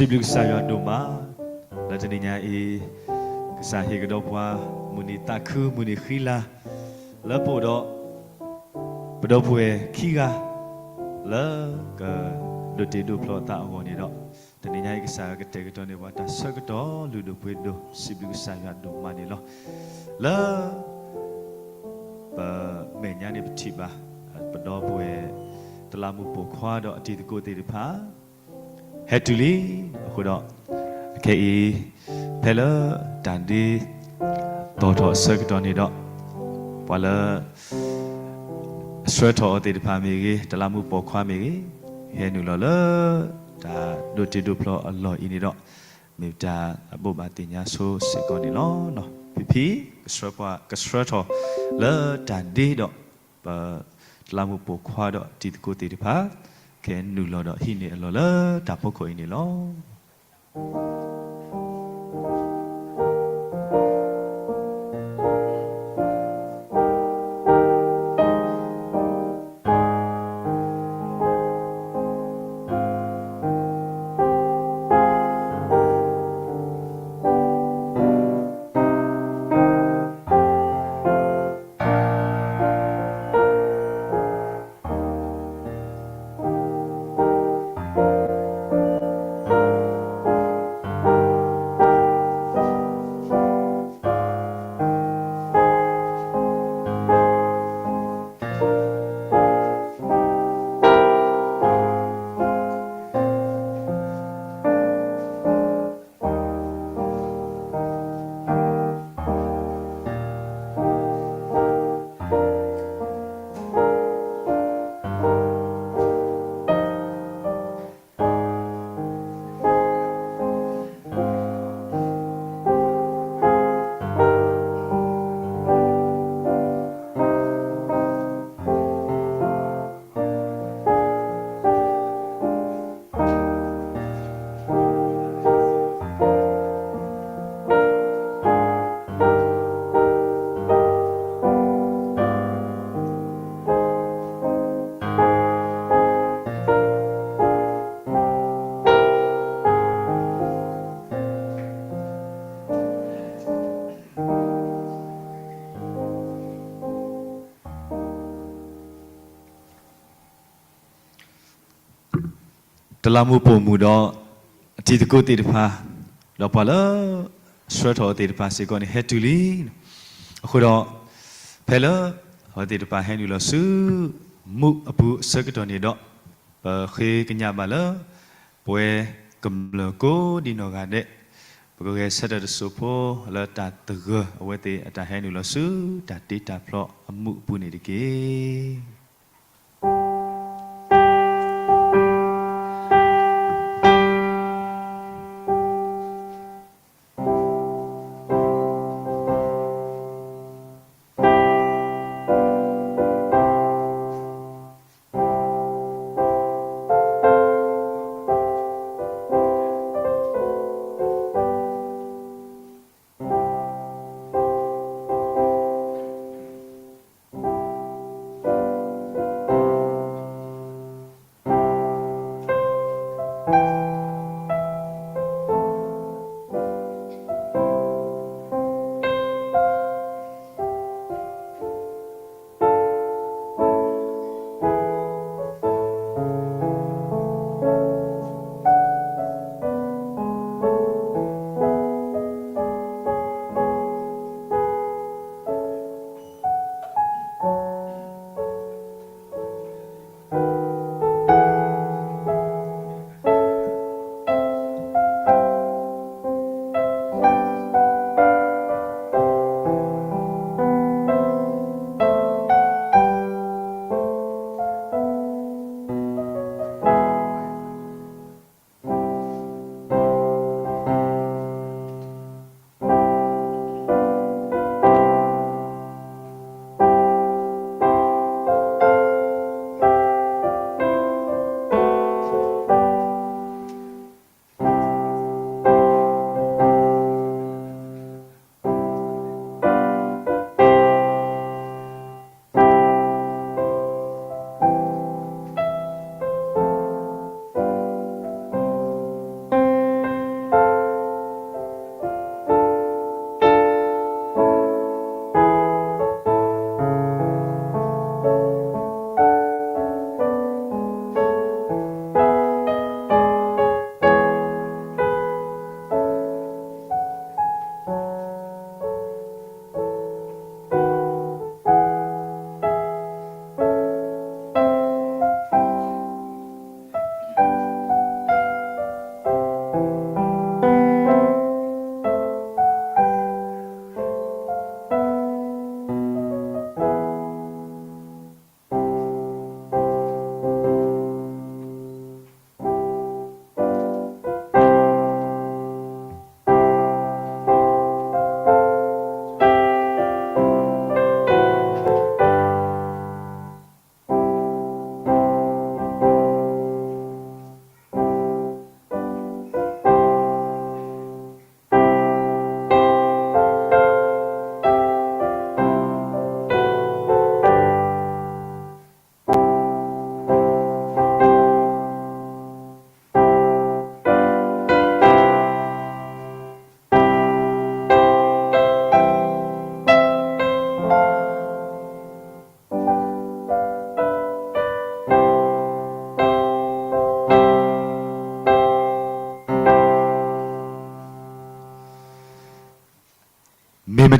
စံးဘျုးကစၢ်ယွၤဒိၣ်မး လၢတနံၤညါအံၤ ကစၢ်ဟ့ၣ်ကဒီးပှၤ မုၢ်နံၤသးခု မုၢ်နံၤဃံလၤ လၢပအိၣ်ဒီး ပဒီပုၢ်ဝဲၢ်ခံဂၤ လၢကဒိးတ့ဒိးဖျီအသးအဂီၢ်န့ၣ်ဒီး တနံၤညါအံၤ ကစၢ်ကတဲာ်ကတီၤန့ၢ်ပှၤတၢ်ဆၢကတီၢ်လုၢ်ဒိၣ်ပှ့ၤဒိၣ် စံးဘျုးကစၢ်ယွၤဒိၣ်မးန့ၣ်လီၤ. လၢ ပမဲာ်ညါန့ၣ်ပထံၣ်ဘၣ် ပဒီပုၢ်ဝဲၢ် တလးမူးပိာ်ခွါဒီးအတံၤသကိးသ့ၣ်တဖၣ် ဟဲတုၤလံ. အဃိဒီး အခဲအံၤ ဖဲလၢတၢ်ဒ့ သီၣ်ထီၣ်အဆၢကတီၢ်န့ၣ်ဒီး ပှၤလၢ ဆှၢထီၣ်အီၤသ့ၣ်တဖၣ်မ့ၢ်ဂ့ၤ တလးမူးပိာ်ခွါမ့ၢ်ဂ့ၤ ဟဲနုာ်လီၤလၢ တၢ်ဒိးတ့ဒိးဖျီအလီၢ်အံၤန့ၣ်ဒီး မ့ၢ်တၢ်အဘိးဘၣ်သ့ၣ်ညါဆိစ့ၢ်ကီးန့ၣ်လီၤ. ဖံဖံ ကဆှၢထီၣ်လၢတၢ်ဒ့ဒီး ပ တလးမူးပိာ်ခွါဒီးတံၤသကိးသ့ၣ်တဖၣ် ကနုာ်လီၤဒီးဟံးန့ၢ်အလီၢ်လၢတၢ်ဖီခိၣ်အံၤန့ၣ်လီၤ. တလးမူးပိာ်မုၣ်ဒီး အတံၤသကိးသ့ၣ်တဖၣ် ဒီးပှၤလၢ ဆှၢထီၣ်အီၤသ့ၣ်တဖၣ်စ့ၢ်ကီးန့ၣ် ဟဲတုၤလံ. အဃိဒီး ဖဲလၢ အဝဲသ့ၣ်တဖၣ်ဟဲနုာ်လီၤဆူ မူးအပူၤအဆၢကတီၢ်န့ၣ်ဒီး ပဃ့ကညးဘၣ်လၢ ပဝဲကမျၢၢ်ကိးဒံနီၢ်ဂၤဒဲး ပကဂဲၤဆၢထၢၣ်တစိၢ်ဖိလၢတၢ်သဂၢၢ်အဝဲသ့ၣ်အတၢ်ဟဲနုာ်လီၤဆူ တၢ်တ့တၢ်ဖျီအမူးအပူၤန့ၣ်တက့ၢ်.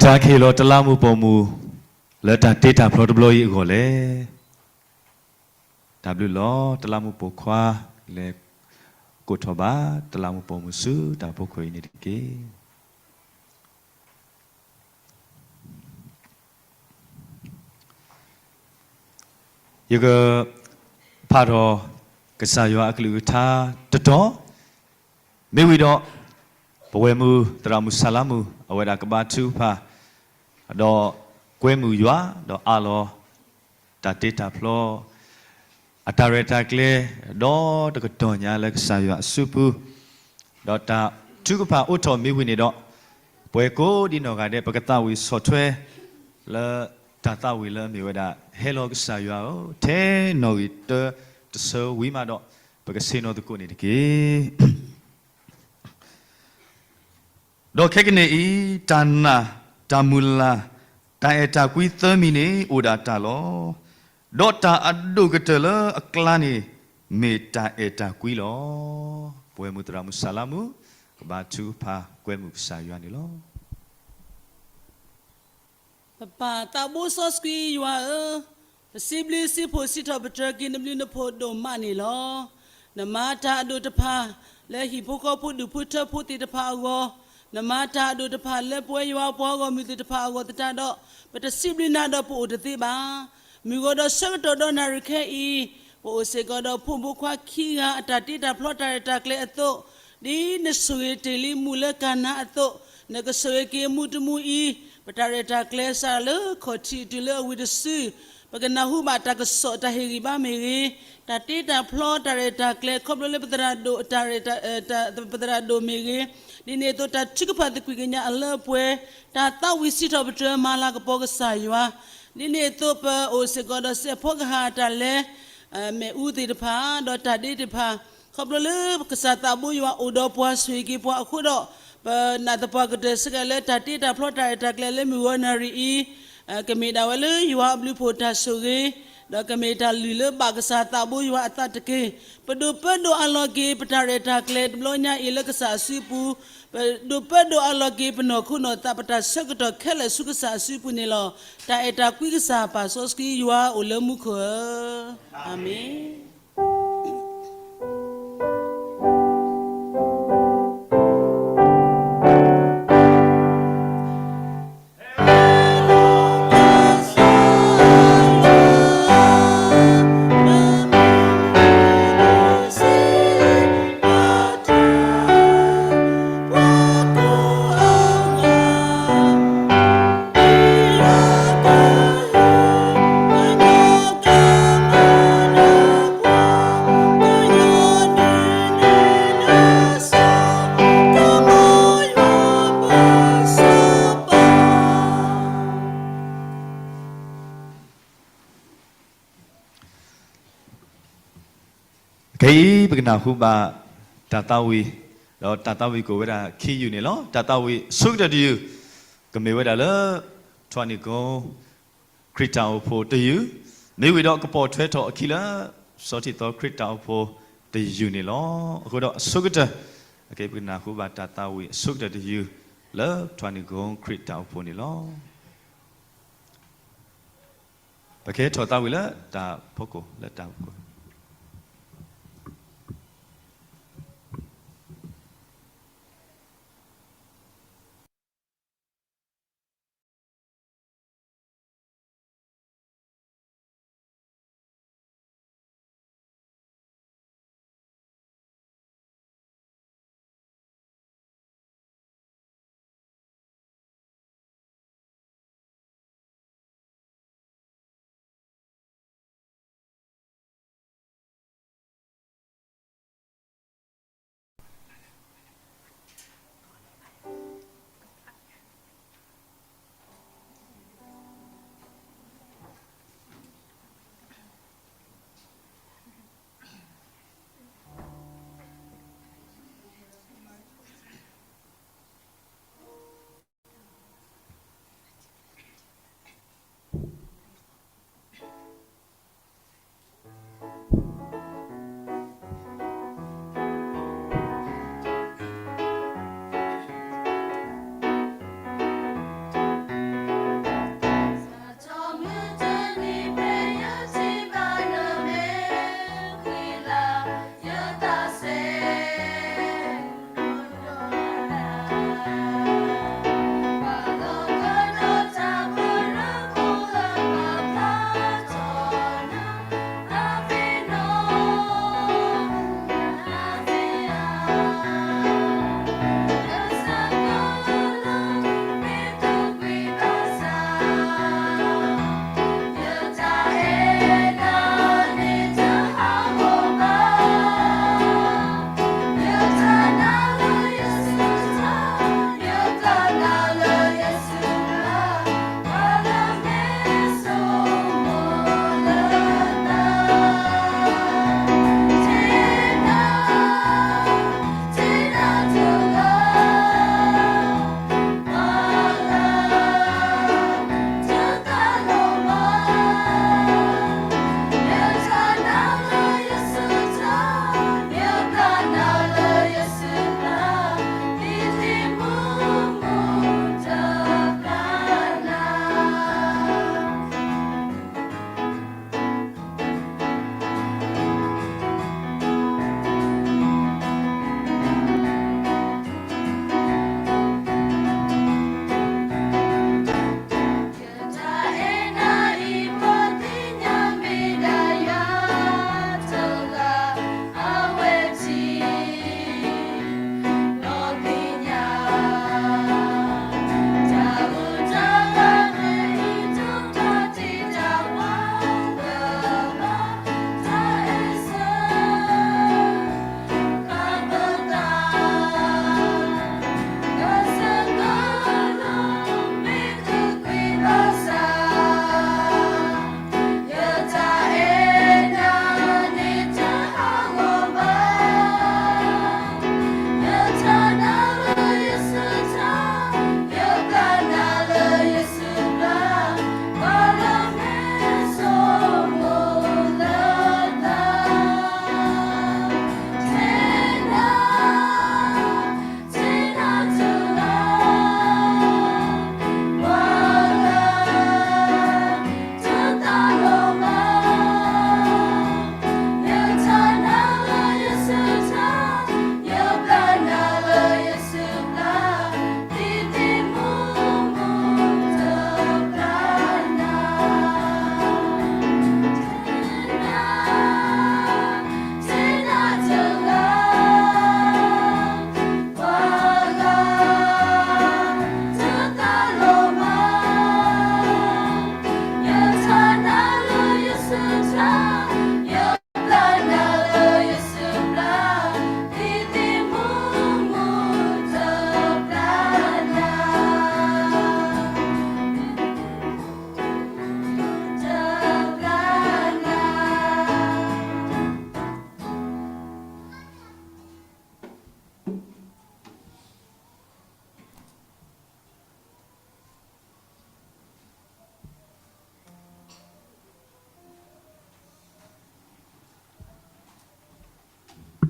ပကဟ့ၣ်လီၤတလးမူးပိာ်မုၣ် လၢတၢ်တ့တၢ်ဖျီတဘျီအံၤအဂီၢ်လဲၣ်. တၢ်ဘျုးလီၤ. တလးမူးပိာ်ခွါ လဲၤကိးထီၣ်ဘၣ် တလးမူးပိာ်မုၣ်ဆူတၢ်ဖီခိၣ်အံၤန့ၣ်တက့ၢ်. ယကဖးထီၣ်ကစၢ်ယွၤအကလုၢ်ကထါတတီၤ, မ့ၢ်ဝံၤဒီး ပဝဲၢ်မုၢ်သရၣ်မုၣ်စၢ်လါမုၢ် အဝဲဒၣ်ကဘါထုကဖၣ် ဒီးကွဲမုာ်ယွၤ ဒီးအးလီၤ တၢ်တ့တၢ်ဖျီ အတၢ်ရဲၣ်တၢ်ကျဲၤ ဒီးတကတီၢ်ညါလၢကစၢ်ယွၤအစုပူၤ ဒီးတၢ်ထုကဖၣ်အိးထီၣ်မ့ၢ်ဝံၤန့ၣ်ဒီး ပဝဲကိးဒံနီၢ်ဂၤဒဲး ပကသးဝံၣ်ဆီၣ်ထွဲ လၢတၢ်သးဝံၣ်လၢအမ့ၢ်ဝဲဒၣ် ဟဲလီၤကစၢ်ယွၤဧၢ, ထဲနီၣ်ဂံၢ်တၢတဆၢဝံၤမးဒီး ပကဆ့ၣ်နီၤသကိးန့ၣ်တက့ၢ်. ဒီးခဲကနံၣ်အံၤ တၢ်နာ်, တၢ်မုၢ်လၢ်, တၢ်အဲၣ်တၢ်ကွံသၢမံၤန့ၣ် အိၣ်ဒၣ်တၢ်လီၤ. ဒီးတၢ်အဒိၣ်ကတၢၢ်လၢအကျါန့ၣ် မ့ၢ်တၢ်အဲၣ်တၢ်ကွံလီၤ. ပဝဲၢ်မုၢ်သရၣ်မုၣ်စၢ်လါမုၢ် ကဘါထုကဖၣ်ကွဲမုာ်ကစၢ်ယွၤန့ၣ်လီၤ. ပပၢ်သးဘိစီဆှံယွၤဧၢ, ပစံးဘျုးစံးဖှိၣ်စံးထီၣ်ပတြၢၤက့ၤနဘျုးနဖှိၣ်ဒိၣ်မးန့ၣ်လီၤ. နမၤတၢ်အဒိၣ်တဖၣ် လၢဟံၣ်ဖိဃီဖိဒူၣ်ဖိထၢဖိသ့ၣ်တဖၣ်အဂီၢ်, နမၤတၢ်အဒိၣ်တဖၣ်လၢပဝဲယွၤပှၤဂီၢ်မုၢ်သ့ၣ်တဖၣ်အဂီၢ်သတးဒီး, ပတစံးဘျုးနၤဒီးပအိၣ်တသ့ဘၣ်. မုၢ်ဂီၤဒီးဆၢကတီၢ်ဒီးနၣ်ရံၣ်ခဲအံၤ, ပအိၣ်စ့ၢ်ကီးဒီးဖိမုၣ်ဖိခွါခံဂၤအတၢ်တ့တၢ်ဖျီတၢ်ရဲၣ်တၢ်ကျဲၤအသိး, ဒ်နဆိၣ်ဂ့ၤတ့ၢ်လံမူးလၢကၤနါအသိး, နကဆိၣ်ဂ့ၤက့ၤမူးတမူးအံၤ, ပတၢ်ရဲၣ်တၢ်ကျဲၤစးလၢခီၣ်ထံးတုၤလၢအဝံၤတစု, ပကနၢ်ဟူဘၣ်တၢ်ကစီၣ်တၢ်ဟ့ၣ်ဂံၢ်ဘါမ့ၢ်ဂ့ၤ, တၢ်တ့တၢ်ဖျီတၢ်ရဲၣ်တၢ်ကျဲၤ ခီဖျိလၢပသရၣ်ဒိၣ်တၢ်ရဲၣ်တၢ် ပသရၣ်ဒိၣ်မ့ၢ်ဂ့ၤ, ဒ်န့ၣ်အသိးတၢ်ထုကဖၣ်သကွံၢ်ကညးအလၢအပှဲၤ, တၢ်သးဝံၣ်စံးထီၣ်ပတြၢၤမၤလၤကပီၤကစၢ်ယွၤ, ဒ်န့ၣ်အသိးပအိၣ်စ့ၢ်ကီးဒီးစဲးဖီကဟၣ်တၢ်လဲၤ မ့ၣ်အူသ့ၣ်တဖၣ် ဒီးတၢ်ဒ့တဖၣ်, ခီဖျိလၢကစၢ်သးဘိယွၤအိၣ်ဒီးပှၤဆိၣ်ဂ့ၤက့ၤပှၤအဃိဒီး, ပနာ်သပှၢ်ကတၢၢ်စ့ၢ်ကီးလၢတၢ်တ့တၢ်ဖျီတၢ်ရဲၣ်တၢ်ကျဲၤလၢမုၢ်ဂီၤနၣ်ရံၣ်အံၤ, ကမ့ၢ်ဒၣ်ဝဲလၢယွၤအဘျုးဖှိၣ်တၢ်ဆိၣ်ဂ့ၤ, ဒီးကမ့ၢ်တၢ်လုၢ်လၢဘၣ်ကစၢ်သးဘိယွၤအသးတက့ၢ်. ပဒိးပၢဒိၣ်အးလီၤက့ၤ ပတၢ်ရဲၣ်တၢ်ကျဲၤတဘျီညါအံၤလၢကစၢ်အစုပူၤ, ပဒိးပၢဒိၣ်အးလီၤက့ၤ ပနီၢ်ခိနီၢ်သး ပတၢ်ဆၢကတီၢ်ခဲလၢာ်ဆူကစၢ်အစုပူၤန့ၣ်လီၤ. တၢ်အဲၣ်တၢ်ကွံကစၢ်ပၢ်စီဆှံယွၤအိၣ်လၢမူခိၣ်ဧၢ, အၤမ့ၣ်.ခဲအံၤ ပကနၢ်ဟူဘၣ်တၢ်သးဝံၣ်, ဒီးတၢ်သးဝံၣ်ကအိၣ်ဝဲဒၣ်ခံယုၢ်န့ၣ်လီၤ. တၢ်သးဝံၣ်အဆိကတၢၢ်တယုၢ် ကမ့ၢ်ဝဲဒၣ်လၢ ထွးနံၣ်ကိ ခရံာ်တၢ်အိၣ်ဖှိၣ်တယုၢ်, မ့ၢ်ဝံၤဒီးကပိာ်ထွဲထီၣ်အခံလၢ စီၤထံသီခရံာ်တၢ်အိၣ်ဖှိၣ်တယုၢ်န့ၣ်လီၤ. အဃိဒီးအဆိကတၢၢ် အက့ပကနၢ်ဟူဘၣ်တၢ်သးဝံၣ်အဆိကတၢၢ်တယုၢ် လၢထွးနံၣ်ကိ ခရံာ်တၢ်အိၣ်ဖှိၣ်န့ၣ်လီၤ. ပကဟဲထီၣ်သးဝံၣ်လၢတၢ်ဖီခိၣ် လၢတၢ်ဖီခိၣ်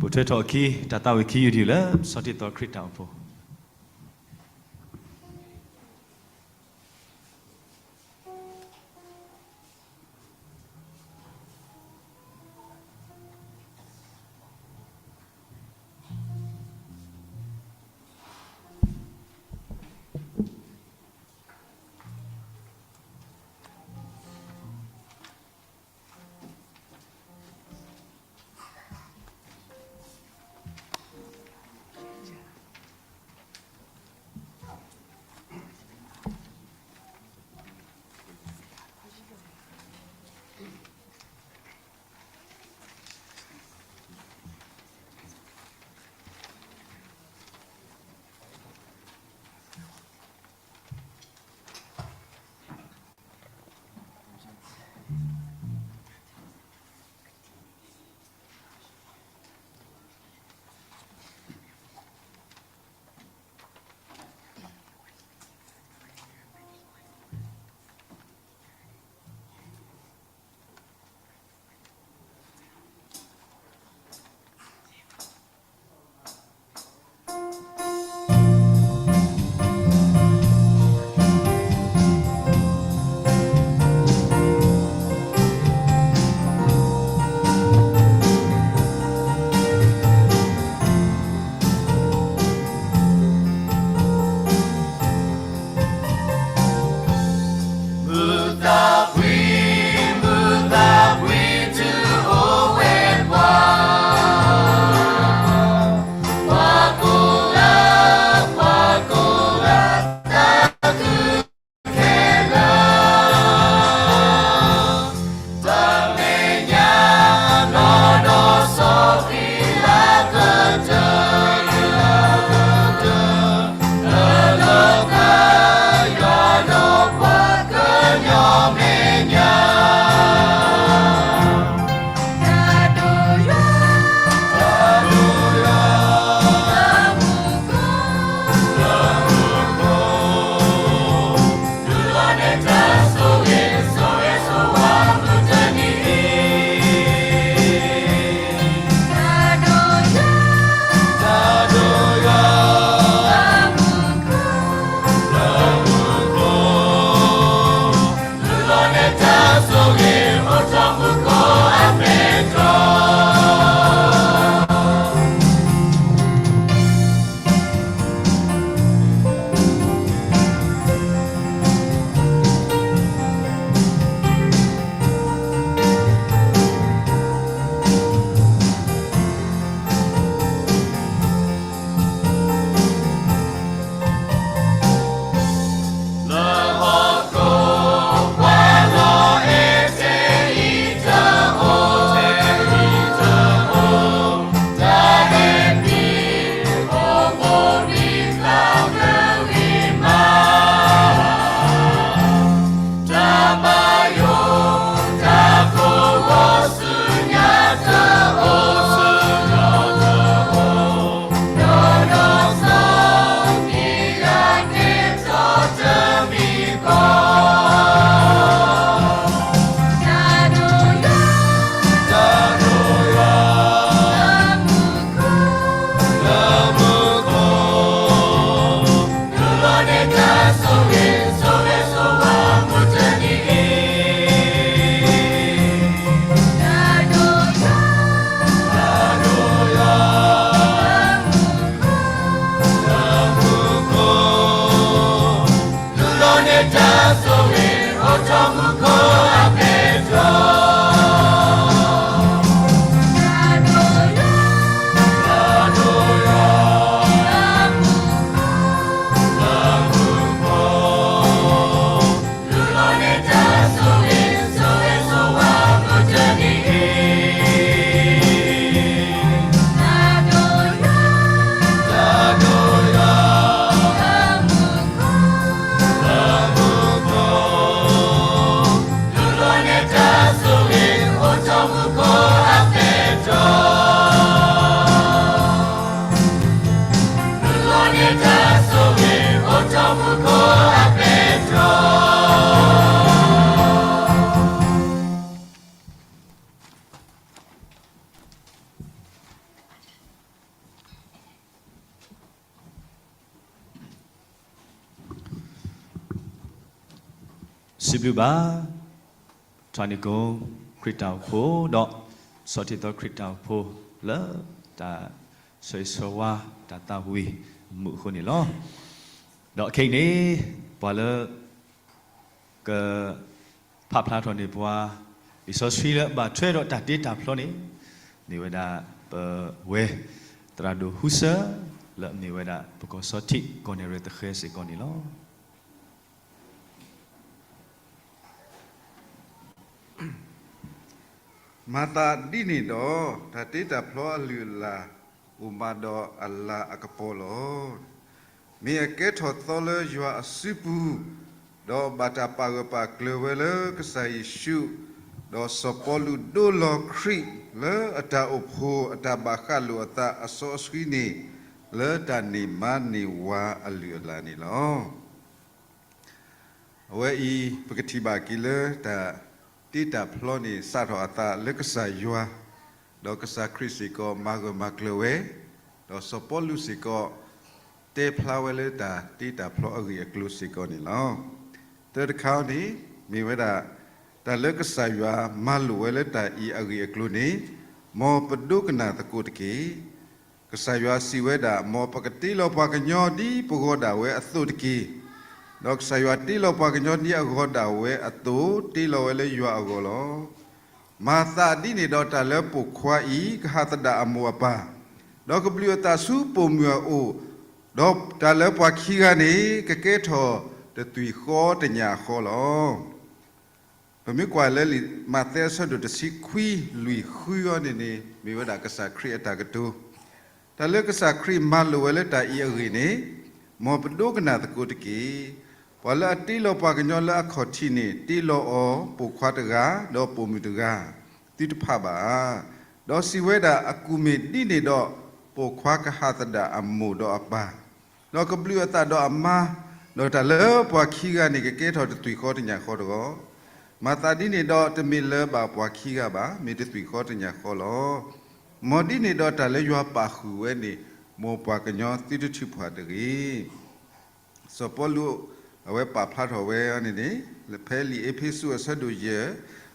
ပကထၢထီၣ်အခံ တၢ်သးဝံၣ်ခံယူၢ်တယူၢ်လၢ ပစီတံၢ်သီခရံာ်တၢ်အိၣ်ဖှိၣ်. စံးဘျုးဘၣ် ထးနံၤကိ ခရံာ်တၢ်အိၣ်ဖှိၣ်ဒီး ဆီၣ်တံၢ်သီခရံာ်တၢ်အိၣ်ဖှိၣ်လၢ တၢ်ဆၢဂ့ၤဆၢဝါ တၢ်သးဝံၣ်အမုာ်အဃိန့ၣ်လီၤ. ဒီးခဲအံၤန့ၣ် ပှၤလၢ က ဖးဖျါထီၣ်န့ၢ်ပှၤ လံာ်စီဆှံလၢအဘၣ်ထွဲဒီးတၢ်တ့တၢ်ဖျီန့ၣ် မ့ၢ်ဝဲဒၣ် ပဝဲ သရၣ်ဒိၣ်ဟူစၢ လၢအမ့ၢ်ဝဲဒၣ် ပကီၢ်စီထံး ကီၢ်နဲၣ်ရွဲၣ်သဃဲၤစ့ၢ်ကီးန့ၣ်လီၤ. မၤသးဒ်န့ၣ်ဒီး တၢ်တ့တၢ်ဖျီအလုၢ်အလၢ် အိၣ်မးဒီးအလၤအကပီၤလီၤ. မ့ၢ်အကဲထီၣ်သီလၢယွၤအစုပူၤ, ဒီးဘၣ်တၢ်ပာ်ဂၢၢ်ပာ်ကျၢၤဝဲလၢကစၢ်ယ့ၣ်ရှူး, ဒီးစီၤပီလူးဒိလီၤခရံာ်လၢအတၢ်အိၣ်ဖှိၣ် အတၢ်ဘၣ်ဃးလိာ်အသးအစီအဆှံန့ၣ် လၢတၢ်န့ၢ်မါန့ၢ်ဝၤအလုၢ်အလၢ်န့ၣ်လီၤ. အဝဲအံၤ ပကထံၣ်ဘၣ်က့ၤလၢတၢ်တ့တၢ်ဖျီန့ၣ် စးထီၣ်အသးလၢကစၢ်ယွၤ, ဒီးကစၢ်ခရံာ်စ့ၢ်ကီးမၤဂၢၢ်မၤကျၢၤဝဲ, ဒီးစီၤပီလူးစ့ၢ်ကီး တဲဖျါဝဲလၢတၢ်တ့တၢ်ဖျီအဂ့ၢ်အကျိၤစ့ၢ်ကီးန့ၣ်လီၤ. တၢ်တခါန့ၣ် မ့ၢ်ဝဲဒၣ် တၢ်လၢကစၢ်ယွၤမၤလိာ်ဝဲလၢတၢ်အံၤအဂ့ၢ်အကျိၤန့ၣ်, မ်ပဒိကနၣ်သကိးတက့ၢ်. ကစၢ်ယွၤစံးဝဲဒၣ်, မ်ပကတ့လီၤပှၤကညီဒ်ပဂီၤဒၣ်ဝဲအသိးတက့ၢ်. ဒီးကစၢ်ယွၤတ့လီၤပှၤကညီဒ်အဂီၤဒၣ်ဝဲအသိး တ့လီၤဝဲလၢယွၤအဂီၢ်လီၤ. မၤသးဒ်န့ၣ်ဒီးတၢ်လၢပိာ်ခွါအံၤ ကဟးသဒၣ်အမိၢ်အပၢ်, ဒီးကဘျုးအသးဆူပိာ်မုၣ်အအိၣ်, ဒီးတၢ်လၢပှၤခံဂၤန့ၣ် ကကဲထီၣ်တသွံၣ်ဃီတညၣ်ဃီလီၤ. ပမ့ၢ်ကွၢ်လၢလံာ်မးသဲအဆၢဒိၣ်တဆံခွံ လွံၢ်ဃုအံၤန့ၣ်န့ၣ် မ့ၢ်ဝဲဒၣ်ကစၢ်ခရံာ်အတၢ်ကတိၤ, တၢ်လၢကစၢ်ခရံာ်မၤလိာ်ဝဲလၢတၢ်အံၤအဂ့ၢ်န့ၣ်, မ်ပဒိကနၣ်သကိးတက့ၢ်. ပှၤလၢအတ့လီၤပှၤကညီလၢအခီၣ်ထံးန့ၣ် တ့လီၤအီၤပိာ်ခွါတဂၤ ဒီးပိာ်မုၣ်တဂၤ သုတဖးဘၣ်ဧါ. ဒီးစံးဝဲဒၣ်, အကူၣ်မ့ၢ်ဒ်န့ၣ်ဒီး ပိာ်ခွါကဟးသဒၣ်အမိၢ်ဒီးအပၢ်, ဒီးကဘျုးအသးဒီးအမါ, ဒီးတၢ်လၢပှၤခံဂၤန့ၣ် ကကဲထီၣ်တသွံၣ်ဃီတညၣ်ဃီတဂီၢ်. မၤသးဒ်န့ၣ်ဒီး တမ့ၢ်လၢၤဘၣ်ပှၤခံဂၤဘၣ်, မ့ၢ်တသွံၣ်ဃီတညၣ်ဃီလီၤ. မ်ဒ်န့ၣ်ဒီးတၢ်လၢယွၤပာ်ဃုာ်ဝဲန့ၣ်, မ်ပှၤကညီသုတထုးဖးတဂ့ၤ. စီၤပီလူး အဝဲပာ်ဖျါထီၣ်ဝဲန့ၣ်န့ၣ်, ဖဲလံာ်အ့းဖ့းစူးအဆၢဒိၣ်ယဲၢ်,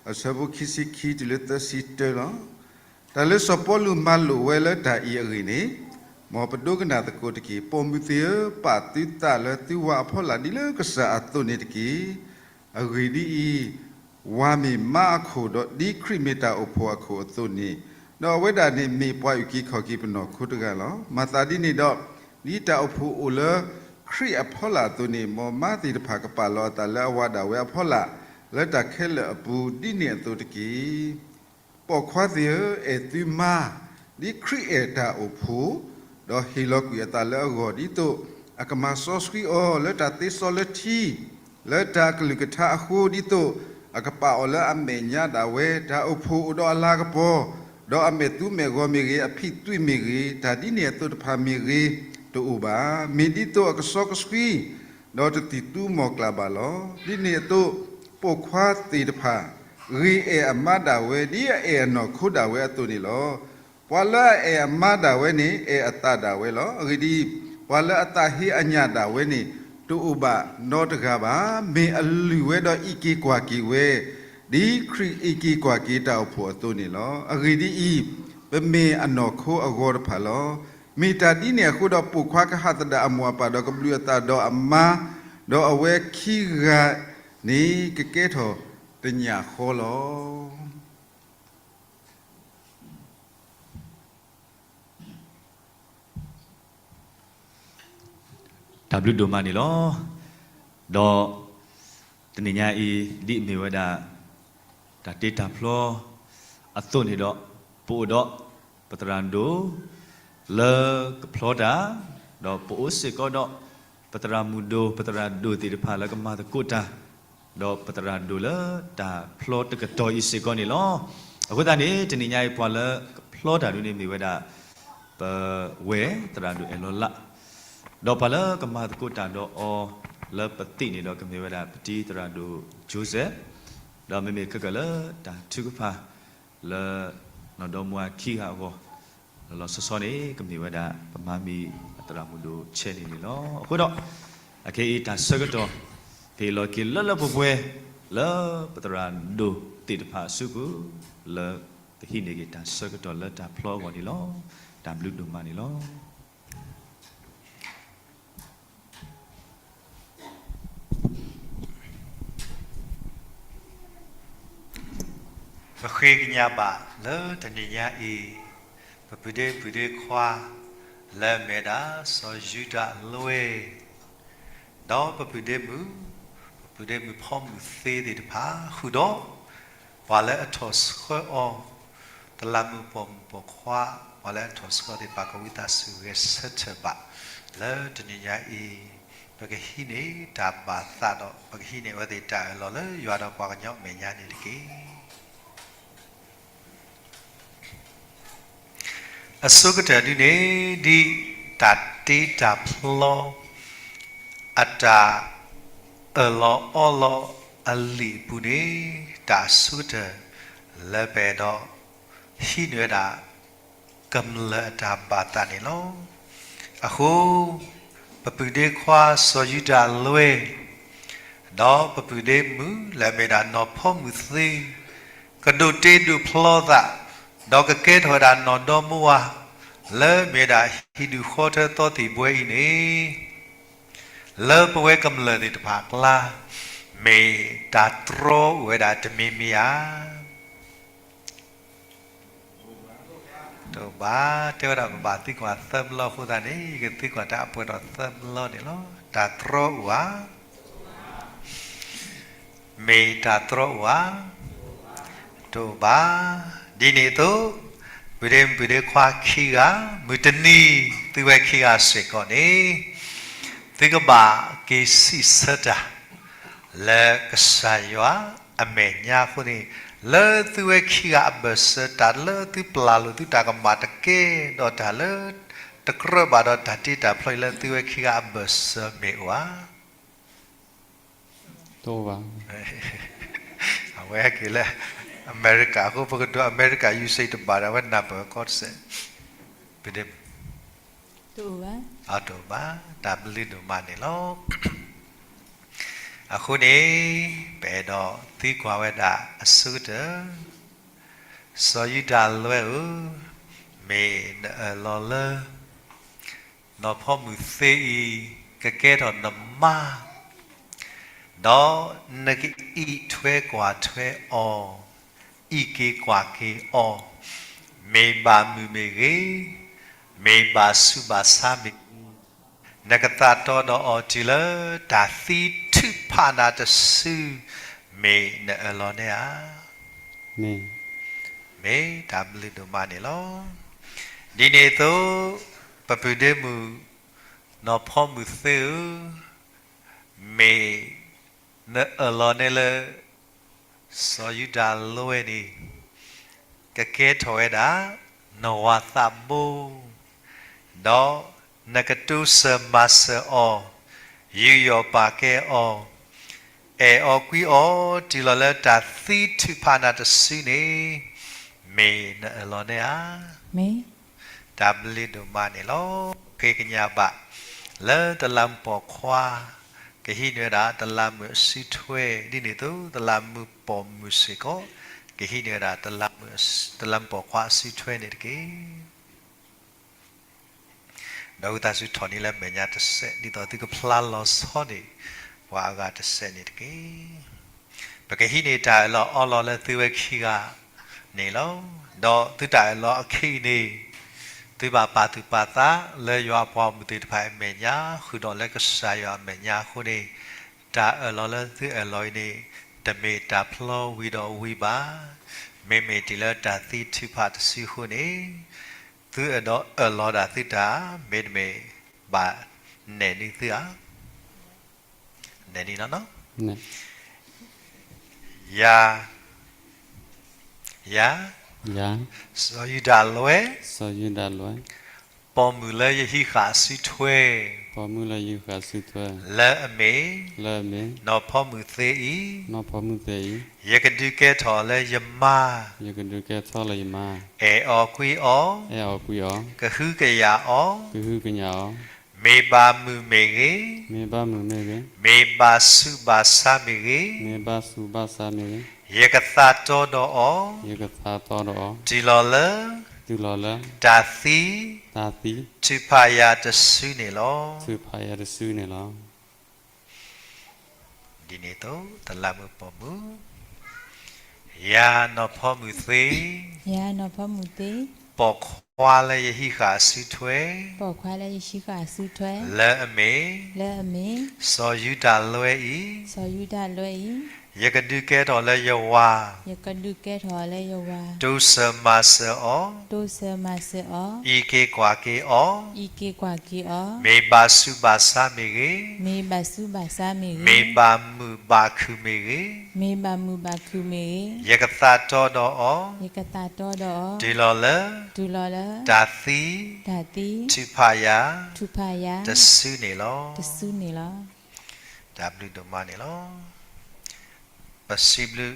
အဆၢဖိခံဆံခံတုၤလၢသၢဆံတၢလီၤ. တၢ်လၢစီၤပီလူးမၤလိာ်ဝဲလၢတၢ်အံၤအဂ့ၢ်န့ၣ်, မ်ပဒိကနၣ်သကိးတက့ၢ်. ပိာ်မုၣ်သ့ၣ်ဧၢ, ပာ်သုသးလၢသုဝၤအဖီလာ်ဒ်လၢကစၢ်အသိးန့ၣ်တက့ၢ်. အဂ့ၢ်ဒ်အံၤ, ဝၤမ့ၢ်မါအခိၣ်ဒီးဒ်ခရံာ်မ့ၢ်တၢ်အိၣ်ဖှိၣ်အခိၣ်အသိးန့ၣ်, ဒီးအဝဲဒၣ်န့ၣ်မ့ၢ်ပှၤအုၣ်က့ၤခီၣ်က့ၤပနီၢ်ခိတဂၤလီၤ. မၤသးဒ်န့ၣ်ဒီး, ဒ်တၢ်အိၣ်ဖှိၣ်အိၣ်လၢခရံာ်အဖီလာ်အသိးန့ၣ်, မ်မါသ့ၣ်တဖၣ်ကပာ်လီၤအသးလၢအဝၤဒၣ်ဝဲအဖီလာ်, လၢတၢ်ခဲလၢာ်အပူၤဒ်န့ၣ်အသိးတက့ၢ်. ပိာ်ခွါသ့ၣ်ဧၢ, အဲၣ်သုမါ, ဒ်ခရံာ်အဲၣ်တၢ်အိၣ်ဖှိၣ်, ဒီးဟ့ၣ်လီၤကွံာ်အသးလၢအဂီၢ်ဒ်သိး, အကမၤစီဆှံအီၤလၢတၢ်သ့စီလၢထံ, လၢတၢ်အကလုၢ်ကထါအဃိဒ်သိး, အကပာ်အီၤလၢအမဲာ်ညါဒၣ်ဝဲ, တၢ်အိၣ်ဖှိၣ်အိၣ်ဒီးအလၤကပီၤ, ဒီးအမဲာ်သူမဲာ်ဂီၤမ့ၢ်ဂ့ၤ, အဖံးသွံးမ့ၢ်ဂ့ၤ, တၢ်ဒ်န့ၣ်အသိးတဖၣ်မ့ၢ်ဂ့ၤ, တအိၣ်ဘၣ်. မ့ၢ်ဒ်သိးအကစီကဆှံ ဒီးတသံၣ်သူမီၢ်ကျၢ်ဘၣ်လီၤ. ဒ်န့ၣ်အသိး, ပိာ်ခွါသ့ၣ်တဖၣ် ဂ့ၤအဲၣ်အမါဒၣ်ဝဲ ဒ်အအဲၣ်အနီၢ်ခိဒၣ်ဝဲအသိးန့ၣ်လီၤ. ပှၤလၢအအဲၣ်အမါဒၣ်ဝဲန့ၣ် အဲၣ်အသးဒၣ်ဝဲလီၤ. အဂ့ၢ်ဒ်အံၤ, ပှၤလၢအသးဟ့အညၣ်ဒၣ်ဝဲန့ၣ် တအိၣ်ဘၣ်နီတဂၤဘၣ်. မ့ၢ်အလုၢ်ဝဲဒီးအံးက့ၤကွၢ်က့ၤဝဲ, ဒ်ခရံာ်အံးက့ၤကွၢ်က့ၤတၢ်အိၣ်ဖှိၣ်အသိးန့ၣ်လီၤ. အဂ့ၢ်ဒ်အံၤ, ပမ့ၢ်အနီၢ်ခိအဂီၤတဖၣ်လီၤ. မ့ၢ်တၢ်ဒ်န့ၣ်အဃိဒီး ပိာ်ခွါကဟးသဒၣ်အမိၢ်အပၢ် ဒီးကဘျုးအသးဒီးအမါ, ဒီးအဝဲခံဂၤန့ၣ် ကကဲထီၣ်တညၣ်ဃီလီၤ. တၢ်ဘျုးဒိၣ်မးန့ၣ်လီၤ. ဒီးတနံၤညါအံၤ ဒ်အမ့ၢ်ဝဲဒၣ် တၢ်တ့တၢ်ဖျီအသိးန့ၣ်ဒီး ပအိၣ်ဒီးပသရၣ်ဒိၣ် လၢကဖျီတၢ်, ဒီးပအိၣ်စ့ၢ်ကီးဒီး ပသရၣ်မုၣ်ဒိၣ် ပသရၣ်ဒိၣ်သ့ၣ်တဖၣ်လၢကမၤသကိးတၢ်, ဒီးပသရၣ်ဒိၣ်လၢတၢ်ဖျီတကတီၢ်အံၤစ့ၢ်ကီးန့ၣ်လီၤ. အဃိသတးန့ၣ် တနံၤညါအံၤပှၤလၢကဖျီတၢ်ဒ်န့ၣ်မ့ၢ်ဝဲဒၣ် ပဝဲသရၣ်ဒိၣ်အဲၣ်လီၤလး, ဒီးပှၤလၢကမၤသကိးတၢ်ဒီးအီၤလၢပသ့ၣ်န့ၣ်ဒီး ကမ့ၢ်ဝဲဒၣ်ပတံၤသရၣ်ဒိၣ် Joseph, ဒီးမ့မ့ၢ်ခဲကၢၢ်လၢတၢ်ထုကဖၣ် လၢနီၢ်ဒီမါဝၤခံဂၤအဂီၢ် လီၤလီၤဆီဆီန့ၣ် ကမ့ၢ်ဝဲဒၣ်ပမါမံၤအသရၣ်မုၣ်ဒိၣ်ဆဲန့ၣ်န့ၣ်လီၤ. အဃိဒီး အခဲအံၤတၢ်ဆၢကတီၢ် ကဟ့ၣ်လီၤက့ၤလၢလၢပှဲၤပှဲၤ လၢပသရၣ်ဒိၣ်သ့ၣ်တဖၣ်အစုပူၤ, လၢကဟံးန့ၢ်က့ၤတၢ်ဆၢကတီၢ်လၢတၢ်ဖျီအဂီၢ်န့ၣ်လီၤ. တၢ်ဘျုးဒိၣ်မးန့ၣ်လီၤ. ပဃ့ကညးဘၣ်လၢတနံၤညါအံၤ, ပပုၢ်ဒ့ပုၢ်ဒ့ခွါ, လၢအမ့ၢ်ဒၣ်စီၤယူဒၤလွဲၢ်, ဒီးပပုၢ်ဒ့မုၣ်, ပပုၢ်ဒ့မုၣ်ဖီမုၢ်သ့သ့ၣ်တဖၣ်ဃုာ်ဒီး, ပှၤလၢအထီၣ်ဆှၢအီၤ, တလးမူးပိာ်မုၣ်ပိာ်ခွါ, ပှၤလၢအထီၣ်ဆှၢသ့ၣ်တဖၣ် ကဝံသးစူၤဂဲၤဆၢထၢၣ်ဘၣ်, လၢတနံၤညါအံၤ, ပကဟံးန့ၢ်တၢ်ဘၣ်သးဒီး ပကဟံးန့ၢ်အဝဲသ့ၣ်တၢ်အၢၣ်လီၤလၢယွၤဒီးပှၤကညီအမဲာ်ညါန့ၣ်တက့ၢ်. အဆိကတၢၢ်ဒ်န့ၣ်, ဒ်တၢ်တ့တၢ်ဖျီ, အတၢ်အၢၣ်လီၤအီလီၤအလံာ်အပူၤန့ၣ်, တၢ်အဆိကတၢၢ်လၢပအဲၣ်ဒိးဟံးန့ၢ်ဝဲဒၣ် ကမျၢၢ်အတၢ်ဘၣ်သးန့ၣ်လီၤ. အဃိ, ပပုၢ်ဒ့ခွါစီၤယူဒၤလွဲၢ်, ဒီးပပုၢ်ဒ့မုၣ်လၢအမ့ၢ်ဒၣ်နီၢ်ဖီမုၢ်သ့, ကဒိးတ့ဒိးဖျီသး, ဒီးကကဲထီၣ်ဝဲဒၣ်နီၢ်ဒီမါဝၤ, လၢမ့ၢ်ဝဲဒၣ်ဟံၣ်ဒူၣ်ဃီထၢသီသံၣ်ဘှဲအံၤန့ၣ်, လၢပဝဲကမျၢၢ်သ့ၣ်တဖၣ်အကျါ, မ့ၢ်တၢ်တြီအိၣ်ဝဲဒၣ်တမံၤမံၤဧါ. တအိၣ်ဘၣ်, တဲဝဲဒၣ်ပဘၣ်သံကွၢ်သၢဘျီအဃိသတးန့ၣ် ယကသံကွၢ်တၢ်အပှဲၤထီၣ်သၢဘျီန့ၣ်လီၤ. တၢ်တြီအိၣ်ဧါ. မ့ၢ်တၢ်တြီအိၣ်ဧါ. တအိၣ်ဘၣ်. ဒ်န့ၣ်အသိး, ပုၢ်ဒ့ပုၢ်ဒ့ခွါခံဂၤ, မုၢ်တနံၤ, သုဝဲခံဂၤစ့ၢ်ကီးန့ၣ်, သုကဘၣ်က့ၤစံးဆၢတၢ် လၢကစၢ်ယွၤအမဲာ်ညါအဃိန့ၣ်, လၢသုဝဲခံဂၤအဘၢၣ်စၢၤ တၢ်လၢသုပျၢ်လိာ်သုတၢ်ကမၣ်တကဲဒီးတၢ်လၢ တကြၢးဘၣ်ဒီးတၢ်တ့တၢ်ဖျီအံၤလၢသုဝဲခံဂၤအဘၢၣ်စၢၤမ့ၢ်အိၣ်ဧါ. တအိၣ်ဘၣ်. အဝဲဟဲက့ၤလၢ အမဲရကၤအဃိ ပကဒိးအမဲရကၤ ယူၤစ့ တဘၣ်ဒီး အဝဲနၢ်ပၢၢ်ကီတစဲး တအိၣ်ဘၣ်. တၢ်ဘျုးဒိၣ်မးန့ၣ်လီၤ. အဃိန့ၣ် ပအဲၣ်ဒိးသံကွၢ်ဝဲဒၣ်အဆိကတၢၢ်, စီၤယူဒၤလွဲၢ်ဧၢ, မ့ၢ်နအၢၣ်လီၤလၢ နီၢ်ဖီမုၢ်သ့အံၤ ကကဲထီၣ်နမါ, ဒီးနကအံးထွဲကွၢ်ထွဲအီၤ, အံးက့ၤကွၢ်က့ၤအီၤ, မ့ၢ်ဘၣ်မုာ်မ့ၢ်ဂ့ၤ, မ့ၢ်ဘၣ်ဆူးဘၣ်ဆါမ့ၢ်ဂ့ၤ, နကသးတီဒီးအီၤတုၤလၢတၢ်သံထုးဖးနၤတစု မ့ၢ်နအၢၣ်လီၤန့ၣ်ဧါ. မ့ၢ်တၢ်ဘျုးဒိၣ်မးန့ၣ်လီၤ. ဒ်န့ၣ်အသိး, ပပုၢ်ဒ့မုၣ် နီၢ်ဖီမုၢ်သ့ဧၢ, မ့ၢ်နအၢၣ်လီၤန့ၣ်လၢ စီၤယူဒၤလွဲၢ်န့ၣ် ကကဲထီၣ်ဝဲဒၣ် နဝၤသးဘိ, ဒီးနကတိစၢၤမၤစၢၤအီၤ, ယူးယီၣ်ပာ်ကဲအီၤ, အဲၣ်အီၤကွံအီၤ တုၤလီၤလၢတၢ်သံထုးဖးနၤတစုန့ၣ်, မ့ၢ်နအၢၣ်လီၤန့ၣ်ဧါ. တၢ်ဘျုးဒိၣ်မးန့ၣ်လီၤ. ဃ့ကညးဘၣ် လၢတလးမူးပိာ်ခွါ ကဟံးန့ၢ်ဝဲဒၣ်တလးမုၢ်အစုထွဲ, ဒ်န့ၣ်အသိး တလးမူးပိာ်မုၣ်စ့ၢ်ကီး ကဟံးန့ၢ်ဝဲဒၣ် တလးမူးပိာ်ခွါအစုထွဲန့ၣ်တက့ၢ်. ဒီးဝံသးစူၤထီၣ်န့ၢ်လၢမဲာ်ညါတစဲး ဒ်သိးသုကဖျါလီၤဆီန့ၢ် ပှၤအဂၤတစဲးန့ၣ်တက့ၢ်. ပကဟံးန့ၢ်တၢ်အၢၣ်လီၤအီလီၤလၢသုဝဲခံဂၤန့ၣ်လီၤ. ဒီးသုတၢ်အၢၣ်လီၤအခံန့ၣ်, သုဘၣ်ပာ်သူၣ်ပာ်သးလၢယွၤအပှၤမုၢ်သ့ၣ်တဖၣ်အမဲာ်ညါ ဃုာ်ဒီးလၢကစၢ်ယွၤအမဲာ်ညါအဃိန့ၣ်, တၢ်အၢၣ်လီၤလၢသုအၢၣ်လီၤအံၤန့ၣ် တမ့ၢ်တၢ်ဖျီဝံၤဒီးဝံၤဘၣ်. မ့မ့ၢ်တုၤလၢတၢ်သံထုးဖးတစုအဃိန့ၣ်, သုအဲၣ်ဒိးအၢၣ်လီၤဒၣ်သုတၢ် မ့တမ့ၢ်ဘၣ်နဲၣ်နုာ်သုဧါ. နဲၣ်နုာ်လီၤ. ယၤ, ယၤ, စီၤယူဒၤလွဲၢ်, စီၤယူဒၤလွဲၢ်, ပိာ်မုၣ်လၢယဟံးဃာ်အစုထွဲ, ပိာ်မုၣ်လၢယဟံးဃာ်အစုထွဲ, လၢအမ့ၢ်, လၢအမ့ၢ်, နီၢ်ဖီမုၢ်သ့အံၤ, နီၢ်ဖီမုၢ်သ့အံၤ, ယကဒုးကဲထီၣ်လၢယမါ, ယကဒုးကဲထီၣ်လၢယမါ, အဲၣ်အီၤကွံအီၤ, အဲၣ်အီၤကွံအီၤ, ကဟုကယာ်အီၤ, ကဟုကယာ်အီၤ, မ့ၢ်ဘၣ်မုာ်မ့ၢ်ဂ့ၤ, မ့ၢ်ဘၣ်မုာ်မ့ၢ်ဂ့ၤ, မ့ၢ်ဘၣ်ဆူးဘၣ်ဆါမ့ၢ်ဂ့ၤ, မ့ၢ်ဘၣ်ဆူးဘၣ်ဆါမ့ၢ်ဂ့ၤ, ယကသးတီဒီးအီၤ, ယကသးတီဒီးအီၤ, တုၤလီၤလၢ, တုၤလီၤလၢ, တၢ်သံ, တၢ်သံ, ထုးဖးယၤတစုန့ၣ်လီၤ. ထုးဖးယၤတစုန့ၣ်လီၤ. ဒ်န့ၣ်အသိး တလးမူးပိာ်မုၣ်, ယၤနီၢ်ဖီမုၢ်သ့, ယၤနီၢ်ဖီမုၢ်သ့, ပိာ်ခွါလၢယဟံးဃာ်အစုထွဲ, ပိာ်ခွါလၢယဟံးဃာ်အစုထွဲ, လၢအမ့ၢ်, လၢအမ့ၢ်, စီၤယူဒၤလွဲအံၤ, စီၤယူဒၤလွဲအံၤ, ယကဒုးကဲထီၣ်လၢယဝၤ, ယကဒုးကဲထီၣ်လၢယဝၤ, တိစၢၤမၤစၢၤအီၤ, တိစၢၤမၤစၢၤအီၤ, အံးက့ၤကွၢ်က့ၤအီၤ, အံးက့ၤကွၢ်က့ၤအီၤ, မ့ၢ်ဘၣ်ဆူးဘၣ်ဆါမ့ၢ်ဂ့ၤ, မ့ၢ်ဘၣ်ဆူးဘၣ်ဆါမ့ၢ်ဂ့ၤ, မ့ၢ်ဘၣ်မုာ်ဘၣ်ခုၣ်မ့ၢ်ဂ့ၤ, မ့ၢ်ဘၣ်မုာ်ဘၣ်ခုၣ်မ့ၢ်ဂ့ၤ, ယကသးတီဒီးအီၤ, ယကသးတီဒီးအီၤ, တုၤလီၤလၢ, တုၤလီၤလၢ, တၢ်သံ, တၢ်သံ, ထုးဖးယၤ, ထုးဖးယၤ, တစုန့ၣ်လီၤ. တစုန့ၣ်လီၤ. တၢ်ဘျုးဒိၣ်မးန့ၣ်လီၤ. ပစံးဘျုး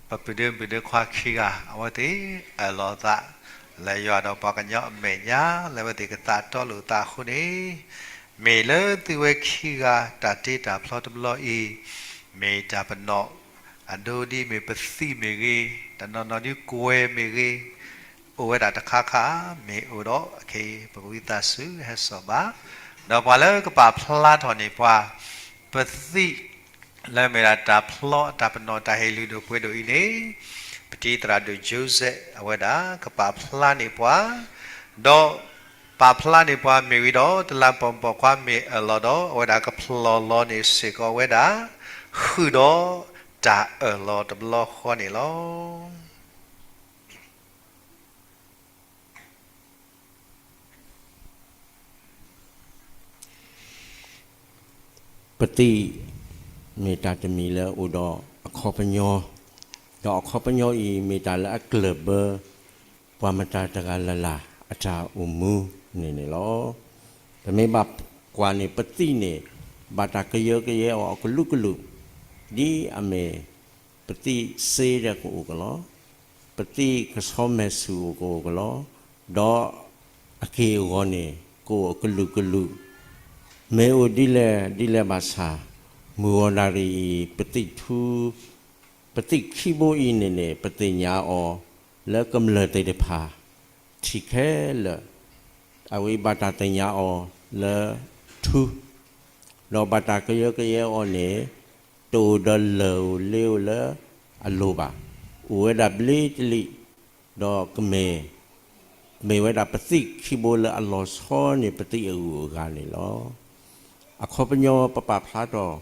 ပပုၢ်ဒ့မုၣ်ဒ့ခွါခံဂၤ အဝဲသ့ၣ်အၢၣ်လီၤအသး လၢယွၤဒီးပှၤကညီအမဲာ်ညါ လၢအဝဲသ့ၣ်ကသးတီလိာ်အသးအဃိန့ၣ်, မ့ၢ်လၢသုဝဲခံဂၤတၢ်တ့တၢ်ဖျီတဘျီအံၤ, မ့ၢ်တၢ်ပနီၣ် အဒိဒ်မ့ၢ်ပသံၣ်မ့ၢ်ဂ့ၤ, တနီၤနီၤဒ်ကွဲၤမ့ၢ်ဂ့ၤ, အိၣ်ဝဲဒၣ်တခါခါ, မ့ၢ်အိၣ်ဒီးခဲအံၤ ပကဝံသးစူၤဟဲစိာ်ဘၣ်, ဒီးပှၤလၢကပာ်ဖျါထီၣ်န့ၢ်ပှၤ ပသံၣ် လၢမ့ၢ်ဒၣ်တၢ်ဖျီတၢ်ပနီၣ်တၢ်ဟ့ၣ်လုၢ်ဒိၣ်ပှ့ၤဒိၣ်အံၤန့ၣ်, ပတံၤသရၣ်ဒိၣ် Joseph အဝဲဒၣ်ကပာ်ဖျါန့ၢ်ပှၤ, ဒီးပာ်ဖျါန့ၢ်ပှၤမ့ၢ်ဝံၤဒီး တလးပိာ်မုၣ်ပိာ်ခွါမ့ၢ်အၢၣ်လီၤဒီး အဝဲဒၣ်ကဖျီၣ်လီၤန့ၢ်စ့ၢ်ကီးဝဲဒၣ် ဃုာ်ဒီးတၢ်အၢၣ်လီၤတဘျီဃီန့ၣ်လီၤ. ပသံၣ် မ့ၢ်တၢ်တမံၤလၢအိၣ်ဒီးအခီပညီ, ဒီးအခီပညီအံၤမ့ၢ်တၢ်လၢအကျၢၢ်ဘၢ ပှၤမတၤတဂၤလၢ်လၢ်အတၢ်အိၣ်မူန့ၣ်န့ၣ်လီၤ. ပမ့ၢ်ဘၣ်ကွၢ်န့ၣ် ပသံၣ်န့ၣ် ဘၣ်တၢ်ကယၢကယဲအီၤအကလုာ်ကလုာ်, ဒ်အမ့ၢ် ပသံၣ်စ့ဒီးကအိၣ်ကလီ, ပသံၣ်ကဆီမဲာ်ဆူၣ်အိၣ်ကအိၣ်ကလီ, ဒီးအက့ၢ်အဂီၤန့ၣ် ကအိၣ်အကလုာ်ကလုာ်, မ့ၢ်အိၣ်ဒ်လဲၣ်ဒ်လဲၣ်ဘၣ်ဆၣ်, မုၢ်ဂီၤနၣ်ရံၣ်အံၤ ပသံၣ်ထူ, ပသံၣ်ခံဘိအံၤန့ၣ်န့ၣ် ပသ့ၣ်ညါအီၤလၢကမျၢၢ်သ့ၣ်တဖၣ် ထံၣ်ခဲလၢာ်, အဝဲဘၣ်တၢ်သ့ၣ်ညါအီၤလၢထူ, ဒီးဘၣ်တၢ်ကယၢကယဲအီၤန့ၣ် တအိၣ်ဒီးလၢၢ်ဧိၤလ့ဧိၤလၢအလိၤဘၣ်, အိၣ်ဝဲဒၣ်ဘျ့တလံာ်, ဒီးကမ့ၢ်, မ့ၢ်ဝဲဒၣ်ပသံၣ်ခံဘိလၢအလီၤဆီန့ၢ်ပသံၣ်အဂုၤအဂၤန့ၣ်လီၤ. အခီပညီပပာ်ဖျါထီၣ်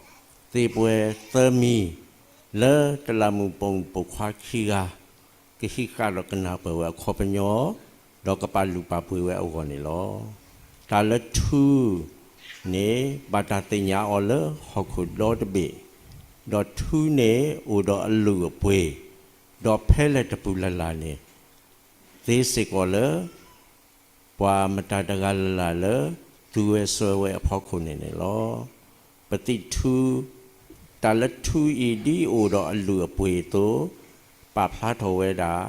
သ့ပှဲၤသၢမံၤ လၢတလးမူးပိာ်မုၣ်ပိာ်ခွါခံဂၤ ကဟံးဃာ်ဒီးကနၢ်ပၢၢ်ဝဲအခီပညီ, ဒီးကပာ်လုၢ်ပာ်ပှ့ၤဝဲအဂီၢ်န့ၣ်လီၤ. တၢ်လၢထူန့ၣ် ဘၣ်တၢ်သ့ၣ်ညါအီၤလၢဟီၣ်ခိၣ်ဒီတဘ့ၣ်, ဒီးထူန့ၣ်အိၣ်ဒီးအလုၢ်အပှ့ၤ, ဒီးဖဲလဲၣ်တပူၤလၢ်လၢ်န့ၣ် သ့စ့ၢ်ကီးလၢ ပှၤမတၤတဂၤလၢ်လၢ်လၢ သူဝဲစွဲဝဲအဖီခိၣ်န့ၣ်န့ၣ်လီၤ. ပသံၣ်ထူ, တၢ်လၢထူအံၤဒ်အိၣ်ဒီးအလုၢ်အပှ့ၤအသိး, ပာ်ဖျါထီၣ်ဝဲဒၣ်,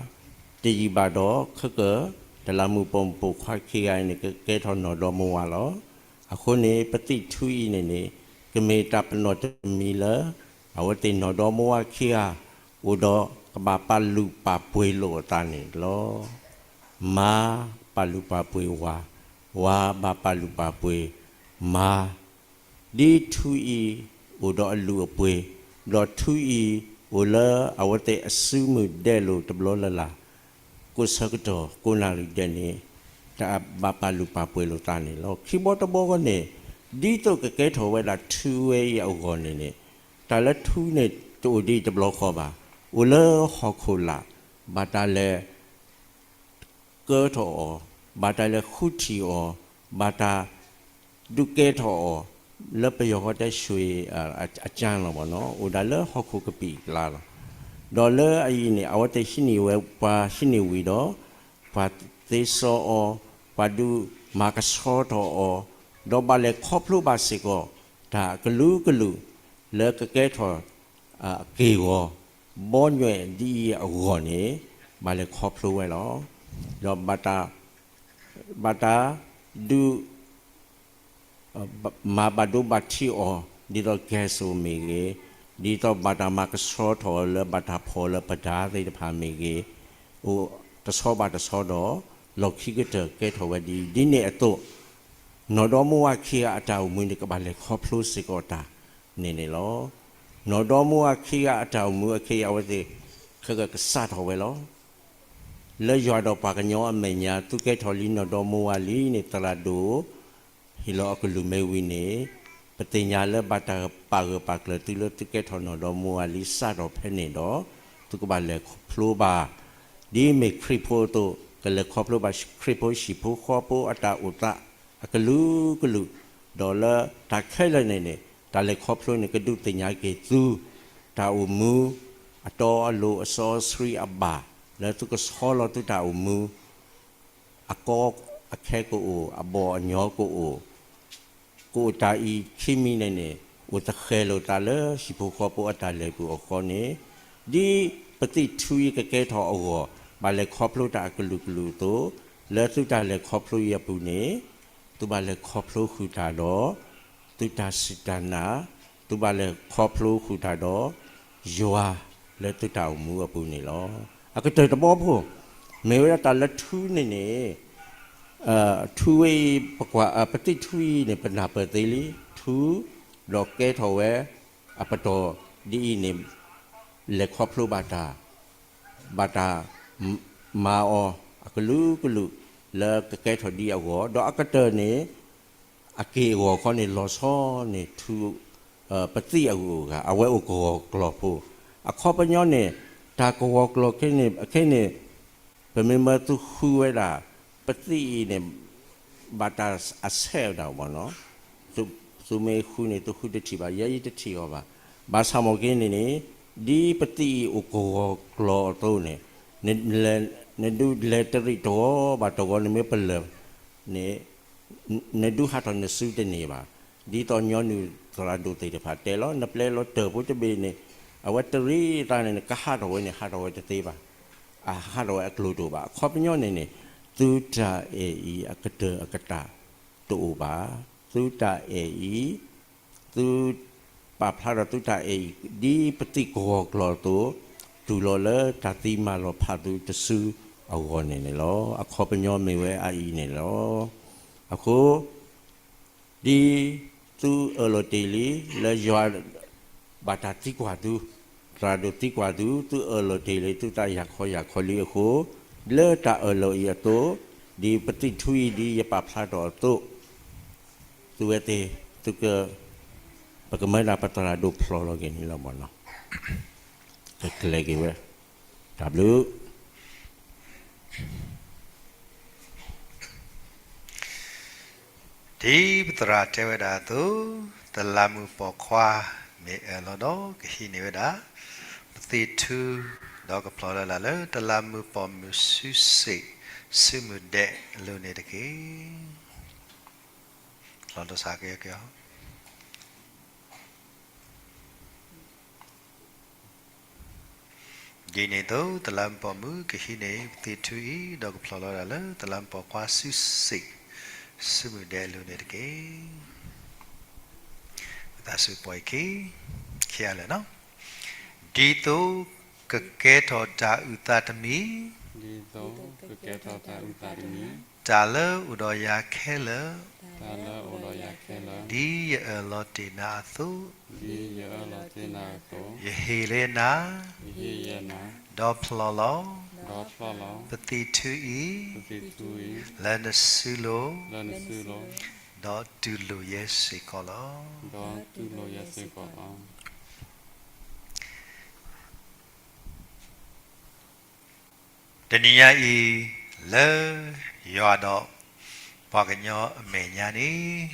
တယံာ်ဘၣ်ဒီး ခဲကၢၢ် တလးမူးပိာ်မုၣ်ပိာ်ခွါခံဂၤအံၤန့ၣ် ကကဲထီၣ်နီၢ်ဒီမါဝၤလီၤ. အဃိန့ၣ် ပသံၣ်ထူအံၤန့ၣ်န့ၣ် ကမ့ၢ်တၢ်ပနီၣ်တမံၤလၢ အဝဲသ့ၣ်နီၢ်ဒီမါဝၤခံဂၤ အိၣ်ဒီးကဘၣ်ပာ်လုၢ်ပာ်ပှ့ၤလိာ်အသးန့ၣ်လီၤ. မါပာ်လုၢ်ပာ်ပှ့ၤဝၤ, ဝၤဘၣ်ပာ်လုၢ်ပာ်ပှ့ၤမါ, ဒ်ထူအံၤအိၣ်ဒီးအလုၢ်အပှ့ၤ, ဒီးထူအံၤအိၣ်လၢအဝဲသ့ၣ်အစုမုၢ်ဒဲးလိာ်တဘျီလၢ်လၢ်, ကိးဆၢကတီၢ်ကိးနၣ်ရံၣ်ဒဲးန့ၣ် တၢ်ဘၣ်ပာ်လုၢ်ပာ်ပှ့ၤလိာ်သးန့ၣ်လီၤ. ခံဘီတဘီဂီၢ်န့ၣ် ဒ်သိးကကဲထီၣ်ဝဲဒၣ်ထူဝဲအံၤအဂီၢ်န့ၣ်န့ၣ်, တၢ်လၢထူန့ၣ်တအိၣ်ဒံးတဘျီဃီဘၣ်, အိၣ်လၢဟီၣ်ခိၣ်လာ်, ဘၣ်တၢ်လဲၤ ကၢထီၣ်အီၤ, ဘၣ်တၢ်လဲၤဃုထံၣ်အီၤ, ဘၣ်တၢ်ဒုးကဲထီၣ်အီၤ, လၢပယီၤဃီတဲ ရွှေအကၢလီၤဘၣ်နီၤ, အိၣ်ဒၣ်လၢဟီၣ်ခိၣ်ကပံာ်အကျါလီၤ. ဒီးလၢအအံၤန့ၣ် အဝဲသ့ၣ်ဟံးန့ၢ်ဝဲ ပှၤဟံးန့ၢ်ဝံၤဒီး ပှၤသ့စီအီၤ, ပှၤဒုးမၤကဆှီထီၣ်အီၤ, ဒီးဘၣ်လဲၤခီဖျိဘၣ်စ့ၢ်ကီး တၢ်အကလုာ်ကလုာ် လၢကကဲထီၣ် အက့ၢ်အဂီၤ, ဘီညွဲၣ်ဒ်အံၤအဂီၢ်န့ၣ် ဘၣ်လဲၤခီဖျိဝဲလီၤ. ဒီးဘၣ်တၢ်, ဘၣ်တၢ်ဒုး မၤဘၣ်ဒိဘၣ်ထံးအီၤ ဒ်သိး gas မ့ၢ်ဂ့ၤ, ဒ်သိးဘၣ်တၢ်မၤကဆှီထီၣ်လၢဘၣ်တၢ်ဖီၣ်လၢပဒါသ့ၣ်တဖၣ်မ့ၢ်ဂ့ၤ, အိၣ်တဆီဘၣ်တဆီဒီး လီၢ်ခံကတၢၢ်ကဲထီၣ်ဝဲဒ်အံၤ, ဒ်န့ၣ်အသိး နီၢ်ဒီမါဝၤခံဂၤအတၢ်အိၣ်မူန့ၣ် ကဘၣ်လဲၤခီဖျိစ့ၢ်ကီးတၢ်န့ၣ်န့ၣ်လီၤ. နီၢ်ဒီမါဝၤခံဂၤအတၢ်အိၣ်မူအခဲအံၤ အဝဲသ့ၣ်ခဲကစးထီၣ်ဝဲလီၤ. လၢယွၤဒီးပှၤကညီအမဲာ်ညါ သုကဲထီၣ်လံနီၢ်ဒီမါဝၤလံန့ၣ် သရၣ်ဒိၣ် ဟ့ၣ်လီၤအကလုၢ်မ့ၢ်ဝံၤန့ၣ်, ပသ့ၣ်ညါလၢဘၣ်တၢ်ပာ်ဂၢၢ်ပာ်ကျၢၤသုလၢသုကဲထီၣ်နီၢ်ဒီမါဝၤလံစးထီၣ်ဖဲန့ၣ်ဒီး, သုကဘၣ်လဲၤခီဖျိဘၣ်, ဒ်မ့ၢ်ခရံာ်ဖိအသိး ကလဲၤခီဖျိဘၣ်ခရံာ်ဖိဟံၣ်ဖိဃီဖိအတၢ်အိၣ်သးအကလုာ်ကလုာ်, ဒီးလၢတၢ်ခဲလၢာ်န့ၣ်န့ၣ် တၢ်လဲၤခီဖျိန့ၣ် ကဒုးသ့ၣ်ညါက့ၤသု တၢ်အိၣ်မူ အတီအလိၤအစီအဆှံအဘၣ် လၢသုကဆီလီၤသုတၢ်အိၣ်မူ အကီအခဲကအိၣ်, အဘီၣ်အညီကအိၣ်, ကအိၣ်တၢ်အံၤခံမံၤန့ၣ်န့ၣ် အိၣ်သဃဲၤလိာ်သးလၢဟံၣ်ဖိဃီဖိအတၢ်လဲၤပူၤအဃိန့ၣ်, ဒ်ပသံၣ်ထူအံၤကကဲထီၣ်အဂီၢ်, ဘၣ်လဲၤခီဖျိတၢ်အကလုာ်ကလုာ်အသိး, လၢသုတၢ်လဲၤခီဖျိအံၤအပူၤန့ၣ်, သုဘၣ်လဲၤခီဖျိဃုာ်တၢ်ဒီး သုတၢ်စူၢ်တၢ်နာ်, သုဘၣ်လဲၤခီဖျိဃုာ်တၢ်ဒီး ယွၤလၢသုတၢ်အိၣ်မူအပူၤန့ၣ်လီၤ. အကတၢၢ်တဘီဖိ, မ့ၢ်ဝဲဒၣ်တၢ်လၢထူန့ၣ်န့ၣ်, ထူဝဲအံၤ ပကွၢ် ပသံၣ်ထူအံၤန့ၣ် ပနၢ်ပၢၢ်သ့လံ, ထူ, ဒီးကဲထီၣ်ဝဲ အပတီၢ်ဒ်အံၤန့ၣ် လဲၤခီဖျိဘၣ်တၢ် ဘၣ်တၢ်မၤအီၤအကလုာ်ကလုာ် လၢကကဲထီၣ်ဒ်အဂီၢ်, ဒီးအကတၢၢ်န့ၣ် အက့ၢ်အဂီၤခီန့ၣ် လီၤဆီန့ၣ်ထူ ပသံၣ်အဂုၤအဂၤ အဝဲအိၣ်ကဝီၤကျီၢ်ဖိ, အခီပညီန့ၣ် တၢ်ကဝီၤကျီၢ်ခဲန့ၣ် ခဲန့ၣ် ပမ့ၢ်မၢသုဃုဝဲဒၣ် ပသံၣ်အံၤန့ၣ် ဘၣ်တၢ်အဆဲးဒၣ်မ့ၢ်နီၤ, သုမ့ၢ်ဃုန့ၣ် သုဃုတထံၣ်ဘၣ်, ယဲယတထံၣ်အီၤဘၣ်. ဘၣ်ဆၣ်မ့ၢ်က့န့ၣ်န့ၣ် ဒ်ပသံၣ်အံၤအိၣ်ကဝီၤကျီၢ်အသိးန့ၣ်, နဒုးလဲၤတရံးတဂီၤဘၣ်တဂီၤ နမ့ၢ်ပလၢၢ်န့ၣ် နဒုးဟးထီၣ်နစုတန့ၢ်ဘၣ်. ဒ်သိးညီနုၢ်သရၣ်ဒိၣ်သ့ၣ်တဖၣ်တဲလီၤ နပျဲလီၤတၢၢ်ဖိတဘ့ၣ်န့ၣ် အဝဲတရံးသးန့ၣ် နကဟးထီၣ်ဝဲန့ၣ် ဟးထီၣ်ဝဲတသ့ဘၣ်, အဟးထီၣ်ဝဲအကျိၤတအိၣ်ဘၣ်. အခီပညီန့ၣ်န့ၣ် သုတၢ်အဲၣ်အံၤအကတၢၢ်အကတၢၢ်တအိၣ်ဘၣ်. သုတၢ်အဲၣ်အံၤ သုပာ်ဖျါထီၣ်သုတၢ်အဲၣ်အံၤ ဒ်ပသံၣ်ကဝီၤကျီၢ်အသိး တုၤလီၤလၢတၢ်သံမၤလီၤဖးသုတစုအဂီၢ်န့ၣ်န့ၣ်လီၤ. အခီပညီမ့ၢ်ဝဲအအံၤန့ၣ်လီၤ. အဃိ ဒ်သုအၢၣ်လီၤတ့ၢ်လံ လၢယွၤဘၣ်တၢ်သံကွၢ်သု, သရၣ်ဒိၣ်သံကွၢ်သု, သုအၢၣ်လီၤတ့ၢ်လံ သုသးယၤခီယၤခီလံအဃိ, လၢတၢ်အၢၣ်လီၤအံၤအသိး, ဒ်ပသံၣ်ထူအံၤဒ်ယပာ်ဖျါထီၣ်အသိး သုဝဲသ့ၣ် သုက ပကမၢဒၣ်ပသရၣ်ဒိၣ်ဖျိးလီၤက့ၤန့ၣ်လီၤမ့ၢ်နီၤ, ကကျဲၤက့ၤဝဲ, တၢ်ဘျုး ဒ်ပသရၣ်တဲဝဲဒၣ်အသိး, တလးမုၢ်ပိာ်ခွါ မ့ၢ်အၢၣ်လီၤဒီးကဟံးန့ၢ်ဝဲဒၣ် ပသံၣ်ထူ, ဒီးကဖျိးလၢ်လၢ်လၢ တလးမုၢ်ပိာ်မုၣ်စုစ့ၣ် စုမုၢ်ဒဲးအလိၤန့ၣ်တက့ၢ်. လီၤတစးက့ၤက့ၤအီၤ ဒ်န့ၣ်အသိး တလးမုၢ်ပိာ်မုၣ်ကဟံးန့ၢ် ပသံၣ်ထူအံၤ ဒီးကဖျိးလီၤဒၣ်လၢ တလးမုၢ်ပိာ်ခွါစုစ့ၣ် စုမုၢ်ဒဲးအလိၤန့ၣ်တက့ၢ်. ပသးစူၤပှၤအံၤခံ, ခံဂၤလၢာ်နီၤ, ဒ်သိးကကဲထီၣ်တၢ်အုၣ်သးတမံၤ, ဒ်သိးကကဲထီၣ်တၢ်အုၣ်သးတမံၤ, တၢ်လၢအိၣ်ဒီးယၤခဲလၢာ် တၢ်လၢအိၣ်ဒီးယၤခဲလၢာ်, ဒ်ယအၢၣ်လီၤတ့ၢ်နၤအသိး, ဒ်ယအၢၣ်လီၤတ့ၢ်နၤအသိး, ယဟ့ၣ်လၢနၤ, ယဟ့ၣ်လၢနၤ, ဒီးဖျိးလီၤ, ဒီးဖျိးလီၤ, ပသံၣ်ထူအံၤ, ပသံၣ်ထူအံၤ, လၢနစုလိၤ, လၢနစုလိၤ, ဒီးတူၢ်လိာ်ယဲစ့ၢ်ကီးလီၤ. ဒီးတူၢ်လိာ်ယဲစ့ၢ်ကီးလီၤ. တနံၤညါအံၤ လၢယွၤဒီးပှၤကညီအမဲာ်ညါန့ၣ်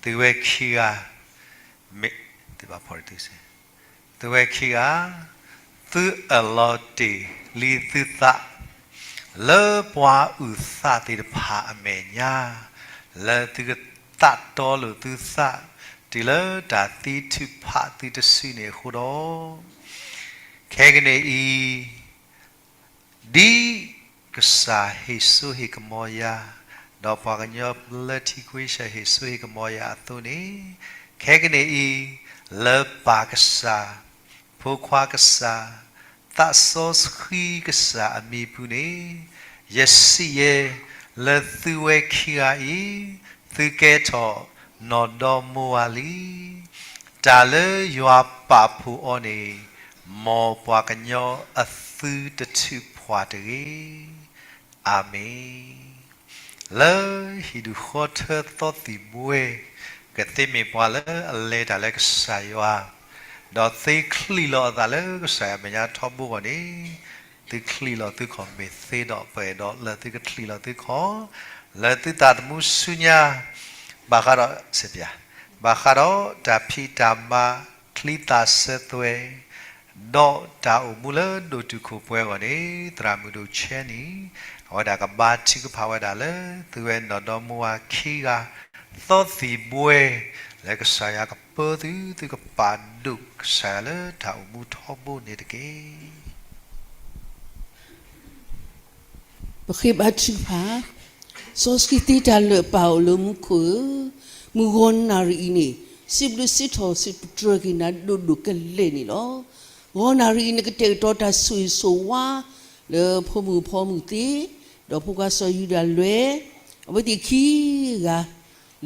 သုဝဲခံဂၤ မ့ၢ် သုဘၣ်ဖီၣ်သုစ့ၢ်, သုဝဲခံဂၤ သုအၢၣ်လီၤတ့ၢ်လံသုသး လၢပှၤအုၣ်သးသ့ၣ်တဖၣ်အမဲာ်ညါ လၢသုကသးတီလိာ်သုသး တုၤလၢတၢ်သံထုးဖးသုတစုန့ၣ်အဃိဒီး ခဲကနံၣ်အံၤ ဒ်ကစၢ်ဟ့ၣ်စိဟ့ၣ်ကမီၤယၤ, ဒီးပှၤကညီလၢထံခွ့ဆၢဟ့ၣ်စိဟ့ၣ်ကမီၤယၤအသိးန့ၣ်, ခဲကနံၣ်အံၤ, လၢပၢ်ကစၢ်, ဖိခွါကစၢ်, သးစီဆှံကစၢ်အမံၤပူၤန့ၣ်, ယစံးယဲ, လၢသုဝဲခံဂၤအံၤ, သုကဲထီၣ်နီၢ်ဒီမါဝၤလံ. တၢ်လၢယွၤပာ်ဖှိၣ်အီၤန့ၣ်, မ်ပှၤကညီအသုတထုးဖှၣ်တဂ့ၤ. အၤမ့ၣ်. လၢဟံၣ်ဒူၣ်ဃီထၢသီသံၣ်ဘှဲ, ကသ့မ့ၢ်ပှၤလၢအလဲၤတၢ်လၢကစၢ်ယွၤ, ဒီးသ့ချံးလီၤအသးလၢကစၢ်ယွၤမဲာ်ညါထီဘိအဂီၢ်န့ၣ်, သုချံးလီၤသုခီၣ်မ့ၢ်သ့ဒီးပအဲၣ်ဒိးလၢသုကချံးလီၤသုခီၣ်, လၢသုသးသမူဆူညါ, ဘၣ်ဃးဒီး, ဘၣ်ဃးဒီးတၢ်ဖံးတၢ်မၤ, ချံသၣ်စၢၤသွဲၣ် ဒီးတၢ်အိၣ်မူလၢဒိၣ်တုာ်ခိၣ်ပှဲၤအဂီၢ်န့ၣ်, သရၣ်မုၣ်ဒိၣ်ဆဲနံၣ်, အဝဲဒၣ်ကဘါထုကဖၣ်ဝဲဒၣ်လၢ သုဝဲနီၢ်ဒီမါဝၤခံဂၤ, သီသံၣ်ဘှဲ, လၢကစၢ်ယွၤကပၢသု, သုကပာ်ဒိၣ်ကစၢ်ယွၤလၢတၢ်အိၣ်မူထီဘိန့ၣ်တက့ၢ်. ပဃ့ဘါထုကဖၣ်, စီဆှံသ့တၢ်လၢာ်ပၢ်အိၣ်လၢမူခိၣ်ဧၢ, မုၢ်ဂီၤနၣ်ရံၣ်အံၤန့ၣ်, စံးဘျုးစံးထီၣ်စံးပတြၢၤက့ၤနၤဒိၣ်ဒိၣ်ကလဲာ်န့ၣ်လီၤ. ဂီၤနၣ်ရံၣ်အံၤန့ၣ် ကတဲာ်ကတီၤတၢ်ဆိၣ်ဂ့ၤဆိၣ်ဝါ, လၢဖိမုၣ်ဖိမုၣ်သ့, ဒီးဖိခွါစီၤယူဒၤလွဲၢ်, အဝဲသ့ၣ်ခံဂၤ,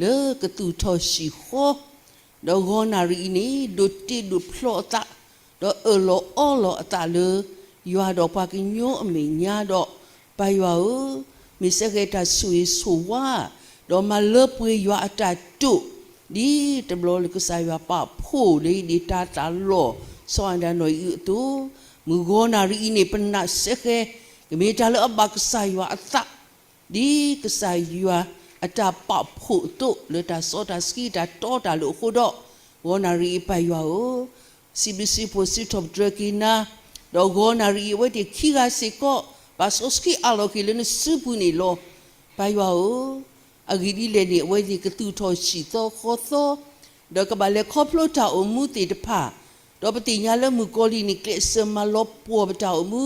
လၢကသူၣ်ထီၣ်ဟံၣ်ဃီ ဒီးဂီၤနၣ်ရံၣ်အံၤန့ၣ် ဒိးတ့ဒိးဖျီအသး, ဒီးအၢၣ်လီၤအီလီၤအသးလၢ ယွၤဒီးပှၤကညီအမဲာ်ညါဒီး, ပၢ်ယွၤဧၢ, မ့ၢ်စဲဃဲၤတၢ်ဆိၣ်ဂ့ၤဆိၣ်ဝါ, ဒီးမၤလၢပှဲၤယွၤအတၢ်တိာ်, ဒ်တဘျီလၢကစၢ်ယွၤပာ်ဖှိၣ်လၢယဒ့တၢ်သးလီၢ်, စီၤအၤဒၣ်နီၢ်အံၤအသိး, မုၢ်ဂီၤနၣ်ရံၣ်အံၤန့ၣ် ပနာ်စဲဃဲၤ, ကမ့ၢ်တၢ်လၢအဘၣ်ကစၢ်ယွၤအသး ဒ်ကစၢ်ယွၤအတၢ်ပာ်ဖှိၣ်အသိး လၢတၢ်စီတၢ်ဆှံတၢ်တီတၢ်လိၤအဃိဒီး, ဂီၤနၣ်ရံၣ်အံၤပၢ်ယွၤဧၢ, စံးဘျုးစံးဖှိၣ်စံးထီၣ်ပတြၢၤက့ၤနၤ, ဒီးဂီၤနၣ်ရံၣ်အံၤအဝဲသ့ၣ်ခံဂၤစ့ၢ်ကီး, ပာ်စီဆှံအးလီၤက့ၤလၢနစုပူၤန့ၣ်လီၤ. ပၢ်ယွၤဧၢ, အဂ့ၢ်ဒ်လဲၣ်န့ၣ် အဝဲသ့ၣ်ကသူၣ်ထီၣ်ဟံၣ်သီဃီသီ, ဒီးကဘၣ်လဲၤခီဖျိတၢ်အိၣ်မူသ့ၣ်တဖၣ်, ဒီးပသ့ၣ်ညါလၢမုၣ်ကီၤလံၢ်န့ၣ် ကျဲးစၢးမၤလီၤပှီၢ်ပတၢ်အိၣ်မူ,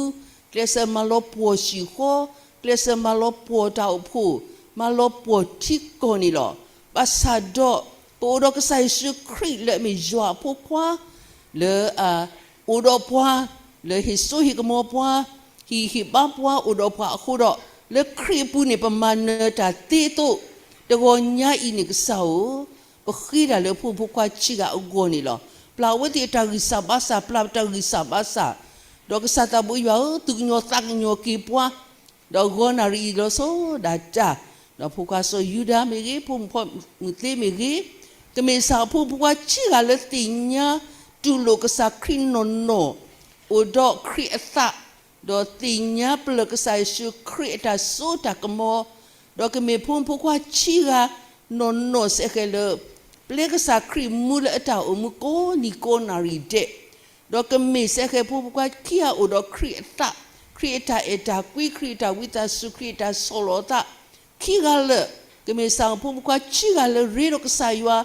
ကျဲးစၢးမၤလီၤပှီၢ်ဟံၣ်ဃီ, ကျဲးစၢးမၤလီၤပှီၢ်တၢ်အိၣ်ဖှိၣ်, မၤလီၤပှီၢ်ထံကီၢ်န့ၣ်လီၤ. ဘၣ်ဆၣ်ဒီး, ပအိၣ်ဒီးကစၢ်ယ့ၣ်ၡူးခရံာ်လၢအမ့ၢ်ယွၤအဖိခွါ, လၢအအိၣ်ဒီးပှၤ, လၢဟ့ၣ်စိဟ့ၣ်ကမီၤပှၤ, ဟ့ၣ်ဂံၢ်ဟ့ၣ်ဘါပှၤအိၣ်ဒီးပှၤအဃိဒီး, လၢခရံာ်အပူၤန့ၣ် ပမၤနၢၤတၢ်သ့အသိး, တဂီၤညါအံၤန့ၣ်ကစၢ်ဧၢ, ပဃ့တၢ်လၢဖိမုၣ်ဖိခွါခံဂၤအဂီၢ်န့ၣ်လီၤ. ပျၢ်အဝဲသ့ၣ်အတၢ်ဂံၢ်စၢ်ဘါစၢ်, ပျၢ်ပတၢ်ဂံၢ်စၢ်ဘါစၢ်, ဒီးကစၢ်သးဘိယွၤဧၢ, သူၣ်ကညီၤသးကညီၤက့ၤပှၤ, ဒီးဂီၤနၣ်ရံၣ်အံၤလီၤဆီဒၣ်တၢ်, ဒီးဖိခွါစီၤယူဒၤမ့ၢ်ဂ့ၤ, ဖိမုၣ်ဖိမုၣ်သ့မ့ၢ်ဂ့ၤ, ကမ့ၢ်စၢ်ဖိမုၣ်ဖိခွါခံဂၤလၢသ့ၣ်ညါတူၢ်လိာ်ကစၢ်ခရံာ်နီၢ်နီၢ်, အိၣ်ဒီးခရံာ်အသး, ဒီးသ့ၣ်ညါပလၢၢ်ကစၢ်ယ့ၣ်ၡူးခရံာ်အတၢ်စိတၢ်ကမီၤ, ဒီးကမ့ၢ်ဖိမုၣ်ဖိခွါခံဂၤနီၢ်နီၢ်စဲဃဲၤလၢ ပျဲကစၢ်ခရံာ်မူလၢအတၢ်အိၣ်မူကိးနံၤကိးနၣ်ရံၣ်ဒဲး, ဒီးကမ့ၢ်စဲဃဲၤဖိမုၣ်ဖိခွါခံဂၤအိၣ်ဒီးခရံာ်အသး, ခရံာ်အတၢ်အဲၣ်တၢ်ကွံ, ခရံာ်အတၢ်ဝံသးစူၤ, ခရံာ်အတၢ်ဆီၣ်လီၤအသး, ခံဂၤလၢာ်, ကမ့ၢ်စၢ်ဖိမုၣ်ဖိခွါခံဂၤလၢရ့ဒီးကစၢ်ယွၤ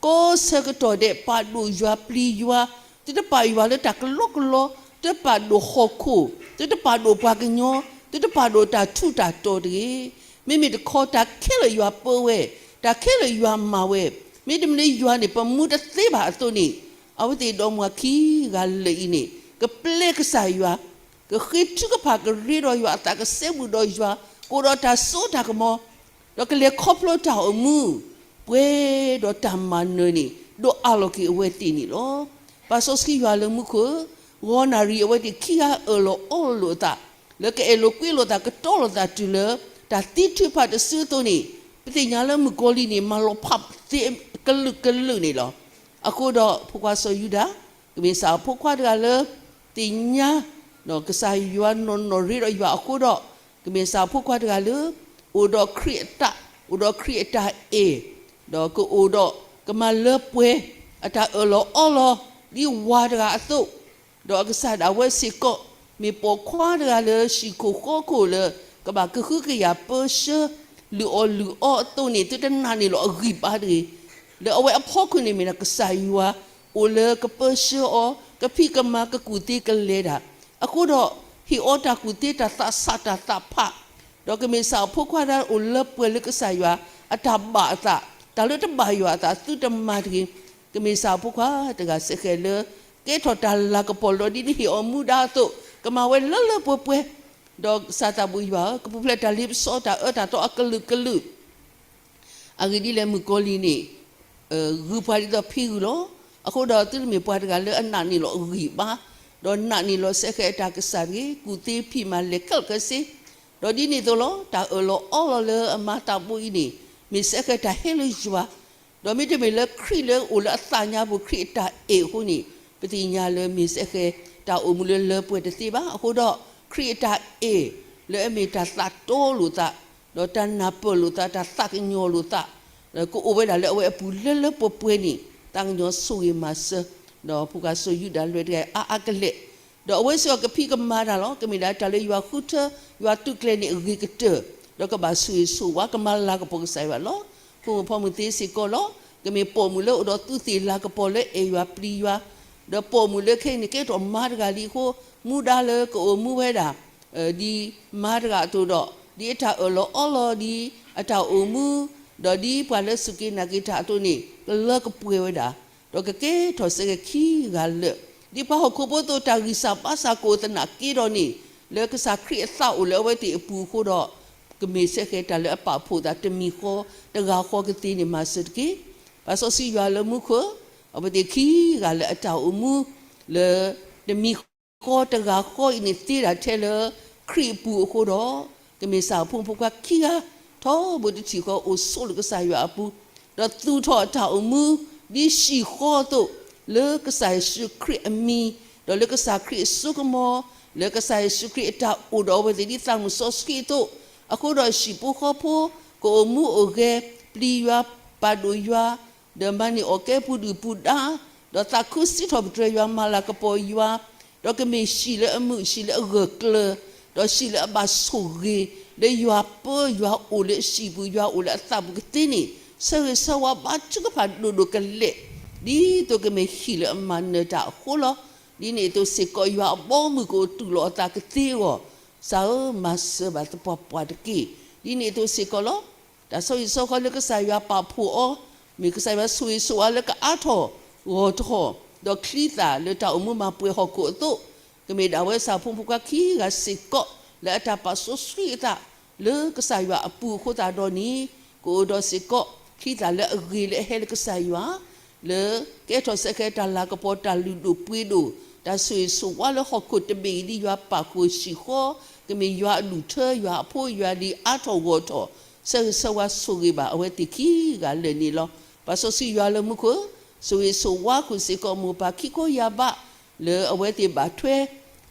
ကိးဆၢကတီၢ်ဒဲး ပာ်ဒိၣ်ယွၤပျံၤယွၤ, သုတပာ်ယွၤလၢတၢ်ကလီကလီ, သုတပာ်ဒိၣ်ဟီၣ်ခိၣ်, သုတပာ်ဒိၣ်ပှၤကညီ, သုတပာ်ဒိၣ်တၢ်ထူးတၢ်တီၤတဂ့ၤ. မ့မ့ၢ်တခီတၢ်ခဲလၢာ်ယွၤပၢဝဲ, တၢ်ခဲလၢာ်ယွၤမၤဝဲ, မ့တမ့ၢ်လၢယွၤန့ၣ် ပမူတသ့ဘၣ်အသိးန့ၣ်, အဝဲသ့ၣ်ဒီမါဝၤခံဂၤလၢာ်အံၤန့ၣ် ကပျဲကစၢ်ယွၤ, ကဃ့ထုကဖၣ်ကရ့ဒီးယွၤ, အသးကစဲဘူးဒီးယွၤ, ကအိၣ်ဒီးတၢ်စိတၢ်ကမီၤ ဒီးကလဲၤခီဖျိတၢ်အိၣ်မူ, ပှဲၤဒီးတၢ်မၤနၢၤန့ၣ် ဒိးအးလီၤက့ၤအဝဲသ့ၣ်န့ၣ်လီၤ. ပၢ်စီဆှံယွၤလၢမူခိၣ်ဧၢ, ဂီၤနၣ်ရံၣ်အဝဲသ့ၣ်ခံဂၤအၢၣ်လီၤအီလီၤအသး, လၢကအဲၣ်လိာ်ကွံလိာ်သး ကတီလိာ်သးတုၤလၢ တၢ်သံထုးဖးတစုအသိးန့ၣ်, ပသ့ၣ်ညါလၢမုၣ်ကီၤလံၢ်န့ၣ် မၤလီၤဖးသ့ကလုာ်ကလုာ်န့ၣ်လီၤ. အဃိဒီးဖိခွါစီၤယူဒၤ, ကမ့ၢ်စၢ်ဖိခွါတဂၤလၢ သ့ၣ်ညါ ကစၢ်ယွၤနီၢ်နီၢ်ရ့ဒီးယွၤအဃိဒီး, ကမ့ၢ်စၢ်ဖိခွါတဂၤလၢ အိၣ်ဒီးခရံာ်အသး, အိၣ်ဒီးခရံာ်အတၢ်အဲၣ်, ဒီးကအိၣ်ဒီး ကမၤလၢပှဲၤ အတၢ်အၢၣ်လီၤအီလီၤ ဒ်ဝၤတဂၤအသိး, ဒီးအကစၢ်ဒၣ်ဝဲစ့ၢ်ကီး မ့ၢ်ပိာ်ခွါတဂၤလၢဟံၣ်ခိၣ်ဃီခိၣ်လၢ ကဘၣ်ကဟုကယာ်ပၢဆှၢ လုၢ်အီၣ်လုၢ်အီအသိးန့ၣ် သုတနာ်န့ၢ်လီၤအဂံၢ်ဘါတဂ့ၤ. လၢအဝဲအဖီခိၣ်န့ၣ်မ့ၢ်ဒၣ် ကစၢ်ယွၤအိၣ်လၢကပၢဆှၢအီၤ, ကဖံးကမၤကကူၣ်သ့ကလဲၤတၢ်, အဃိဒီး ဟ့ၣ်အီၤတၢ်ကူၣ်သ့တၢ်သးဆးတၢ်သးဖး ဒီးကမ့ၢ်စၢ်အဖိခွါတဂၤအိၣ်လၢပှဲၤလၢကစၢ်ယွၤအတၢ်ဘၣ်အသး, တၢ်လၢတဘၣ်ယွၤအသးသုတမၤတဂ့ၤ. ကမ့ၢ်စၢ်အဖိခွါတဂၤစဲဃဲးလၢ ကဲထီၣ်တၢ်လၤကပီၤလီၤ. ဒ်နဟ့ၣ်အီၤမူဒါအသိး ကမၤဝဲလၢလၢပှဲၤပှဲၤ, ဒီးကစၢ်သးဘိယွၤဧၢ, ကပူၤဖျဲးတၢ်လ့ပစီတၢ်အၢတၢ်သီအကလုာ်ကလုာ် အဂ့ၢ်ဒ်လဲၣ် မုၣ်ကီၤလံၢ်န့ၣ် ဂုာ်ပှၤဒ်သိးဖံဂုာ်လီၤ. အဃိဒီးသုတမ့ၢ်ပှၤတဂၤလၢအနာ်န့ၢ်လီၤအဂံၢ်အဘါ, ဒီးနာ်န့ၢ်လီၤစဲဃဲးအတၢ်ကစၢ်တဂ့ၤ, ကူၣ်သ့ဖံးမၤလဲၤခဲလၢာ်ခဲဆ့, ဒီးဒ်န့ၣ်အသိးလီၤ. တၢ်အၢၣ်လီၤအီလီၤလၢအမၤသးဘိအံၤန့ၣ် မ့ၢ်စဲဃဲးတၢ်ဟဲလၢယွၤ ဒီးမ့တမ့ၢ်လၢခရံာ်လၢအအိၣ်လၢအသးညါပူၤ ခရံာ်အတၢ်အဲၣ်အဃိန့ၣ် ပသ့ၣ်ညါလၢမ့ၢ်စဲဃဲး တၢ်အိၣ်မူလၢလၢပှဲၤတသ့ဘၣ်. အဃိဒီး ခရံာ်အတၢ်အဲၣ်လၢအမ့ၢ်တၢ်သးတီလိာ်သး, ဒီးတၢ်နၢ်ပၢၢ်လိာ်သး, တၢ်သးကညီၤလိာ်သး ကအိၣ်ဝဲဒၣ်လၢအဝဲအပူၤလၢလၢပှဲၤပှဲၤန့ၣ် သးကညီၤဆိၣ်ဂ့ၤမၤစၢၤ, ဒီးဖိခွါစိၤယူဒၤလွဲၢ်တဂၤအံၤအါအါကလဲာ် ဒီးအဝဲစ့ၢ်ကီးကဖံးကမၤတၢ်လီၤ. ကမ့ၢ်ဒၣ်တၢ်လၢယွၤဃုထၢ ယွၤသုးကျဲၤန့ၣ်အဂ့ၤကတၢၢ်, ဒီးကဘၣ်ဆိၣ်ဂ့ၤဆိၣ်ဝါကမၤလၤကပီၤကစၢ်ယွၤလီၤ. ဖိမုၣ်ဖိမုၣ်သ့စ့ၢ်ကီးလီၤ. ကမ့ၢ်ပိာ်မုၣ်လၢအိၣ်ဒီးသူးသ့ၣ်လၤကပီၤလၢအဲၣ်ယွၤပျံၤယွၤ, ဒီးပိာ်မုၣ်လၢခဲအံၤန့ၣ်ကဲထီၣ်မါတဂၤလံအဃိ မူဒါလၢကအိၣ်မူဝဲဒၣ် ဒ်မါတဂၤအသိးဒီး ဒ်အတၢ်အၢၣ်လီၤအီလီၤဒ်အတၢ်အိၣ်မူ, ဒီးဒ်ပှၤလၢစူၢ်က့ၤနာ်က့ၤတၢ်အသိးန့ၣ် ကလၢကပှဲၤဝဲဒၣ် ဒီးကကဲထီၣ်စဲဃဲးခံဂၤလၢာ်, ဒ်ပှၤဟီၣ်ခိၣ်ဖိအသိး တၢ်ဂံၢ်စၢ်ဘါစၢ်ကအိၣ်သနာ်က့ဒီးန့ၣ် လၢကစၢ်ခရံာ်အသးအိၣ်လၢအဝဲသ့ၣ်အပူၤအဃိဒီး ကမ့ၢ်စဲဃဲးတၢ်လၢအပာ်ဖှိၣ်သးတမံၤဃီတဂၤဃီကသ့န့ၣ် မၤစၢၤတက့ၢ်. ပၢ်စီဆှံယွၤလၢမူခိၣ်, အဝဲသ့ၣ်ခံဂၤလၢအတၢ်အိၣ်မူ လၢတမံၤဃီတဂၤဃီအံၤန့ၣ် သ့ဒၣ်ထဲလၢခရံာ်အပူၤအဃိဒီး ကမ့ၢ်စၢ်ဖိမုၣ်ဖိခွါခံဂၤ ထီဘိတထံၣ်ဃီအိၣ်ဆိးလၢကစၢ်ယွၤအပူၤ, ဒီးသူၣ်ထီၣ်အတၢ်အိၣ်မူ ဒ်ဟံၣ်ဃီအသိး, လၢကစၢ်ယ့ၣ်ၡူးခရံာ်အမံၤ, ဒီးလၢကစၢ်ခရံာ်အစိကမီၤ, လၢကစၢ်ယ့ၣ်ၡူးခရံာ်အတၢ်အိၣ်ဒီးအဝဲသ့ၣ်ဒ်သးမုၢ်စီဆှံအသိး, အဃိဒီးဟံၣ်ဖိဃီဖိ ကအိၣ်မူအိၣ်ဂဲၤ, ပျံၤယွၤ, ပာ်ဒိၣ်ယွၤ, ဒီးမၤန့ၢ်အီၣ်ကဲပူၤဒုၣ်ပူၤဒါ, ဒီးသးခုစံးထီၣ်ပတြၢၤယွၤ မၤလၤကပီၤယွၤ, ဒီးကမ့ၢ်ဟံၣ်လၢအမုာ် ဟံၣ်လၢအဂၢၢ်ကျၢၤ, ဒီးဟံၣ်လၢအဘၣ်ဆိၣ်ဂ့ၤ, လၢယွၤပၢယွၤအိၣ်လၢဟံၣ်ပူၤ ယွၤအိၣ်လၢအသးပူၤကသ့န့ၣ် ဆၢဂ့ၤဆၢဝါဘါထုကဖၣ်ဒိၣ်ဒိၣ်ကလဲာ်, ဒ်သိးကမ့ၢ်ဟံၣ်လၢအမၤနၢၤတၢ်အဃိလီၤ. ဒ်န့ၣ်အသိးစ့ၢ်ကီး ယွၤအဘီအမုၢ်ကအိၣ်တူၢ်လိာ်အသးကသ့အဂီၢ်, ကစၢ်ဧၢ မၤစၢၤဘၣ်သပှၢ်ပှၢ်တက့ၢ်. ဒ်န့ၣ်အသိးစ့ၢ်ကီးလီၤ. တၢ်ဆီဟံၣ်ဆီဃီလၢကစၢ်ယွၤပာ်ဖှိၣ်အီၤ, မ့ၢ်ကစၢ်ယွၤဆိၣ်ဂ့ၤဆိၣ်ဝါလၢကအါထီၣ်ဂီၢ်ထီၣ်, ဒီးချံသၣ်လၢတၢ်အိၣ်မူမၤပှဲၤဟီၣ်ခိၣ်အသိး, ကမ့ၢ်ဒၣ်ဝဲစၢ်ဖိမုၣ်ဖိခွါခံဂၤစ့ၢ်ကီး လၢအတၢ်ပာ်စီဆှံအသး လၢကစၢ်ယွၤအပူၤအဃိသတးဒီးန့ၣ်, ကအိၣ်ဒီးစ့ၢ်ကီး ချံသၣ်လၢအဂ့ၤလၢအဟဲလၢကစၢ်ယွၤ လၢကဲထီၣ်စဲဃဲးတၢ်လၤကပီၤ တၢ်လုၢ်ဒိၣ်ပှ့ၤဒိၣ် တၢ်ဆိၣ်ဂ့ၤဆိၣ်ဝါလၢဟီၣ်ခိၣ်တဘ့ၣ်အံၤ ဒ်ယွၤပာ်ဃုာ်ဟံၣ်ဃီ, ကမ့ၢ်ယွၤအဒူၣ်ထၢ ယွၤအဖိယွၤဒ်အါထီၣ်ဂီၢ်ထီၣ်, ဆၢဂ့ၤဆၢဝါဆိၣ်ဂ့ၤဘၣ်အဝဲသ့ၣ်ခံဂၤလၢာ်န့ၣ်လီၤ. ပၢ်စီဆှံယွၤလၢမူခိၣ်, ဆိၣ်ဂ့ၤဆိၣ်ဝါဃုာ်စ့ၢ်ကီးမိၢ်ပၢ်ခံခိယၤဘး လၢအဝဲသ့ၣ်ဘၣ်ထွဲ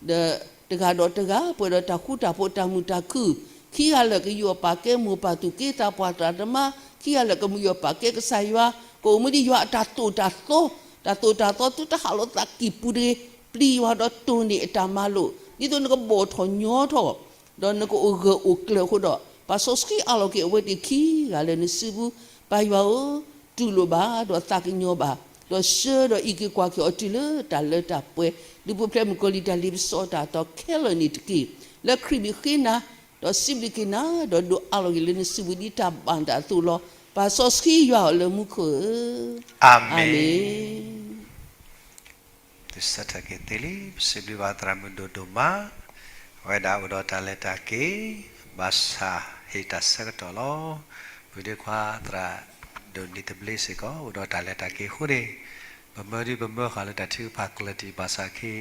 ဒီးတဂၤဒီးတဂၤ ပှဲၤဒီးတၢ်ဃူတၢ်ဖိးတၢ်မုာ်တၢ်ခုၣ်, ခံဂၤလၢာ်ကယူးယီၣ်ပာ်ကဲမိၢ်ပၢ်သူၣ်က့သးပှၢ်သရၣ်သမါ, ခံဂၤလၢာ်ကယူးယီၣ်ပာ်ကဲကစၢ်ယွၤ, ကအိၣ်မူဒ်ယွၤအတၢ်သိၣ်တၢ်သီ, တၢ်သိၣ်တၢ်သီသုတဟးလီၤသးကံၢ်ပူၤတဂ့ၤ, ပျံၤယွၤဒီးတိၢ်န့ၢ်အတၢ်မၤလိာ်, ဒ်သိးနကဘီၣ်ထီၣ်ညီထီၣ် ဒီးနကအိၣ်ဂၢၢ်အိၣ်ကျၢၤအဃိဒီး ပၢ်စီဆှံအးလီၤက့ၤအဝဲသ့ၣ်ခံဂၤလၢာ်နစုပူၤ, ပၢ်ယွၤဧၢ, တူၢ်လိာ်ဘၣ်ဒီးသးကညီၤဘၣ်, ဒီးဆှၢဒီးအံးက့ၤကွၢ်က့ၤအီၤတုၤလၢတၢ်လၢတၢ်ပှဲၤ, ဒုးပူၤဖျဲးမုၣ်ကီၤလံၢ်တၢ်လ့ပစီတၢ်အသီခဲလၢာ်န့ၣ်တက့ၢ်. လၢခရံာ်မံၤဃ့နၤ, ဒီးစံးဘျုးက့ၤနၤ, ဒီးဒိးအးလီၤက့ၤလၢနစုပူၤဒ်တၢ်ဘၣ်နသးအသိးလီၤ. ပၢ်စီဆှံယွၤဧၢလၢမူခိၣ်ဧၢ, အၤမ့ၣ်. သုဆၢထၢၣ်က့ၤသ့လံ, ပစံးဘျုးဘၣ်သရၣ်မုၣ်ဒိၣ်ဒိၣ်မး, အဝဲဒၣ်အိၣ်ဒီးတၢ်လဲၤတၢ်က့ၤ, ဘၣ်ဆၣ်ဟ့ၣ်တၢ်ဆၢကတီၢ်လီၤ. ပဒ့ခွါသရၣ်ဒိၣ်နံၤသဘျ့စ့ၢ်ကီး အိၣ်ဒီးတၢ်လဲၤတၢ်က့ၤအဃိန့ၣ်, ပမၢဒုပမၢဃာ်လၢတၢ်ထုကဖၣ်ကျၢၢ်တံၢ်ဘၣ်ဆၣ်ခံ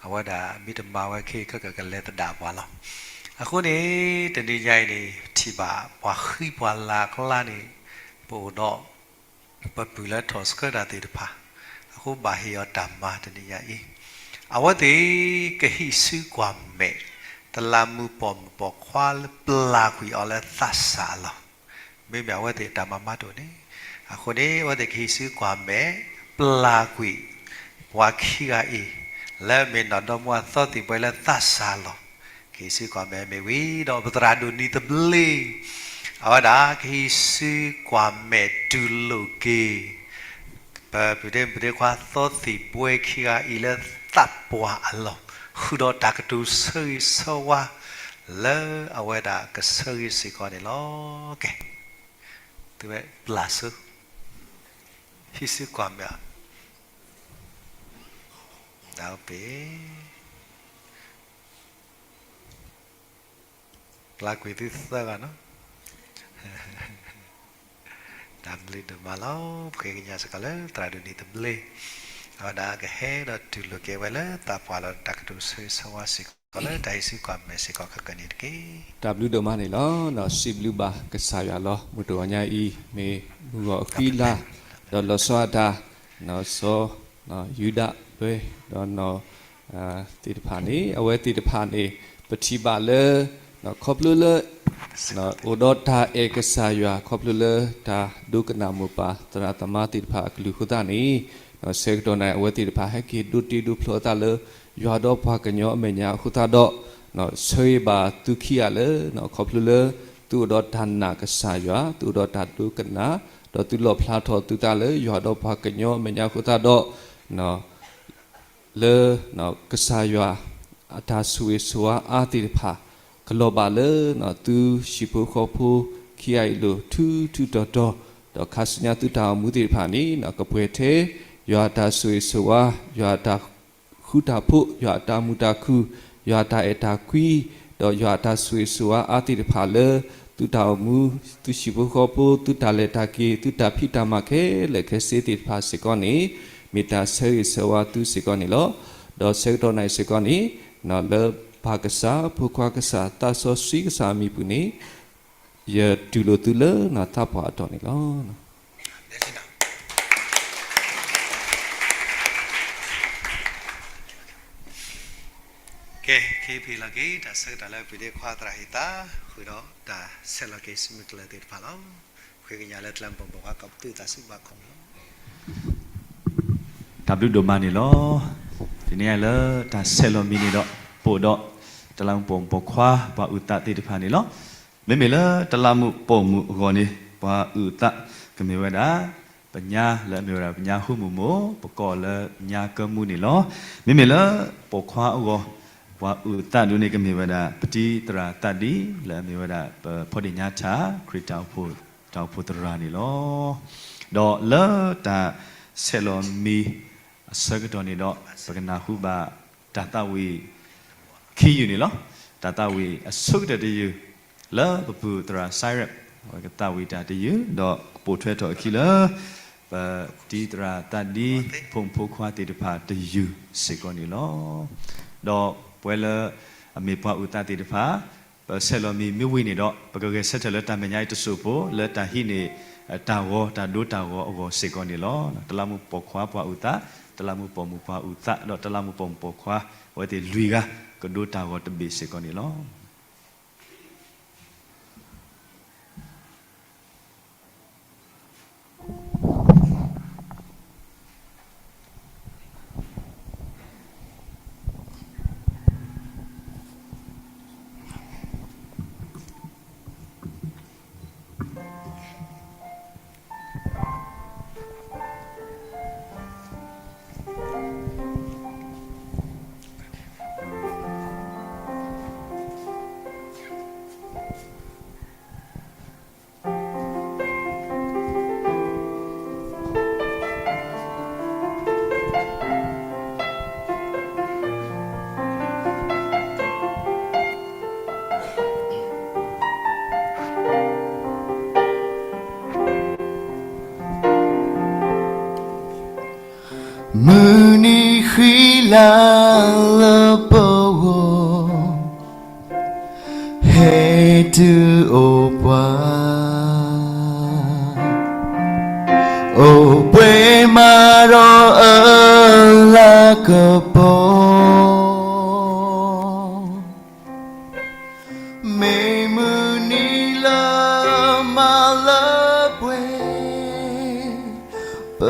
အဝဲဒၣ်မ့ၢ်တမၤဝဲခဲအံၤ ကကလဲၤသဒၣ်ပှၤလီၤ. အဃိန့ၣ် တနံၤညါအံၤန့ၣ် ပထံၣ်ဘၣ်ပှၤဃံပှၤလၤအကျါန့ၣ် ပအိၣ်ဒီး ပပုၢ်လၢထီၣ်ဆှၢတၢ်သ့ၣ်တဖၣ်, အဃိဘၣ်ဟ့ၣ်အီၤတၢ်မၤတနံၤညါအံၤ, အဝဲသ့ၣ်ကဟံးစုကွၢ်မဲာ် တလးမူးပိာ်မုၣ်ပိာ်ခွါလၢပျၢ်ကွံာ်အီၤလၢသးစၢ်အလီၢ်, မ့မ့ၢ်အဝဲသ့ၣ်အတၢ်မၤမးတအိၣ်န့ၣ်, အဃိန့ၣ် အဝဲသ့ၣ်ကဟံးစုကွၢ်မဲာ် ပျၢ်ကွံာ် ပှၤခံဂၤအံၤ လၢအမ့ၢ်နီၢ်ဒီမါဝၤသီသံၣ်ဘှဲလၢသးစၢ်အလီၢ်, ကဟံးစုကွၢ်မဲာ်မ့ၢ်ဝံၤဒီး ပသရၣ်ဒိၣ်နံၤသဘျ့ အဝဲဒၣ်ကဟံးစုကွၢ်မဲာ်တူၢ်လိာ်က့ၤ ပပုၢ်ဒ့မုၣ်ဒ့ခွါသီသံၣ်ဘှဲခံဂၤအံၤလၢသးပှၢ်အလီၢ်, ဃုာ်ဒီးတၢ်ကတိၤဆၢဂ့ၤဆၢဝါ လၢအဝဲဒၣ်ကဆၢဂ့ၤစ့ၢ်ကီးန့ၣ်လီၤ. ကဲ, သုဝဲပျၢ်ဆူ, ဟံးစုကွၢ်မဲာ်, ဒၣ်ပ့ၤ ပျၢ်ကွံာ်သုသၢဂၤနီၤ. တၢ်ဘျုးဒိၣ်မးလီၤ. ပဃ့ကညးစ့ၢ်ကီးလၢသရၣ်ဒိၣ်န့ၣ်တဘျီ, အဝဲဒၣ်ကဟဲဒီးတူၢ်လိာ်က့ၤဝဲလၢသးပှၢ်လီၤ တၢ်ကတိၤဆၢဂ့ၤဆၢဝါစ့ၢ်ကီးလၢတၢ်ဟံးစုကွၢ်မဲာ်စ့ၢ်ကီးခဲကနံၣ်တက့ၢ်. တၢ်ဘျုးဒိၣ်မးန့ၣ်လီၤ. စံးဘျုးဘၣ်ကစၢ်ယွၤလီၤ. မုၢ်တဂီၤညါအံၤ မ့ၢ်မုၢ်ဂီၤအဃံလၤ, ဒီးလီၤဆီဒၣ်တၢ် စီၤ ယူဒၤ ပှဲၤဒီး သ့ၣ်တဖၣ်န့ၣ် အဝဲသ့ၣ်တဖၣ်န့ၣ် ပထံၣ်ဘၣ်လၢ ခီဖျိလၢ အိၣ်ဒီးတၢ်အဲၣ်ကစၢ်ယွၤ ခီဖျိလၢတၢ်ဒိကနၣ်မိၢ်ပၢ်သရၣ်သမါသ့ၣ်တဖၣ်အကလုၢ်အဃိသတးန့ၣ်, ဆၢကတီၢ်န့ၣ် အဝဲသ့ၣ်တဖၣ်ဟဲက့ၤဒိတ့ဒိဖျီအသးလၢ ယွၤဒီးပှၤကညီအမဲာ်ညါအဃိသတးဒီး ဆၢဂ့ၤဘၣ်သုခံဂၤလၢ ခီဖျိလၢ သုအိၣ်ဒီးတၢ်နာ်ကစၢ်ယွၤ, သုအိၣ်ဒီးတၢ်ဒိကနၣ်, ဒီးသုလီၣ်ဖျါထီၣ်သုသးလၢယွၤဒီးပှၤကညီအမဲာ်ညါအဃိသတးဒီး လၢ ကစၢ်ယွၤအတၢ်ဆိၣ်ဂ့ၤဆိၣ်ဝါအါသ့ၣ်တဖၣ် ကလီၤဘၣ်လၢ သုဟံၣ်ဖိဃီဖိခံဂၤအံၤလိၤထူထူတီၤတီၤ, ဒီးခါဆူညါသုတၢ်အိၣ်မူသ့ၣ်တဖၣ်န့ၣ် ကပှဲၤထဲ ယွၤအတၢ်ဆိၣ်ဂ့ၤဆိၣ်ဝါ, ယွၤအတၢ်ဃူတၢ်ဖိး, ယွၤအတၢ်မုာ်တၢ်ခုၣ်, ယွၤအတၢ်အဲၣ်တၢ်ကွံ, ဒီးယွၤအတၢ်ဆိၣ်ဂ့ၤဆိၣ်ဝါအါသ့ၣ်တဖၣ်လၢ သုတၢ်အိၣ်မူ, သုဟံၣ်ဖိဃီဖိ, သုတၢ်လဲၤတၢ်က့ၤ, သုတၢ်ဖံးတၢ်မၤခဲလၢာ်ခဲဆ့သ့ၣ်တဖၣ်စ့ၢ်ကီးန့ၣ် မ့ၢ်တၢ်ဆၢဂ့ၤဆၢဝါသုစ့ၢ်ကီးန့ၣ်လီၤ. ဒီးဆၢကတီၢ်နၣ်ရံၣ်စ့ၢ်ကီးန့ၣ် လၢပၢ်ကစၢ်, ဖိခွါကစၢ်, သးစီဆှံကစၢ်အမံၤပူၤန့ၣ် ယတူၢ်လိာ်သုလၢသးပှၢ်အတီၢ်န့ၣ်လီၤ. ကဲ, ခဲအံၤပဟ့ၣ်လီၤက့ၤ တၢ်ဆၢကတီၢ်လၢပဒ့ခွါသရၣ်ဟ့ၣ်သါ, ဃုာ်ဒီးတၢ်ဆဲးလီၤက့ၤစုမုၢ်ကလၢၤသ့ၣ်တဖၣ်လီၤ. ဃ့ကညးလၢတလးမူးပိာ်မုၣ်ပိာ်ခွါ ကီးပသူၣ်သးစူၤဘၣ်ခီၣ်လီၤ. တၢ်ဘျုးဒိၣ်မးန့ၣ်လီၤ. တနံၤအံၤလၢတၢ်ဆဲးလီၤမံၤန့ၣ်ဒီး ပအိၣ်ဒီး တလးမူးပိာ်မုၣ်ပိာ်ခွါ ပှၤအုၣ်သးသ့ၣ်တဖၣ်န့ၣ်လီၤ. မ့မ့ၢ်လၢတလးမူးပိာ်မုၣ်အဂီၢ်န့ၣ် ပှၤအုၣ်သး ကမ့ၢ်ဝဲဒၣ် ပညါလၢအမ့ၢ်ဝဲဒၣ် ပညါဃူမုၢ်မိၢ်, ပကိးလၢညါကၢမူန့ၣ်လီၤ. မ့မ့ၢ်လၢပိာ်ခွါအဂီၢ် ပှၤအုၣ်သးဒ်န့ၣ် ကမ့ၢ်ဝဲဒၣ် ပတံၤသရၣ်သးဒံ လၢအမ့ၢ်ဝဲဒၣ် ပဖီဒ့ၣ်ညါထၣ် ခရံာ်တၢ်အိၣ်ဖှိၣ်သရၣ်န့ၣ်လီၤ. ဒီးလၢတၢ်ဆဲးလီၤမံၤ အဆၢကတီၢ်န့ၣ်ဒီး ပကနၢ်ဟူဘၣ်တၢ်သးဝံၣ်ခံယုၢ်န့ၣ်လီၤ. တၢ်သးဝံၣ်အဆိကတၢၢ်တယုၢ် လၢပပုၢ်သရၣ်စဲးရဲး အဝဲကသးဝံၣ်တၢ်တယုၢ် ဒီးကပိာ်ထွဲထီၣ်အခံလၢ ပတံၤသရၣ်သးဒံ ဖိမုၣ်ဖိခွါသ့ၣ်တဖၣ်တယုၢ်စ့ၢ်ကီးန့ၣ်လီၤ. ဒီးပဝဲလၢ အမ့ၢ်ပှၤအုၣ်သးသ့ၣ်တဖၣ် ပဆဲးလီၤမံၤမ့ၢ်ဝံၤန့ၣ်ဒီး ပကဂဲၤဆၢထၢၣ်လၢတၢ်မဲာ်ညါအံၤတစိၢ်ဖိ လၢတၢ်ဟံးန့ၢ် တၢ်ဂီၤ တၢ်ဒိတၢ်ဂီၤအဂီၢ်စ့ၢ်ကီးန့ၣ်လီၤ. တလးမူးပိာ်ခွါပှၤအုၣ်သး, တလးမူးပိာ်မုၣ်ပှၤအုၣ်သး ဒီးတလးမူးပိာ်မုၣ်ပိာ်ခွါ အဝဲသ့ၣ်လွံၢ်ဂၤ ကဒိတၢ်ဂီၤတဘ့ၣ်စ့ၢ်ကီးန့ၣ်လီၤ. မုၢ်နံၤဃံလၤလၢပဂီၢ် ဟဲတုၤအိၣ်ပှၤ, အိၣ်ပှဲၤမးဒီးအလၤကပီၤ, မ့ၢ်မုၢ်နံၤလၢမၤလၢပှဲၤ ပ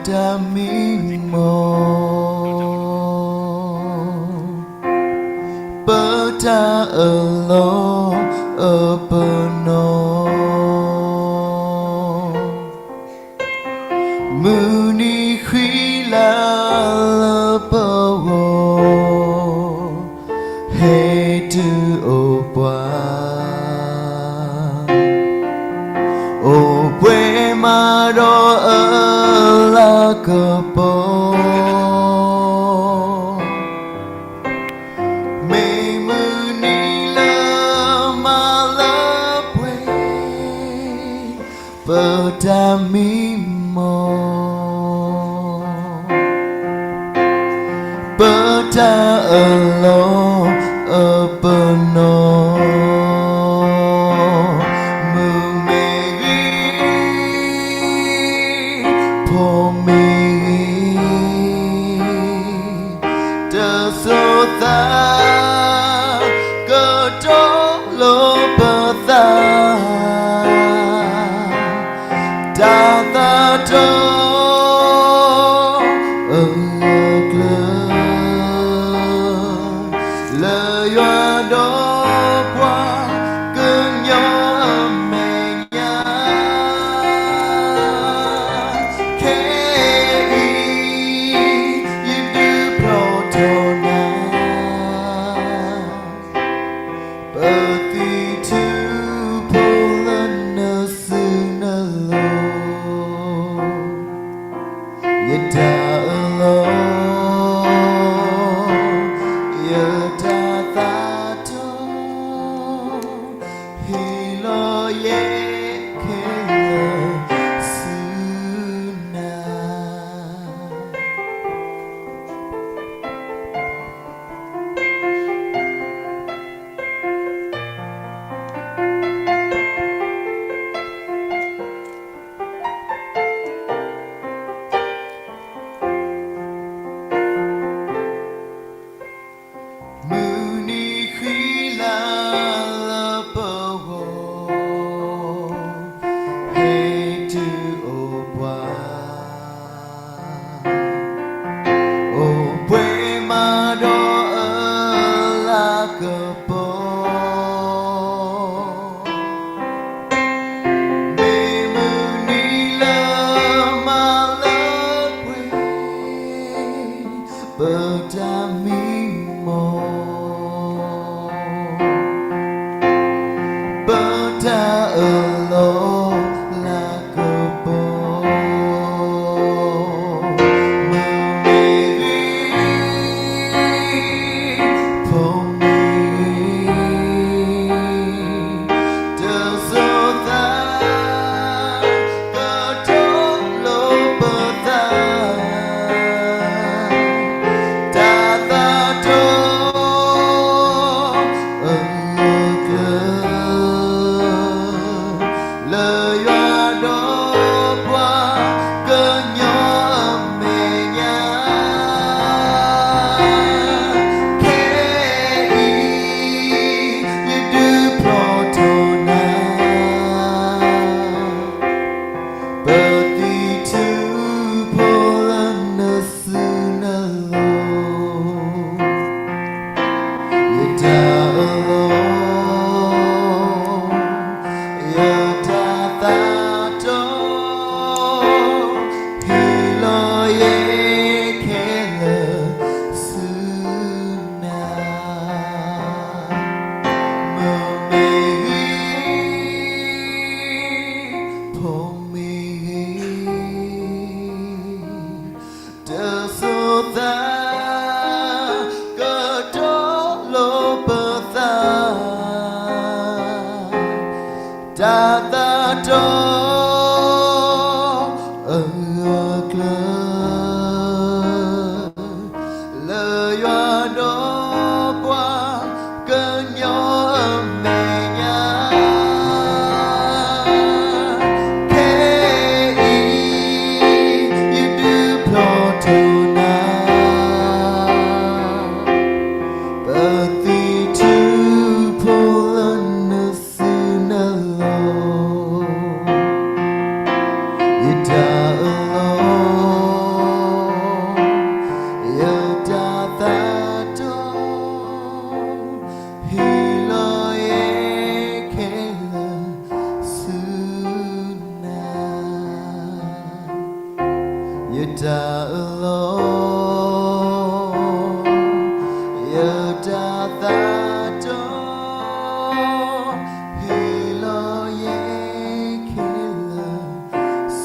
တၢ်မံမီၢ်, ပတၢ်အၢၣ်လီၤအပနီၣ်, မုၢ်နံၤဃံလၤလၢပဂီၢ် ဟဲတုၤအိၣ်ပှၤ မၤဒီးအလၤကပီၤ, မ့ၢ်မုၢ်နံၤလၢမၤလၢပှဲၤ ပတၢ်မံမီၢ်, ပတၢ်အလီၢ်အပနီၣ်, မုၢ်မ့ၢ်ဂ့ၤ, ဖိမ့ၢ်ဂ့ၤ, တစိၤသး ကတီၤလိာ်ပသး, တၢ်သးတီ အဂၢၢ်ကျၢၤ လၢယွၤဒီးပှၤကညီအမဲာ်ညါ, ခဲအံၤ ယဒုးဖျီၣ်ထီၣ်နၤ ပသံၣ်ထူဖိလၢနစုနလိၤ, ယတၢ်အလီၢ် ယတၢ်သးတီ ဟ့ၣ်လီၤယဲခဲလၢာ်ဆူနၤ. မုၢ်နံၤဃံလၤလၢပဂီၢ် ဟဲတုၤအိၣ်ပှၤ အိၣ်ပှဲၤမၤဒီးအလၤကပီၤ, မ့ၢ်မုၢ်နံၤလၢမၤလၢပှဲၤ ပတၢ်မံမီၢ်, ပတၢ်အလီၢ်လၤကပီၤ, မုၢ်မ့ၢ်ဂ့ၤ, ဖိမ့ၢ်ဂ့ၤ, တစိၤသး ကတီၤလိာ်ပသး, တၢ်သးတီ အဂၢၢ်ကျၢၤ လၢယွၤဒီးပှၤကညီအမဲာ်ညါ, ခဲအံၤ ယဒုးဖျီၣ်ထီၣ်နၤ ပသံၣ်ထူဖိလၢနစုနလိၤ, ယတၢ်အလီၢ် ယတၢ်သးတီ ဟ့ၣ်လီၤယဲခဲလၢာ်ဆူနၤ, မုၢ်မ့ၢ်ဂ့ၤ, ဖိမ့ၢ်ဂ့ၤ, တစိၤသး ကတီၤလိာ်ပသး, တၢ်သးတီ အဂၢၢ်ကျၢၤ လၢယွၤဒီးပှၤကညီအမဲာ်ညါ, ခဲအံၤ ယဒုးဖျီၣ်ထီၣ်နၤ ပသံၣ်ထူဖိလၢနစုနလိၤ, ယတၢ်အလီၢ် ယတၢ်သးတီ ဟ့ၣ်လီၤယဲခဲလၢာ်ဆူနၤ, ယတၢ်အလီၢ် ယတၢ်သးတီ ဟ့ၣ်လီၤယဲခဲလၢာ်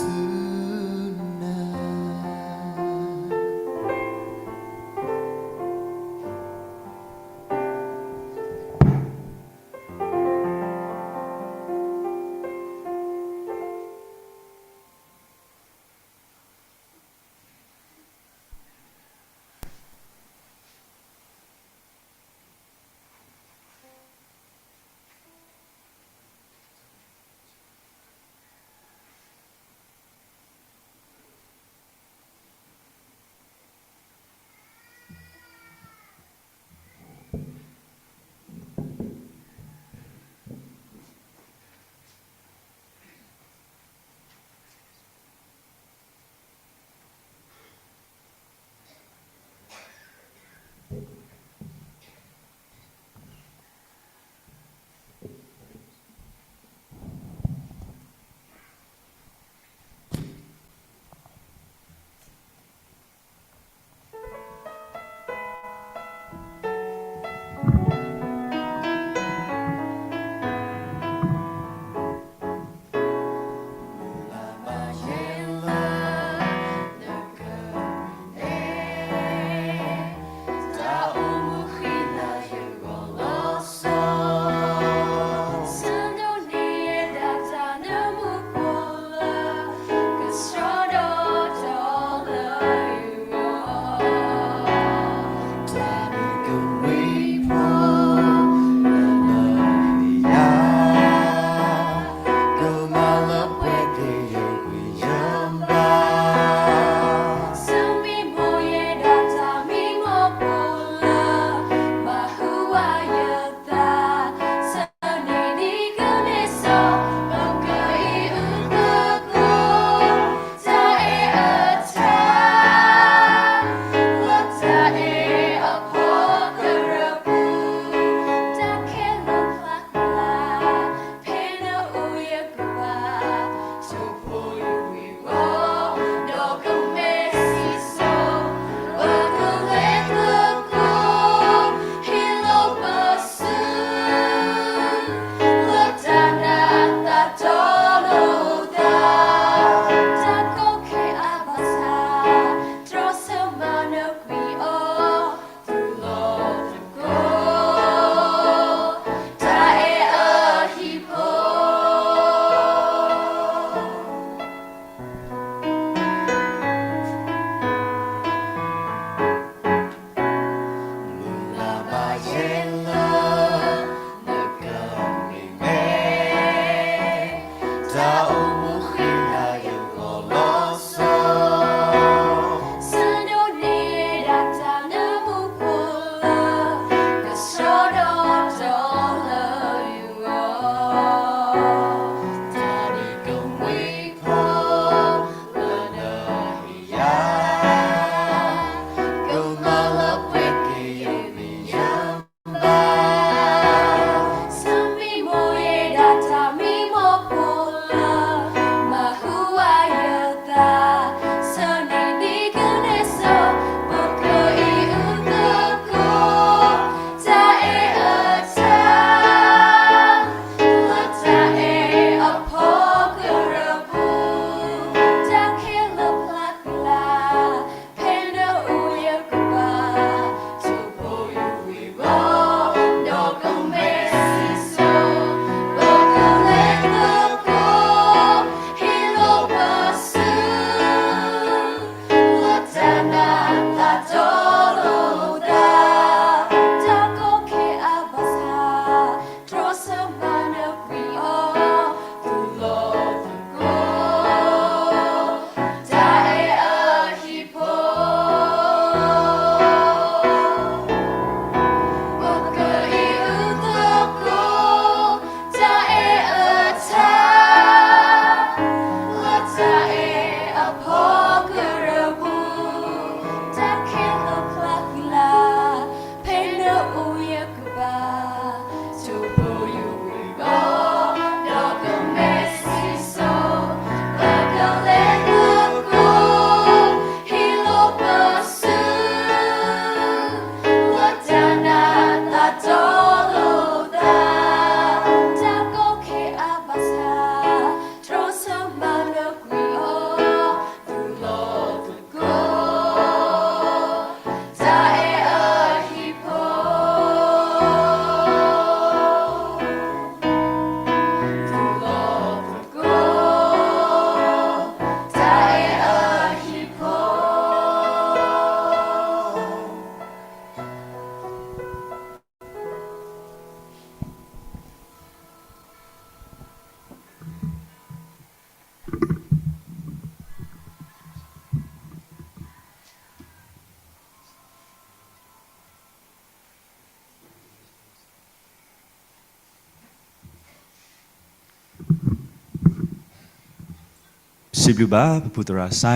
စံးဘျုးဘၣ်ပဖုသရၣ်စဲ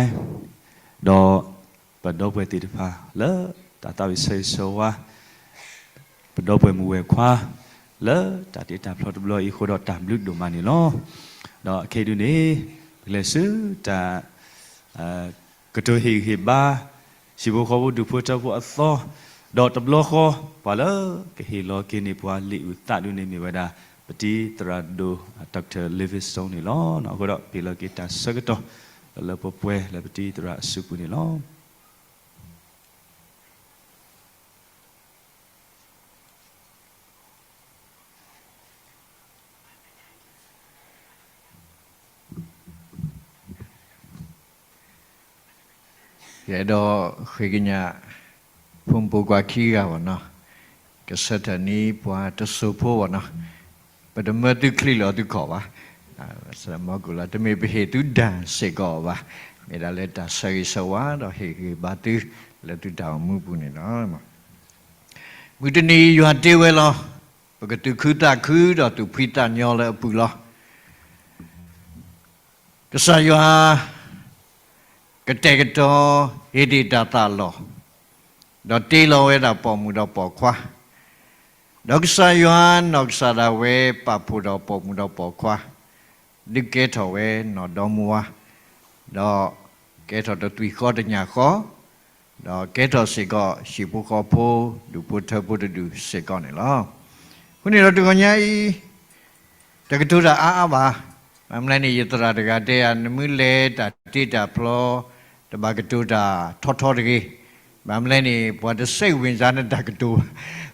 ဒီးပဒီပုၢ်ဝဲၢ်သ့ၣ်တဖၣ်လၢတၢ်သးဝံၣ်ဆၢဂ့ၤဆၢဝါ ပဒီပုၢ်ဝဲၢ်မုၣ်ဝဲၢ်ခွါ လၢတၢ်တ့တၢ်ဖျီတဘျီအံၤအဃိဒီးတၢ်ဘျုးဒိၣ်မးန့ၣ်လီၤ. ဒီးခဲအံၤဒုန့ၣ် ပကလဲၤဆူတၢ် ကတိၤဟ့ၣ်ဂံၢ်ဟ့ၣ်ဘါ ဟံၣ်ဖိဃီဖိဒူၣ်ဖိထၢဖိအသီ, ဒီးတဘျီဃီ ပှၤလၢကဟ့ၣ်လီၤက့ၤန့ၢ်ပှၤလံာ်အုၣ်သးဒုန့ၣ်မ့ၢ်ဝဲဒၣ် ပတံၤသရၣ်ဒိၣ် Doctor Livingstone န့ၣ်လီၤ. အဃိဒီးပဟ့ၣ်လီၤက့ၤတၢ်ဆၢကတီၢ် လၢပှဲၤပှဲၤလၢပတံၤသရၣ်အစုပူၤန့ၣ်လီၤ. ယအဲၣ်ဒိးဃ့ကညး ဖိမုၣ်ဖိခွါခံဂၤဘၣ်နီၤ, ကဆၢထၢၣ်န့ၢ်ပှၤတစိၢ်ဖိဘၣ်နီၤ, ပတမၢသုချံးလီၤသုခီၣ်ဘၣ်, မီၢ်ကူၣ်လီၤ တမ့ၢ်ပဟ့ၣ်သုဒၣ်စ့ၢ်ကီးဘၣ်, မ့ၢ်ဒၣ်လၢတၢ်ဆၢဂ့ၤဆၢဝါဒီးဟ့ၣ်ဂံၢ်ဘါသု လၢသုတၢ်အိၣ်မူပူၤန့ၣ်လီၤ. မုၢ်တနံၤယွၤတ့ဝဲလီၤ, ပကသူၣ်ခုသးခုဒီးသူၣ်ဖှံသးညီလၢအပူၤလီၤ. ကစၢ်ယွၤ ကတဲာ်ကတီၤ ဟ့ၣ်တ့ၢ်တၢ်သးလီၤ, ဒီးတ့လီၤဝဲဒၣ်ပိာ်မုၣ်ဒီးပိာ်ခွါ, ဒီးကစၢ်ယွၤနီၢ်ကစၢ်ဒၣ်ဝဲပာ်ဖှိၣ်ဒီးပိာ်မုၣ်ဒီးပိာ်ခွါ, ဒုးကဲထီၣ်ဝဲနီၢ်ဒီမါဝၤ, ဒီးကဲထီၣ်တသွံၣ်ဃီတညၣ်ဃီ, ဒီးကဲထီၣ်စ့ၢ်ကီးဟံၣ်ဖိဃီဖိ ဒူၣ်ဖိထၢဖိတဒူၣ်စ့ၢ်ကီးန့ၣ်လီၤ. အဃိန့ၣ်ဒီးတဂီၤညါအံၤ တကတိၤတၢ်အါအါဘၣ်. ဘၣ်မနုၤလဲၣ်န့ၣ် ယသရၣ်တဂၤတဲယၤ နမ့ၢ်လဲၤတၢ်တ့တၢ်ဖျီ တဘၣ်ကတိၤတၢ်ထီထီတဂ့ၤ. ဘၣ်မနုၤလဲၣ်န့ၣ် ပှၤတစိတ်ဝင်စားနတၢ်ကတိၤဘၣ်,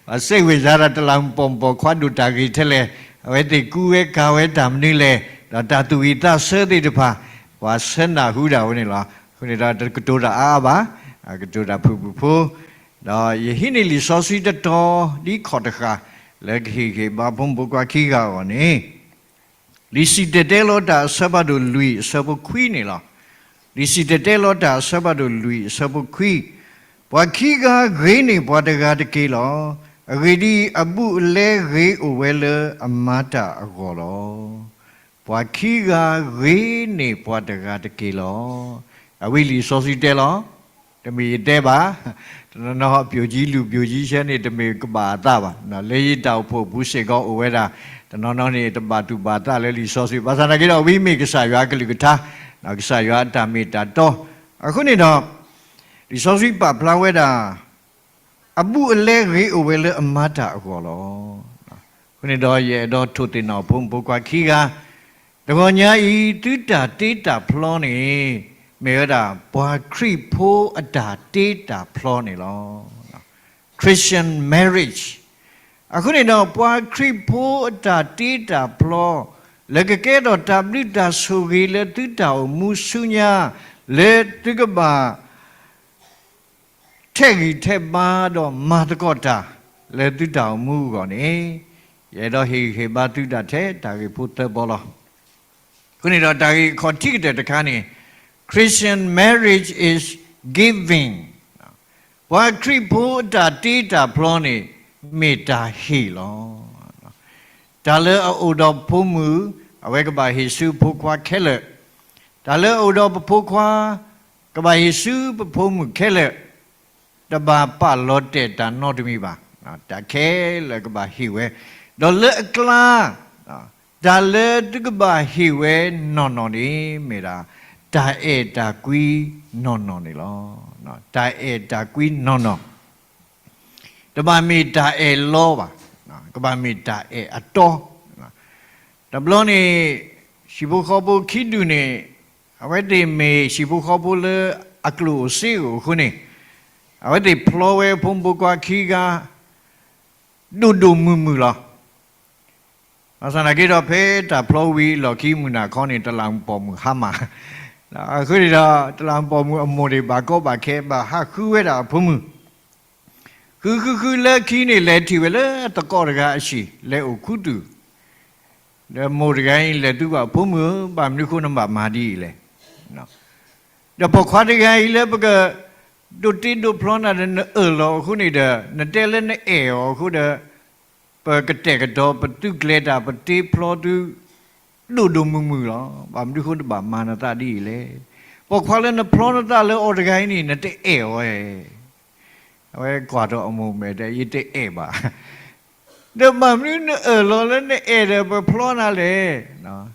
ပှၤစိတ်ဝင်စားတၢ် တလးမူးပိာ်မုၣ်ပိာ်ခွါဒိၣ်တၢ်ဂ့ၤထဲလဲၣ်, အဝဲသ့ၣ်ကူဝဲကၤဝဲတၢ်မနုၤလဲၣ်, ဒီးတၢ်သူၣ်ဝံၣ်သးဆၢသ့ၣ်တဖၣ် ပှၤဆၢနၢ်ဟူဒၣ်ဝဲန့ၣ်လီၤ. အဃိန့ၣ်ဒီးတကတိၤတၢ်အါအါဘၣ်, ကတိၤတၢ်ဖုၣ်ဖုၣ်ဖိ ဒီးယဟံးန့ၢ်လံာ်စီဆှံတတီၤ ဒ်ခီၣ်တဃာ် လၢကဟ့ၣ်ဂံၢ်ဟ့ၣ်ဘါဖိမုၣ်ဖိခွါခံဂၤအဂီၢ်န့ၣ်, လံာ်စံၣ်တဲၤတဲလီၤတၢ်အဆၢဖးဒိၣ်လွံၢ်အဆၢဖိခွံန့ၣ်လီၤ. လံာ်စံၣ်တဲၤတဲလီၤတၢ်အဆၢဖးဒိၣ်လွံၢ်အဆၢဖိခွံ, ပှၤခံဂၤဂ့ၤန့ၢ်ပှၤတဂၤတက့ၢ်လီၤ. အဂ့ၢ်ဒ်အံၤ, အဘူးအလဲဂ့ၤအိၣ်ဝဲလၢအမၤတၢ်အဂီၢ်လီၤ. ပှၤခံဂၤဂ့ၤန့ၢ်ပှၤတဂၤတက့ၢ်လီၤ. အဝဲလံာ်စီဆှံတဲလီၤ, တမ့ၢ်ယတဲဘၣ်, တနီၤနီၤ ပျိၣ်ကံလူၤပျိၣ်ကံဆၢန့ၣ် တမ့ၢ်ကဘၣ်အသးဘၣ်. လၢယတၢ်အိၣ်ဖှိၣ်ပူၤစ့ၢ်ကီးအိၣ်ဝဲဒၣ်, တနီၤနီၤန့ၣ် တဘၣ်တူၢ်ဘၣ်သးလၢလံာ်စီဆှံ, ဘၣ်ဆၣ်သနာ်က့ဒီး ဝံမ့ၢ်ကစၢ်ယွၤအကလုၢ်ကထါ, ကစၢ်ယွၤအတၢ်မ့ၢ်တၢ်တီ. အဃိန့ၣ်ဒီး လံာ်စီဆှံပာ်ဖျါဝဲဒၣ် အဘူးအလဲဂ့ၤအိၣ်ဝဲလၢအမၤတၢ်အဂီၢ်လီၤ. အဃိန့ၣ်ဒီး ယအဲၣ်ဒိးထိၣ်သ့ၣ်နီၣ်ဖိမုၣ်ဖိခွါခံဂၤ, တဂီၤညါအံၤ သုတၢ်တ့တၢ်ဖျီန့ၣ် မ့ၢ်ဝဲဒၣ် ပှၤခရံာ်ဖိအတၢ်တ့တၢ်ဖျီန့ၣ်လီၤ. Christian marriage. အဃိန့ၣ်ဒီး ပှၤခရံာ်ဖိအတၢ်တ့တၢ်ဖျီ လၢကကဲထီၣ်တၢ်ဘျုးတၢ်ဆိၣ်ဂ့ၤလၢသုတၢ်အိၣ်မူဆူညါ, လၢသုကဘၣ် ထဲးဂံၢ်ထဲးဘါဒီးမၤသကိးတၢ် လၢသုတၢ်အိၣ်မူအဂီၢ်န့ၣ်, ယအဲၣ်ဒိးဟ့ၣ်ဂံၢ်ဟ့ၣ်ဘါသုဒၣ်ထဲတၢ်ဂ့ၢ်ဖိသၢဘီလီၤ. အဃိန့ၣ်ဒီး တၢ်ဂ့ၢ်ခီၣ်ထံးကတၢၢ်တခါန့ၣ်, Christian marriage is giving. ပှၤခရံာ်ဖိအတၢ်တ့တၢ်ဖျီန့ၣ် မ့ၢ်တၢ်ဟ့ၣ်လီၤ. တၢ်လၢအအိၣ်ဒီးပဖိမုၣ်, အဝဲကဘၣ်ဟ့ၣ်ဆူဖိခွါခဲလၢာ်, တၢ်လၢအအိၣ်ဒီးပဖိခွါ, ကဘၣ်ဟ့ၣ်ဆူပဖိမုၣ်ခဲလၢာ်, တဘၣ်ပာ်လီၤတဲာ်တၢ်နီတမံၤဘၣ်. တၢ်ခဲလၢာ်ကဘၣ်ဟ့ၣ်ဝဲ, ဒီးလၢအကျါ, တၢ်လၢသုကဘၣ်ဟ့ၣ်ဝဲနီၢ်နီၢ်န့ၣ် မ့ၢ်ဒၣ် တၢ်အဲၣ်တၢ်ကွံနီၢ်နီၢ်န့ၣ်လီၤ. တၢ်အဲၣ်တၢ်ကွံနီၢ်နီၢ် တဘၣ်မ့ၢ်တၢ်အဲၣ်လီဘၣ်, ကဘၣ်မ့ၢ်တၢ်အဲၣ်အတီ. တဘျီန့ၣ် ဟံၣ်ဖိဃီဖိခံဒူၣ်န့ၣ်, အဝဲသ့ၣ်မ့ၢ်ဟံၣ်ဖိဃီဖိလၢအကျိၣ်အိၣ်စ့အိၣ်အဃိန့ၣ်, အဝဲသ့ၣ်ဖျီဝဲဖိမုၣ်ဖိခွါခံဂၤ ဒိၣ်ဒိၣ်မုၢ်မုၢ်လီၤ. ဘၣ်ဆၣ်သနာ်က့ဒီး ဖဲတၢ်ဖျီဝံၤအလီၢ်ခံမုၢ်နၤခီန့ၣ် တလးမူးပိာ်မုၣ်ဟါမၢ်, အဃိန့ၣ်ဒီး တလးမူးပိာ်မုၣ်အမိၢ်န့ၣ် ဘၣ်ကီဘၣ်ခဲ ဘၣ်ဟးဃုဝဲဒၣ်အဖိမုၣ်, ဃုဃုဃုလၢခံန့ၣ် လဲၤထံၣ်ဝဲလၢသကိးတဂၤအဟံၣ် လဲၤအိၣ်ခူသူၣ်, ဒီးမိၢ်တဂၤအံၤ လဲၤသုဘၣ် ဖိမုၣ်ဧၢ, ဘၣ်မနုၤအဃိနဘၣ်မၤဒ်အံၤလဲၣ်. ဒီးပိာ်ခွါတဂၤအံၤလၢပက ဒိးတ့ဒိးဖျီနၤဒီး နအၢၣ်လီၤအဃိန့ၣ်ဒီး နတဲလၢနအဲၣ်အီၤအဃိဒီး ပကတဲာ်ကတီၤ ပသုးကျဲၤတၢ် ပတ့ဖျီသု ဒိၣ်ဒိၣ်မုၢ်မုၢ်လီၤ. ဘၣ်မနုၤဃိတဘၣ်မၤနသးဒ်အံၤလဲၣ်. ပိာ်ခွါလၢနဖျီနသးလၢအီၤတဂၤအံၤန့ၣ် နတအဲၣ်အီၤဧါ. အဝဲကွၢ်ထီၣ်အမိၢ်မဲာ်တဲ ယတအဲၣ်ဘၣ်. ဒီးဘၣ်မနုၤနအၢၣ်လီၤလၢနအဲၣ်ဒီးပဖျီနၤလဲၣ်.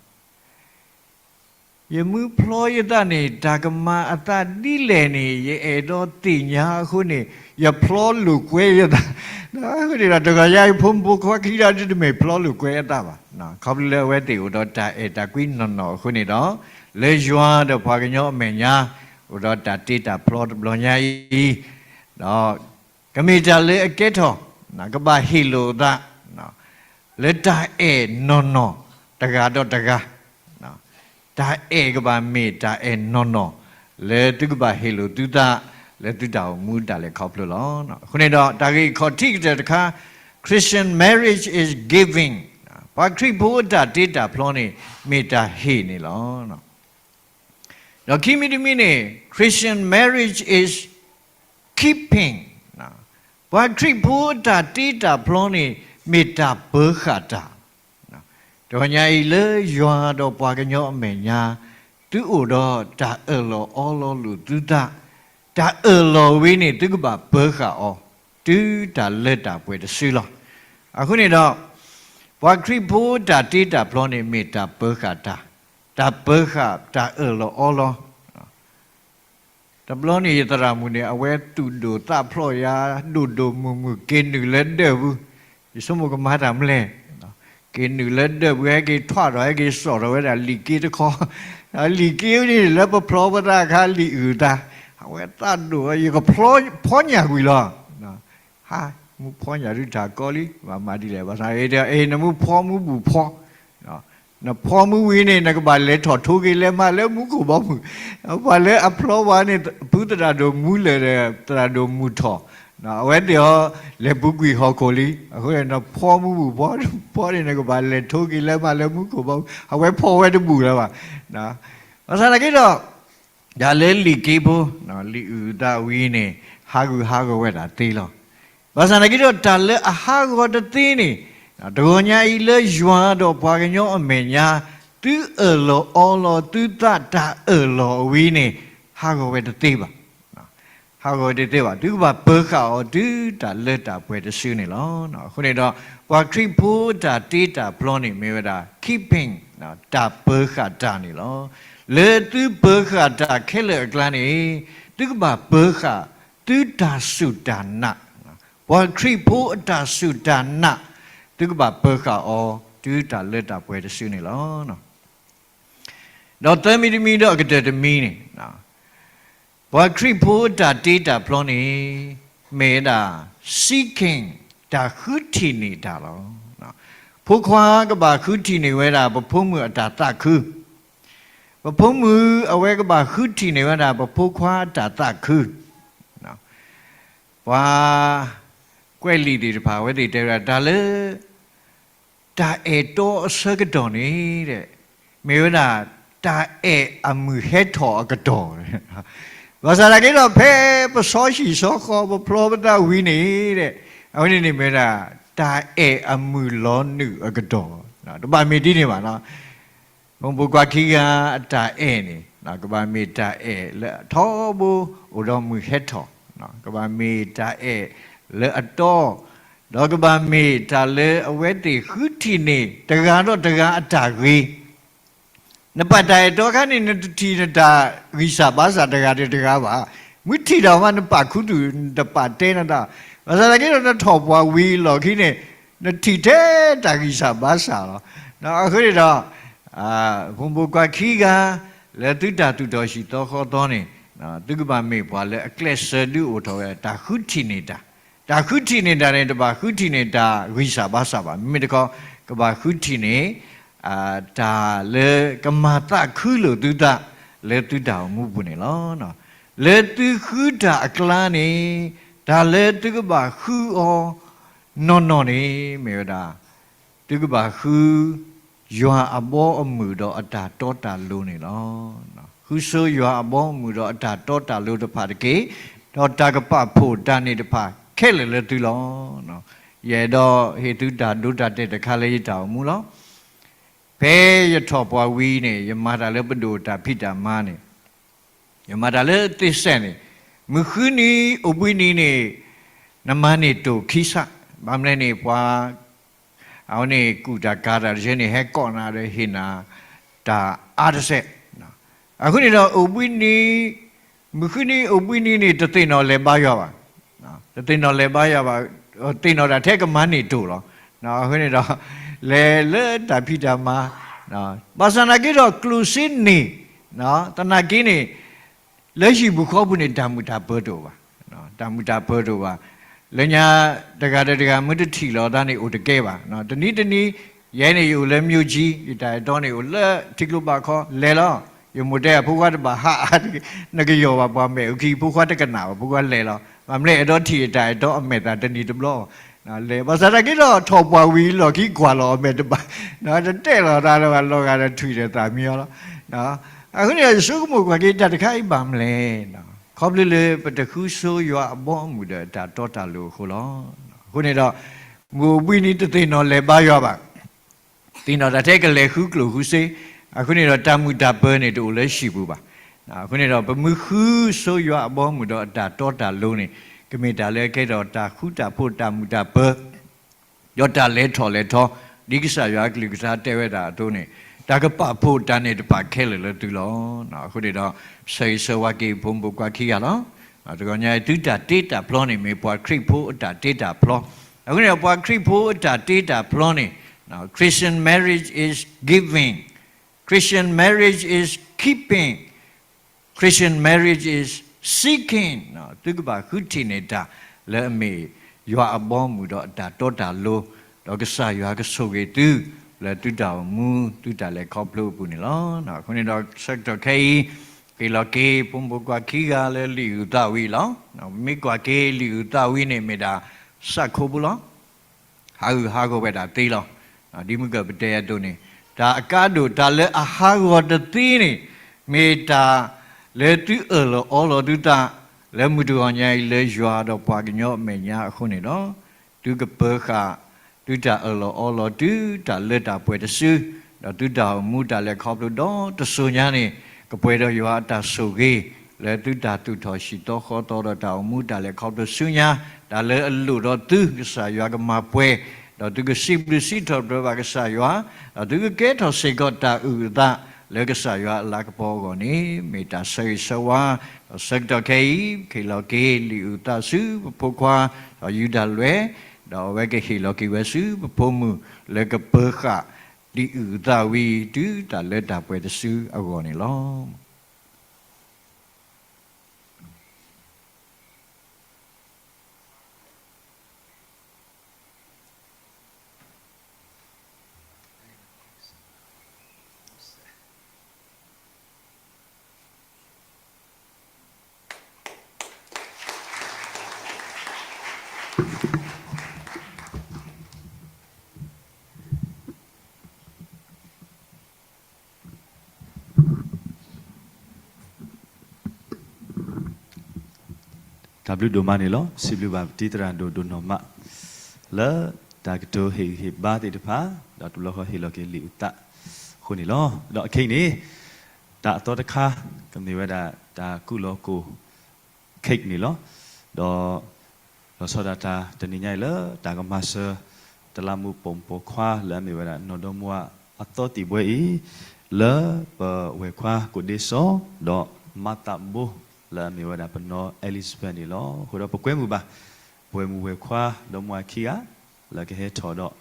ယမုၢ်ဖျီယသးန့ၣ် တၢ်ကမၤအသးဒ်လဲၣ်န့ၣ် ယအဲၣ်ဒိးသ့ၣ်ညါအဃိန့ၣ် ယဖျီလိာ်ကွဲယသး. အဃိန့ၣ်ဒီး တဂီၤညါအံၤ ဖိမုၣ်ဖိခွါခံဂၤဒုတမ့ၢ်ဖျီလိာ်ကွဲအသးဘၣ်. ခီဖျိလၢအဝဲသ့ၣ်အိၣ်ဒီးတၢ်အဲၣ်တၢ်ကွံနီၢ်နီၢ်အဃိန့ၣ်ဒီး လၢယွၤဒီးပှၤကညီအမဲာ်ညါ အိၣ်ဒီးတၢ်တ့တၢ်ဖျီတဘျီညါအံၤ ဒီး ကမ့ၢ်တၢ်လၢအကဲထီၣ် ကဘၣ်ဟ့ၣ်လိာ်အသး လၢတၢ်အဲၣ်နီၢ်နီၢ်တဂၤဒီးတဂၤ, တၢ်အဲၣ်ကဘၣ်မ့ၢ်တၢ်အဲၣ်နီၢ်နီၢ် လၢသုကဘၣ်ဟ့ၣ်လိာ်သုသး လၢသုတၢ်အိၣ်မူတၢ်လဲၤခီဖျိလီၤ. အဃိန့ၣ်ဒီး တၢ်ဂ့ၢ်ခီၣ်ထံးကတၢၢ်တခါ Christian marriage is giving, ပှၤခရံာ်ဖိအတၢ်တ့တၢ်ဖျီန့ၣ် မ့ၢ်တၢ်ဟ့ၣ်န့ၣ်လီၤ. ဒီးခံမံၤတမံၤန့ၣ် Christian marriage is keeping, ပှၤခရံာ်ဖိအတၢ်တ့တၢ်ဖျီန့ၣ် မ့ၢ်တၢ်ပၢဃာ်တၢ်. တဂီၤညါအံၤလၢယွၤဒီးပှၤကညီအမဲာ်ညါ သုအိၣ်ဒီးတၢ်အၢၣ်လီၤအီလီၤလိာ်သုသး, တၢ်အၢၣ်လီၤဝဲန့ၣ် သုကဘၣ်ပၢဃာ်အီၤ တုၤတၢ်လၢတၢ်ပှဲၤတစုလီၤ. အဃိန့ၣ်ဒီး ပှၤခရံာ်ဖိတၢ်တ့တၢ်ဖျီန့ၣ် မ့ၢ်တၢ်ပၢဃာ်တၢ်, တၢ်ပၢဃာ်တၢ်အၢၣ်လီၤအီလီၤ တဘျီန့ၣ် ယသရၣ်မုၣ်န့ၣ် အဝဲသူၣ်ဒိၣ်သးဖျိးယၤ ဒိၣ်ဒိၣ်မုၢ်မုၢ် က့ၤနုာ်လၢဒၢးပူၤ, ယဆိကမိၣ်ကမၤတၢ်မနုၤလဲၣ်, က့ၤနုာ်လၢဒၢးပူၤ ဟဲက့ၤထွးထီၣ် ဟဲက့ၤစိာ်ထီၣ်ဝဲဒၣ်လံာ်က့တခီ, လံာ်က့န့ၣ် လၢပဖျီပသးအခါ လံာ်အုၣ်အသး, အဝဲသးဒိၣ် ယကဖျီ ဖီညၣ်ကွံာ်လီၤ. ဟါ, မူဖီညၣ်ဒုးတၢ်ကီလံ ဘၣ်မၤဒ်လဲၣ် ဘၣ်ဆၣ် အ့ နမူဖီမူဘူးဖီ နဖီမူဝံၤန့ၣ် နကဘၣ်လဲၤထီၣ်ထိးက့ၤလဲၤမၤလၢမူခိၣ်ဘီမုၢ်, ပှၤလၢအဖျီပှၤန့ၣ် ဖုသရၣ်ဒိၣ်မူလၢာ်ဒီး သရၣ်ဒိၣ်မုၢ်ထီၣ်, အဝဲသ့ၣ်အီၤ လဲၤပူၤကွံာ်ဟီၣ်ခိၣ်လံ. အဃိန့ၣ် နဖီမူဘူးဖီ ဖီန့ၣ် နကဘၣ်လဲၤထိးက့ၤလဲၤမၤလၢမူခိၣ်ဘီမုၢ်, အဝဲဖီဝဲတဘူးလၢၤဘၣ်. ဘၣ်ဆၣ်သနာ်က့ဒီး တၢ်လၢလံာ်က့ဖိ လံာ်အုၣ်အသးဝံၤန့ၣ် ဟးဂူာ်ဟးဂီၤဝဲဒၣ်သ့လီၤ. ဘၣ်ဆၣ်သနာ်က့ဒီး တၢ်လၢအဟးဂီၤတသ့န့ၣ် တဂီၤညါအံၤလၢယွၤဒီးပှၤကညီအမဲာ်ညါ သုအၢၣ်လီၤအီလီၤသုသးတၢ်အၢၣ်လီၤဝံၤန့ၣ် ဟးဂီၤဝဲတသ့ဘၣ်. ဟးဂီၤဝဲတသ့ဘၣ်. သုကဘၣ်ပၢဃာ်အီၤ တုၤတၢ်လၢတၢ်ပှဲၤတစုန့ၣ်လီၤ. အဃိန့ၣ်ဒီး ပှၤခရံာ်ဖိတၢ်တ့တၢ်ဖျီန့ၣ် မ့ၢ်ဝဲဒၣ် keeping တၢ်ပၢဃာ်တၢ်န့ၣ်လီၤ. လၢသုပၢဃာ်တၢ်ခဲလၢာ်အကျါန့ၣ် သုကဘၣ်ပၢဃာ်သုတၢ်စူၢ်တၢ်နာ်, ပှၤခရံာ်ဖိအတၢ်စူၢ်တၢ်နာ် သုကဘၣ်ပၢဃာ်အီၤ တုၤတၢ်လၢတၢ်ပှဲၤတစုန့ၣ်လီၤ. ဒီးသၢမံၤတမံၤဒီးအကတၢၢ်တမံၤန့ၣ် ပှၤခရံာ်ဖိတၢ်တ့တၢ်ဖျီန့ၣ် မ့ၢ်ဝဲဒၣ် seeking တၢ်ဃုထံၣ်န့ၢ်တၢ်လီၤ. ဖိခွါကဘၣ်ဃုထံၣ်န့ၢ်ဝဲဒၣ် ပဖိမုၣ်အတၢ်သးခု, ပဖိမုၣ်အဝဲကဘၣ်ဃုထံၣ်န့ၢ်ဝဲဒၣ် ပဖိခွါအတၢ်သးခု. ပှၤကွဲးလံာ်သ့ၣ်တဖၣ် အဝဲသ့ၣ်တဲဝဲဒၣ် တၢ်လၢ တၢ်အဲၣ်တီအဆၢကတီၢ်န့ၣ် မ့ၢ်ဝဲဒၣ် တၢ်အဲၣ်အမုၢ်ဟဲထီၣ်အကတီၢ်, ဘၣ်ဆၣ်သနာ်က့ဒီး ဖဲပစီဟံၣ်စီဃီ ပဖျီပသးဝံၤန့ၣ် အဝဲန့ၣ်န့ၣ်မ့ၢ်ဝဲဒၣ် တၢ်အဲၣ်အမုၢ်လီၤနုာ်အကတီၢ်, တဘၣ်မ့ၢ်ဒ်န့ၣ်ဘၣ်. ဖိမုၣ်ဖိခွါခံဂၤအတၢ်အဲၣ်န့ၣ် ကဘၣ်မ့ၢ်တၢ်အဲၣ်လၢအထီဘိ အိၣ်ဒီးမုၢ်ဟဲထီၣ်, ကဘၣ်မ့ၢ်တၢ်အဲၣ်လၢအတီ, ဒီးကဘၣ်မ့ၢ်တၢ်လၢအဝဲသ့ၣ်ဃုထံၣ်န့ၢ် တဂၤဒီးတဂၤအတၢ်ဂ့ၤ နပာ်တၢ်အဲၣ်တီအခါန့ၣ် နတထံၣ်နတၢ်ဂံၢ်စၢ်ဘါစၢ်တဂၤဒီးတဂၤဘၣ်. မ့ၢ်ထံၣ်တၢ်မး နပာ်ခူသူၣ် နတပာ်တဲနတၢ်, ဘၣ်ဆၣ်သနာ်က့ဒီး နထီၣ်ပှၤဝံၤအလီၢ်ခံန့ၣ် နထံၣ်ထဲတၢ်ဂံၢ်စၢ်ဘါစၢ်လီၤ. အဃိန့ၣ်ဒီး ဖိမုၣ်ဖိခွါခံဂၤ လၢသုတၢ်သူၣ်ထီၣ်ဟံၣ်သီဃီသီန့ၣ် သုကဘၣ်မ့ၢ်ပှၤလၢအကျဲးစၢးဒုးအိၣ်ထီၣ်ဝဲ တၢ်ဃုထံၣ်န့ၢ်တၢ်, တၢ်ဃုထံၣ်န့ၢ်တၢ်န့ၣ် တဘၣ်ဃုထံၣ်န့ၢ်တၢ်ဂံၢ်စၢ်ဘါစၢ်ဘၣ်. မ့မ့ၢ်တခီ ကဘၣ်ဃုထံၣ်န့ၢ် တၢ်လၢကမၤသးခုလိာ်သုသး လၢသုတၢ်အိၣ်မူပူၤန့ၣ်လီၤ. လၢသုဃုတၢ်အကျါန့ၣ် တၢ်လၢသုကဘၣ်ဃုအီၤ နီၢ်နီၢ်န့ၣ် မ့ၢ်ဝဲဒၣ် သုကဘၣ်ဃု ယွၤအဘီအမုၢ်ဒီးအတၢ်တီတၢ်လိၤန့ၣ်လီၤ. ဃုဆိယွၤအဘီအမုၢ်ဒီးအတၢ်တီတၢ်လိၤတဖၣ်တက့ၢ်, ဒီးတၢ်ကပာ်ဖှိၣ်တၢ်န့ၣ်တဖၣ်ခဲလၢာ်လၢသုလီၤ. ယအဲၣ်ဒိးဟ့ၣ်သုတၢ်ဒိတၢ်တဲာ်တခါလၢယတၢ်အိၣ်မူလီၤ. ဖဲယထီၣ်ပှၤဝံၤန့ၣ် ယမၤတၢ်လၢပဒိၣ်တၢ်ဖံးတၢ်မၤန့ၣ်, ယမၤတၢ်လၢသ့စဲးန့ၣ်, မုၢ်ဃုနံၤအိၣ်ဘှံးနံၤန့ၣ် နမၤန့ၢ်တိၢ်ခံဆး, ဘၣ်မနုၤလဲၣ်န့ၣ် ပှၤ အဝဲန့ၣ်ကူၣ်တၢ်ကၤတၢ်တဆၢန့ၣ် ဟဲကိးနၤဒီးဟ့ၣ်နၤတၢ်အါတစဲး. အဃိန့ၣ်ဒီးအိၣ်ဘှံးနံၤ, မုၢ်ဃုနံၤအိၣ်ဘှံးနံၤန့ၣ် တသ့ၣ်နီၣ်လဲၤဘါယွၤဘၣ်, တသ့ၣ်နီၣ်လဲၤဘါယွၤဘၣ်, သ့ၣ်နီၣ်တၢ်ထဲကမၤန့ၢ်တိၢ်လီၤ. အဃိန့ၣ်ဒီး လဲၤလၢတၢ်ဖံးတၢ်မၤ, ဘၣ်ဆၣ်သနာ်က့ဒီးကျိၣ်စ့န့ၣ်, သနာ်က့န့ၣ် လၢဟံၣ်ပူၤဃီပူၤန့ၣ် တၢ်မုာ်တၢ်ပၢၤတအိၣ်ဘၣ်, တၢ်မုာ်တၢ်ပၢၤတအိၣ်ဘၣ်. လၢညါတဂၤဒီးတဂၤမ့ၢ်တထံၣ်လိာ်သးန့ၣ်အိၣ်တကဲဘၣ်. တနံၤတနံၤ, ယဲန့ၣ်ယအိၣ်လၢ မြို့ကြီး, ယတၢ်အဲၣ်တီန့ၣ်အိၣ်လၢထံကျိဘၣ်ခီ, လဲၤလီၤ. ယမိၢ်တဲအဖိခွါတဘၣ်ဟးအါ, နကယီၢ်ဘၣ်ပှၤမဲာ်အုၣ်ခံ, ဖိခွါတကနၣ်ဘၣ်, ဖိခွါလဲၤလီၤ. ဘၣ်မနုၤလဲၣ် အဲၣ်ဒိးထံၣ်ယတၢ်အဲၣ်တီအမဲာ်သၣ်တနံၤတဘျီ လဲၤ, ဘၣ်ဆၣ်သနာ်က့ဒီးထီၣ်ပှၤဝံၤလီၢ်ခံကွၢ်လီၤအမဲာ်တဘၣ်, တတဲလိာ်သးလၢၤဘၣ်, လီၤဂာ်ဒီးထွံၣ်ဒီးသးမံအီၤလီၤ. အဃိန့ၣ်ဒီး ယဆိကမိၣ်ကွၢ်က့ၤတၢ်တခါအံၤဘၣ်မနုၤလဲၣ်, ခီဖျိလၢပတဃုဆိယွၤအဘီအမုၢ်ဒီးအတၢ်တီတၢ်လိၤအဃိလီၤ. အဃိန့ၣ်ဒီး မုၢ်အိၣ်ဘှံးနံၤတသ့ၣ်နီၣ်လဲၤဘါယွၤဘၣ်, သ့ၣ်နီၣ်တၢ်ထဲကလဲၤဃုကျိၣ်ဃုစ့, အဃိန့ၣ်ဒီးတၢ်မုာ်တၢ်ပၢၤန့ၣ်တအိၣ်လၢဟံၣ်ပူၤဘၣ်. အဃိန့ၣ်ဒီး ပမ့ၢ်ဃုဆိယွၤအဘီအမုၢ်ဒီးအတၢ်တီတၢ်လိၤန့ၣ် ကမ့ၢ်တၢ်လၢအကဲထီၣ်တၢ်ဃူတၢ်ဖိး တၢ်မုာ်တၢ်ပၢၤ ဒီးတၢ်လဲၤထီၣ်လဲၤထီ, ဒ်ကစၢ်ယွၤအကလုၢ်ကထါတဲဝဲဒၣ်အသိးန့ၣ်, တၢ်ကပာ်ဖှိၣ်တၢ်န့ၣ်တဖၣ်ခဲလၢာ်လၢသုလီၤ. အဃိန့ၣ်ဒီး ဆၢဂ့ၤဆၢဝါက့ၤဖိမုၣ်ဖိခွါခံဂၤလီၤ. တဂီၤညါအံၤ သုတၢ်တ့တၢ်ဖျီန့ၣ် မ့ၢ်ပှၤခရံာ်ဖိအတၢ်တ့တၢ်ဖျီ. အဃိန့ၣ်ဒီး ပှၤခရံာ်ဖိအတၢ်တ့တၢ်ဖျီန့ၣ်, Christian marriage is giving, Christian marriage is keeping, Christian marriage is seeking. သုကဘၣ်ဃုထံၣ်န့ၢ်တၢ်လၢအမ့ၢ်ယွၤအဘီအမုၢ်ဒီးအတၢ်တီတၢ်လိၤ, ဒီးကစၢ်ယွၤကဆိၣ်ဂ့ၤသု လၢသုတၢ်အိၣ်မူ သုတၢ်လဲၤခီဖျိအပူၤန့ၣ်လီၤ. အဃိန့ၣ်ဒီးဆၢကတီၢ်ခဲအံၤ ဟ့ၣ်လီၤက့ၤဖိမုၣ်ဖိခွါခံဂၤလၢလံာ်အုၣ်သးဝံၤလီၤ. မ့ၢ်ကွၢ်က့ၤလံာ်အုၣ်သးဝံၤန့ၣ် မ့ၢ်ဒၣ်စးခိဖိလီၤ. ဟးဂူာ်ဟးဂီၤဝဲဒၣ်သ့လီၤ. ဒ်မုၢ်ကပတဲအသိးန့ၣ်, တၢ်အကါဒိၣ်တၢ်လၢအဟးဂီၤတသ့န့ၣ် မ့ၢ်တၢ်လၢသုအၢၣ်လီၤအီလီၤသုသး လၢမုၢ်တဂီၤညါအံၤလၢယွၤဒီးပှၤကညီအမဲာ်ညါအဃိန့ၣ်လီၤ. သုကပၢၤဃာ်သုတၢ်အၢၣ်လီၤအီလီၤ သုတၢ်လၢတၢ်ပှဲၤတစု, ဒီးသုတၢ်အိၣ်မူတၢ်လဲၤခီဖျိဒီတစိၤညါန့ၣ် ကပှဲၤဒီးယွၤအတၢ်ဆိၣ်ဂ့ၤ လၢသုတၢ်သူၣ်ထီၣ်ဟံၣ်သီဃီသီဒီးတၢ်အိၣ်မူတၢ်လဲၤခီဖျိဆူညါ, တၢ်လၢအလိၣ်ဒီးသု ကစၢ်ယွၤကမၤပှဲၤ, ဒီးသုကစံးဘျုးစံးထီၣ်ပတြၢၤဘၣ်ကစၢ်ယွၤ, ဒီးသုကကဲထီၣ်စ့ၢ်ကီးတၢ်အုၣ်အသး လၢကစၢ်ယွၤအလၤကပီၤအဂီၢ်န့ၣ် မ့ၢ်တၢ်ဆၢဂ့ၤဆၢဝါ. ဒီးဆၢကတီၢ်ခဲအံၤ ဟ့ၣ်လီၤက့ၤလံာ်အုၣ်သးဆူပဖိခွါ ဒီးယူဒၤလွဲၢ်, ဒီးအဝဲကဟ့ၣ်လီၤက့ၤဝဲဆူပဖိမုၣ် လၢကပၢၤဃာ်လံာ်အုၣ်အသးဝံၤ တုၤတၢ်လၢတၢ်ပှဲၤတစုအဂီၢ်န့ၣ်လီၤ. တၢ်ဘျုးဒိၣ်မးန့ၣ်လီၤ. စံးဘျုးဘၣ်ပတံၤသရၣ်ဒိၣ် ဒိၣ်နီၢ်မး လၢတၢ်ကတိၤဟ့ၣ်ဂံၢ်ဟ့ၣ်ဘါသ့ၣ်တဖၣ် ဒီးတဘျီဃီဟ့ၣ်လီၤက့ၤလံာ်အုၣ်သးအဃိန့ၣ်လီၤ. ဒီးအခဲအံၤန့ၣ် တၢ်အသီတခါ ကမ့ၢ်ဝဲဒၣ်တၢ်ကူၣ်လီၤကိၢ် cake န့ၣ်လီၤ. ဒီး လီၤဆီဒၣ်တၢ်တနံၤညါအံၤလၢတၢ်ကမၤစၢၤ တလးမူးပိာ်မုၣ်ပိာ်ခွါလၢအမ့ၢ်ဝဲဒၣ် နီၢ်ဒီမါအသီသံၣ်ဘှဲအံၤ လၢပဝဲၢ်ခွါကိးဒ့စီ ဒီးမၤသးဘိ လၢအမ့ၢ်ဝဲဒၣ်ပနီၢ် Elizabeth န့ၣ်လီၤ. အဃိဒီးပကွဲမုာ်ဘၣ် ပဝဲၢ်မုၣ်ဝဲၢ်ခွါဒီမါခံဂၤ လၢကဟဲထီၣ်ဒီး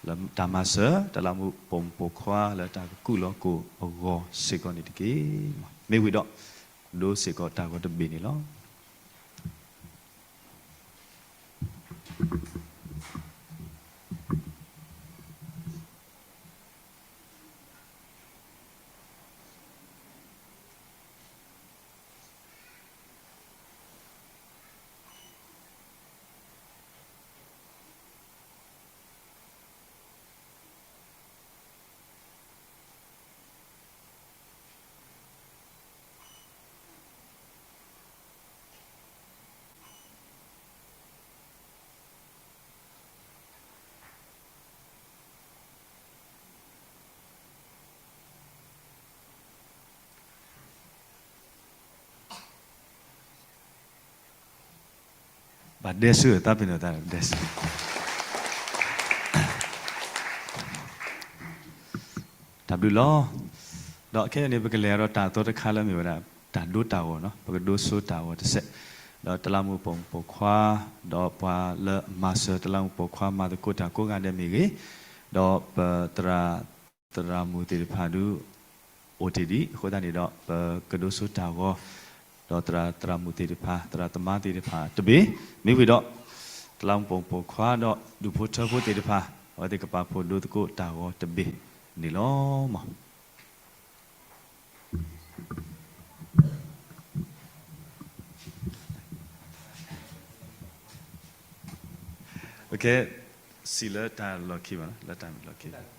လၢတၢ်မၤစၢၤ တလးမူးပိာ်မုၣ်ပိာ်ခွါလၢတၢ်ကကူၣ်လီၤကိၢ်အဂီၢ်စ့ၢ်ကီးန့ၣ်တက့ၢ်. မ့ၢ်ဝံၤဒီး ဒိးစ့ၢ်ကီးတၢ်ဂီၤတဘ့ၣ်န့ၣ်လီၤ. ဘၣ်ဒဲဆူသးပ့ၤနီၣ်သးဒဲဆူ တၢ်ဘျုးလီၤ. ဒီးခဲအံၤန့ၣ် ပကလဲၤဒီးတၢ်အသီတခါလၢမ့ၢ်ဝဲဒၣ် တၢ်ဒိတၢ်ဂီၤနီၤ, ပကဒိဆိတၢ်ဂီၤတစဲး, ဒီးတလးမူးပိာ်မုၣ်ပိာ်ခွါ, ဒီးပှၤလၢအမၤစၢၤတလးမူးပိာ်ခွါမၤသကိးတၢ်ကိးဂၤဒဲးမ့ၢ်ဂ့ၤ, ဒီးပသရၣ် သရၣ်မုၣ်သ့ၣ်တဖၣ်ဒုး အိၣ်တ့ၢ်ဒံးအဃိသတးန့ၣ်ဒီး ပကဒိဆိတၢ်ဂီၤ, ဒီးသရၣ်သရၣ်မုၣ်သ့ၣ်တဖၣ် သရၣ်သမါသ့ၣ်တဖၣ်တဘ့ၣ်, မ့ၢ်ဝံၤဒီး တလးမူးပိာ်မုၣ်ပိာ်ခွါဒီးဒူၣ်ဖိထၢဖိသ့ၣ်တဖၣ် အဝဲသ့ၣ်ကပာ်ဖှိၣ်ဒိသကိးတၢ်ဂီၤတဘ့ၣ်န့ၣ်လီၤ. Okay, စံးလၢတၢ်လီၢ်ခံဘၣ်, လၢတၢ်မ့ၢ်လီၢ်ခံ.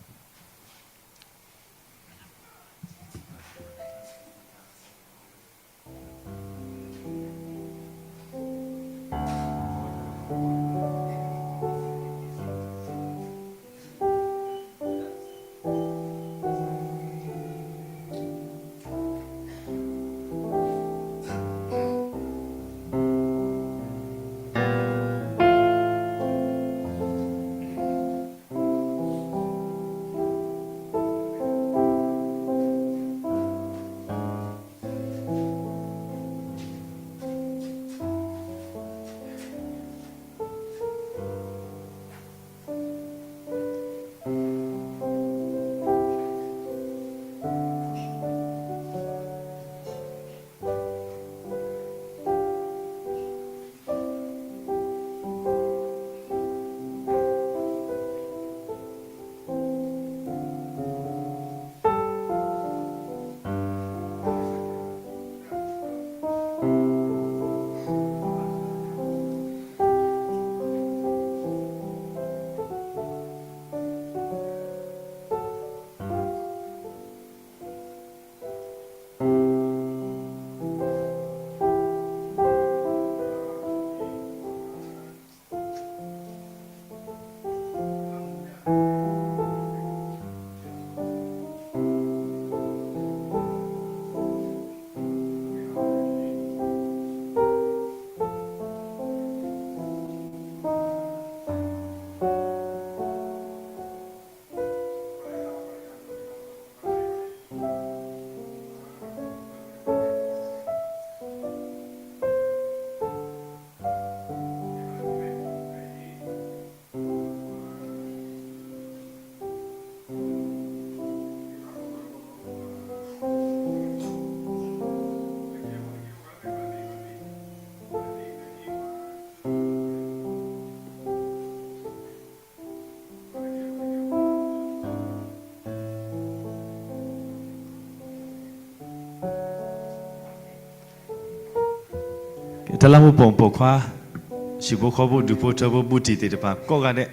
တလးမူးပိာ်မုၣ်ပိာ်ခွါ, ဟံၣ်ဖိဃီဖိ ဒူၣ်ဖိထၢဖိ ဘူးတံၢ်သ့ၣ်တဖၣ်ကိးဂၤဒဲး,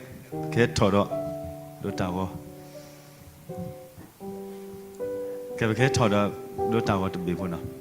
ကဟဲထီၣ်ဒီး ဒိတၢ်ဂီၤ, ကဲ ပကဟဲထီၣ်ဒီး ဒိတၢ်ဂီၤတဘ့ၣ်ဖိနီၤ.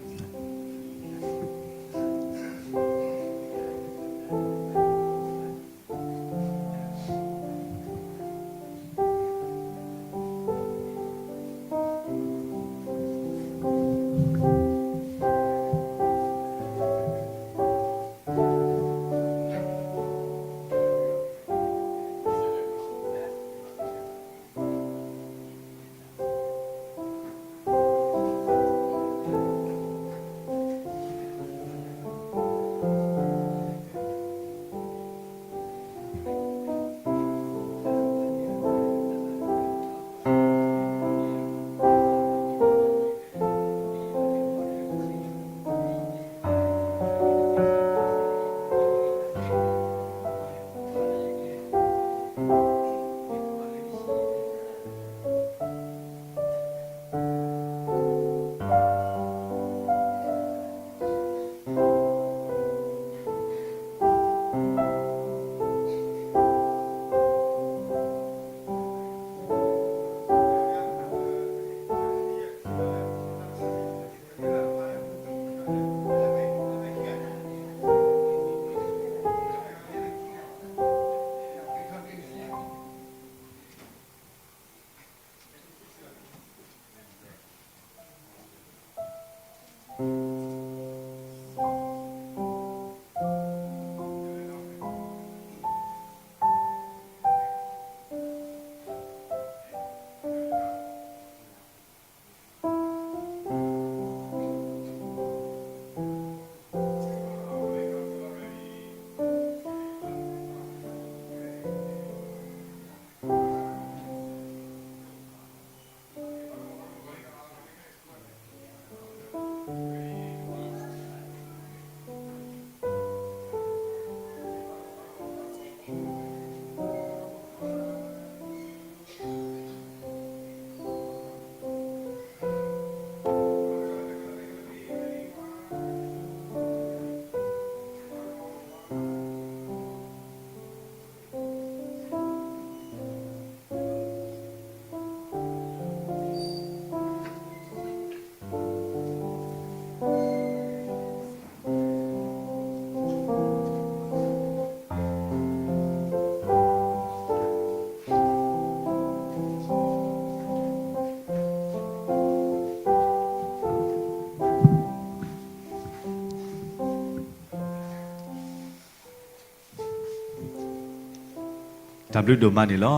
တၢ်ဘျုးဒိၣ်မးန့ၣ်လီၤ.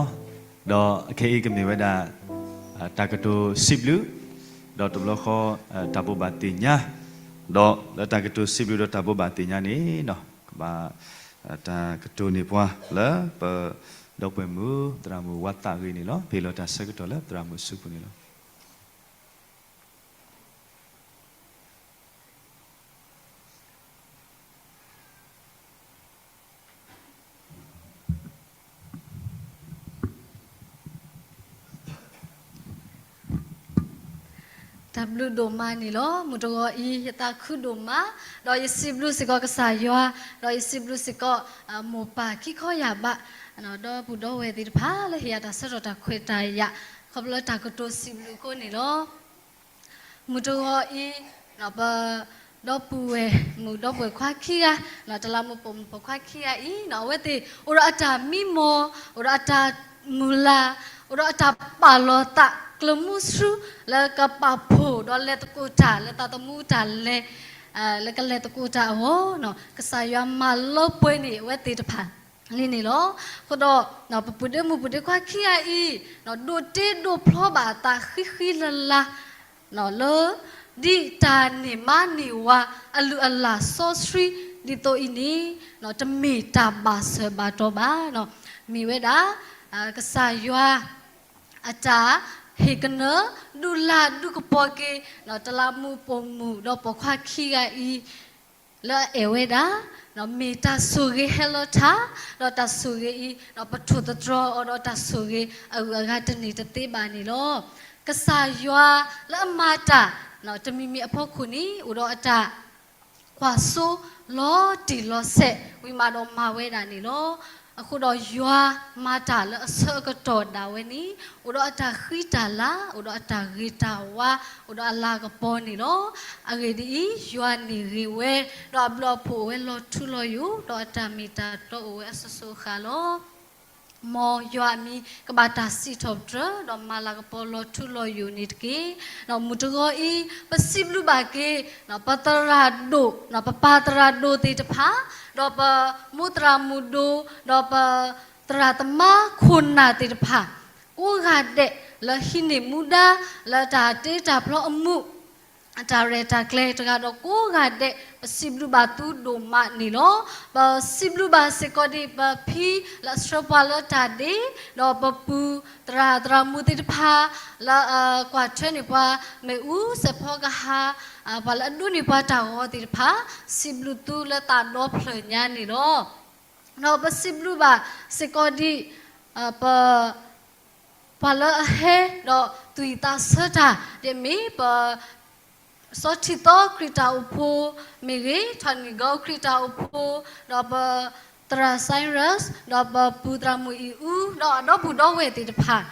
ဒီးခဲအံၤကမ့ၢ်ဝဲဒၣ် တၢ်ကတိၤစံးဘျုး ဒီးတဘျီဃီ တၢ်ဘိးဘၣ်သ့ၣ်ညါ ဒီးလၢတၢ်ကတိၤစံးဘျုးဒီးတၢ်ဘိးဘၣ်သ့ၣ်ညါန့ၣ် ကဘၣ် တၢ်ကတိၤန့ၢ်ပှၤလၢပဒီပုၢ်ဝဲၢ်မုၣ် သရၣ်မုၣ်ဝါသးဂ့ၤန့ၣ်လီၤ. ပဟ့ၣ်လီၤတၢ်ဆၢကတီၢ်လၢသရၣ်မုၣ်အစုပူၤန့ၣ်လီၤ. တၢ်ဘျုးဒိၣ်မးန့ၣ်လီၤ. မုၢ်တဂီၤအံၤ ယသးခုဒိၣ်မး, ဒီးယစံးဘျုးစ့ၢ်ကီးကစၢ်ယွၤ, ဒီးယစံးဘျုးစ့ၢ်ကီး မိၢ်ပၢ်ခံခီယၢ်ဘး, ဒီပုၢ်ဒီဝဲၢ်သ့ၣ်တဖၣ်လၢဟ့ၣ်ယၤတၢ်ဆၢကတီၢ်တၢ်ခွဲးတၢ်ယာ် ခီဖျိလၢတၢ်ကတိၤစံးဘျုးအဃိန့ၣ်လီၤ. မုၢ်တဂီၤအံၤ ပဒီပုၢ်ဝဲၢ်မုၣ်ဒီပုၢ်ဝဲၢ်ခွါခံဂၤ, တလးမူးပိာ်မုၣ်ပိာ်ခွါခံဂၤအံၤ အဝဲသ့ၣ်အိၣ်ဒီးအတၢ်မံမီၢ်, အိၣ်ဒီးအတၢ်မုၢ်လၢ်, အိၣ်ဒီးအတၢ်ပာ်လီၤသးကျၢၤမူဆူ လၢကပာ်ဖှိၣ်ဒီးလဲၤသကိးတၢ်လၢသးသမူတၢ်လဲၤ, လၢကလဲၤသကိးတၢ်အဂီၢ်, ကစၢ်ယွၤမၤလၢပှဲၤန့ၢ်အဝဲသ့ၣ်တဖၣ် လံန့ၣ်လီၤ. အဃိဒီး ပပုၢ်ဒ့မုၣ်ပုၢ်ဒ့ခွါခံဂၤအံၤ ဒိးတ့ဒိးဖျီဘၣ်အသးဃံဃံလၤလၤ လၢ ဒ်တၢ်န့ၢ်မါန့ၢ်ဝၤအလုၢ်အလၢ်စီဆှံဒ်သိးအံၤန့ၣ် တမ့ၢ်တၢ်ဘၣ်ဆၢဘၣ်တီၤဘၣ်. မ့ၢ်ဝဲဒၣ် ကစၢ်ယွၤ အတၢ်ဟ့ၣ်ကနၢ ဒုးလၤဒုးကပီၤက့ၤ တလးမူးပိာ်မုၣ်ဒီးပိာ်ခွါခံဂၤအံၤ လၢအအဲၣ်ဝဲဒၣ် မ့ၢ်တၢ်ဆိၣ်ဂ့ၤဟဲလၢထၢ ဒီးတၢ်ဆိၣ်ဂ့ၤအံၤ ပထိၣ်သတြီၤအီၤဒီးတၢ်ဆိၣ်ဂ့ၤအဂုၤအဂၤတန့ၢ်တသ့ဘၣ်န့ၣ်လီၤ. ကစၢ်ယွၤလၢအမၤတၢ် တမံၤမံၤအဖီခိၣ်န့ၣ် အိၣ်ဒီးအတၢ် ကွၢ်စိလီၤတံၢ်လီၤဆဲး ဝံၤမးဒီးမၤဝဲဒၣ်န့ၣ်လီၤ. အဃိဒီးယွၤမၤတၢ်လၢအဆၢကတီၢ်ဒၣ်ဝဲန့ၣ် အိၣ်ဒီးအတၢ်ဃံတၢ်လၤ အိၣ်ဒီးအတၢ်ဂ့ၤတၢ်ဝါ အိၣ်ဒီးအလၤကပီၤန့ၣ်လီၤ. အဂ့ၢ်ဒ်အံၤ, ယွၤန့ၣ်ဂ့ၤဝဲ ဒီးအဘျုးအဖှိၣ်အိၣ်ဝဲလီၤထူလီၤယိာ် ဒီးအတၢ်မ့ၢ်တၢ်တီအိၣ်ဝဲအစိၤစိၤအဃၣ်လီၤ. မ်ယွၤအမံၤကဘၣ်တၢ်စံးထီၣ်ပတြၢၤ ဒီးမၤလၤကပီၤလီၤထူလီၤယိာ်န့ၣ်တက့ၢ်. မုၢ်တဂီၤအံၤ ပစံးဘျုးဘၣ်က့ၤ ပသရၣ်ဒိၣ် ပပၢ်သရၣ်ဒိၣ်သ့ၣ်တဖၣ် ဒီးပမိၢ်သရၣ်မုၣ်ဒိၣ် ဒီးပသရၣ်သမါခိၣ်နၢ်သ့ၣ်တဖၣ် ကိးဂၤဒဲး လၢဟံးန့ၢ်မူဒါ လၢတၢ်တ့တၢ်ဖျီအမူး အတၢ်ရဲၣ်တၢ်ကျဲၤတဂၤဒီးကိးဂၤဒဲး ပစံးဘျုးဘၣ်သုဒိၣ်မးန့ၣ်လီၤ. ပစံးဘျုးဘၣ်စ့ၢ်ကီးဒံး ပဖံလၢအဆှၢပှၤလၢတၢ်ဒ့ ဒီးပပုၢ်သရၣ်သရၣ်မုၣ်သ့ၣ်တဖၣ် လၢအကွၢ်ထွဲန့ၢ်ပှၤ မ့ၣ်အူစဲးဖီကဟါ ပှၤလၢအဒိးန့ၢ်ပှၤတၢ်ဂီၤသ့ၣ်တဖၣ် စံးဘျုးသုလၢသးဒီဖျၢၣ်ညါန့ၣ်လီၤ. ဒီးပစံးဘျုးဘၣ်စ့ၢ်ကီးဒံး ပ ပှၤလၢအဟဲဒီးသူၣ်ဝံၣ်သးဆၢတၢ် ဒ်အမ့ၢ်ပ စီၤထံသီခရံာ်တၢ်အိၣ်ဖှိၣ်မ့ၢ်ဂ့ၤ, ထီၣ်နံၣ်ဂီၤခရံာ်တၢ်အိၣ်ဖှိၣ်, ဒီးပသရၣ် Cyrus, ဒီးပပုၢ်သရၣ်မုၣ်အံၤအူ, ဒီးအဒီပုၢ်ဒီဝဲၢ်သ့ၣ်တဖၣ်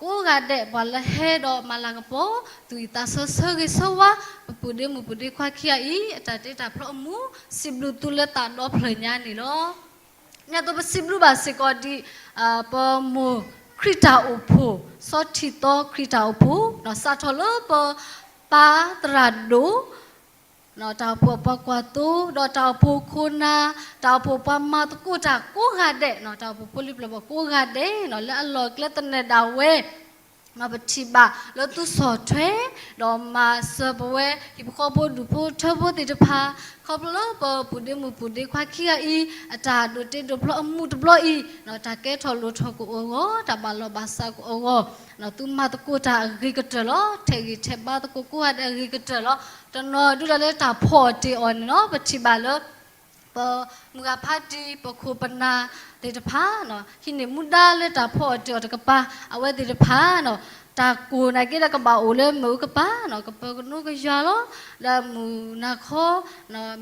ကိးဂၤဒဲးပှၤလၢဟဲဒီးမၤလၤကပီၤ သူၣ်ဝံၣ်သးဆၢဆၢဂ့ၤဆၢဝါ ပပုၢ်ဒ့မုၣ်ပုၢ်ဒ့ခွါခံဂၤအံၤ အတၢ်တ့တၢ်ဖျီအမူး စံးဘျုးသုလၢသးဒီဖျၢၣ်ညါန့ၣ်လီၤ. ညါသိးပစံးဘျုးဘၣ်စ့ၢ်ကီးဒံး ပမိၢ်ခရံာ်တၢ်အိၣ်ဖှိၣ် စီၤထံသီခရံာ်တၢ်အိၣ်ဖှိၣ် စးထီၣ်လၢပပၢ်သရၣ်ဒိၣ် တၢ်အိၣ်ဖှိၣ်ပှၤကွၢ်သိ, ဒီးတၢ်အိၣ်ဖှိၣ်ခိၣ်နၢ်, တၢ်အိၣ်ဖှိၣ်ပှၤမၤသကိးတၢ်ကိးဂၤဒဲး, တၢ်အိၣ်ဖှိၣ်ဖိလံၤပျၢၤဘီၣ်ကိးဂၤဒဲး လၢအလီၢ်ကျဲသနၢၣ်ဒၣ်ဝဲ ပထံၣ်ဘၣ်လၢသုဆီၣ်ထွဲ ဒီးမၤစၢၤပဝဲ ဟံၣ်ဖိဃီဖိဒူၣ်ဖိထၢဖိသ့ၣ်တဖၣ် ခီဖျိလၢပပုၢ်ဒ့မုၣ်ပုၢ်ဒ့ခွါခံဂၤအံၤ အတၢ်ဒိးတ့ဒိးဖျီအမူးတဘျီအံၤ တၢ်ကဲထီၣ်လိၣ်ထီၣ်ကအိၣ်အဂီၢ် တၢ်ဘၣ်လီၢ်ဘၣ်စးကအိၣ်အဂီၢ် သုမၤသကိးတၢ်အဂ့ၤကတၢၢ်လီၤ. ထဲးဂံၢ်ထဲးဘါသကိးကိးဂၤဒဲးအဂ့ၤကတၢၢ်လီၤ. တနီၤဒုးလၢတၢ်ဖီၣ်အီၣ်တ့ၢ်အီၤန့ၣ်လီၤ. ပထံၣ်ဘၣ်လၢ ပမုၢ်ဂၤဖါတံၢ် ပခိၣ်ပနၢ်သ့ၣ်တဖၣ် ဟံးန့ၢ်မူဒါလၢတၢ်ဖီၣ်အီၣ်တ့ၢ်အီၤတကပၤ အဝဲသ့ၣ်တဖၣ် တၢ်ကိၢ်နာ်က့ဒီးကဘၣ်အိၣ်လၢမ့ၣ်အူကပၤ ကပၢၤကနိကယွၤလီၤ. လၢမုၢ်နၤခီ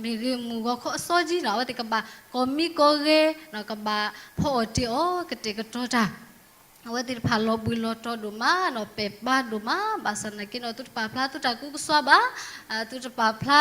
မ့ၢ်ဂ့ၤမုၢ်ဂီၤခီအစီကံ အဝဲသ့ၣ်ကဘၣ်ကီၢ်မံကီၢ်ဂဲၤ ကဘၣ်ဖီၣ်အီၣ်တ့ၢ်အီၤကတဲာ်ကတီၤတၢ် အဝဲသ့ၣ်တဖၣ်လီၤဘှံးလီၤတီၤဒိၣ်မး ဒီးပဲာ်ပါဒိၣ်မး ဘၣ်ဆၣ်နာ်က့ဒီး သုတပာ်ဖျါသုတၢ်ကူၣ်ကစီၣ်ဘၣ်, သုတပာ်ဖျါ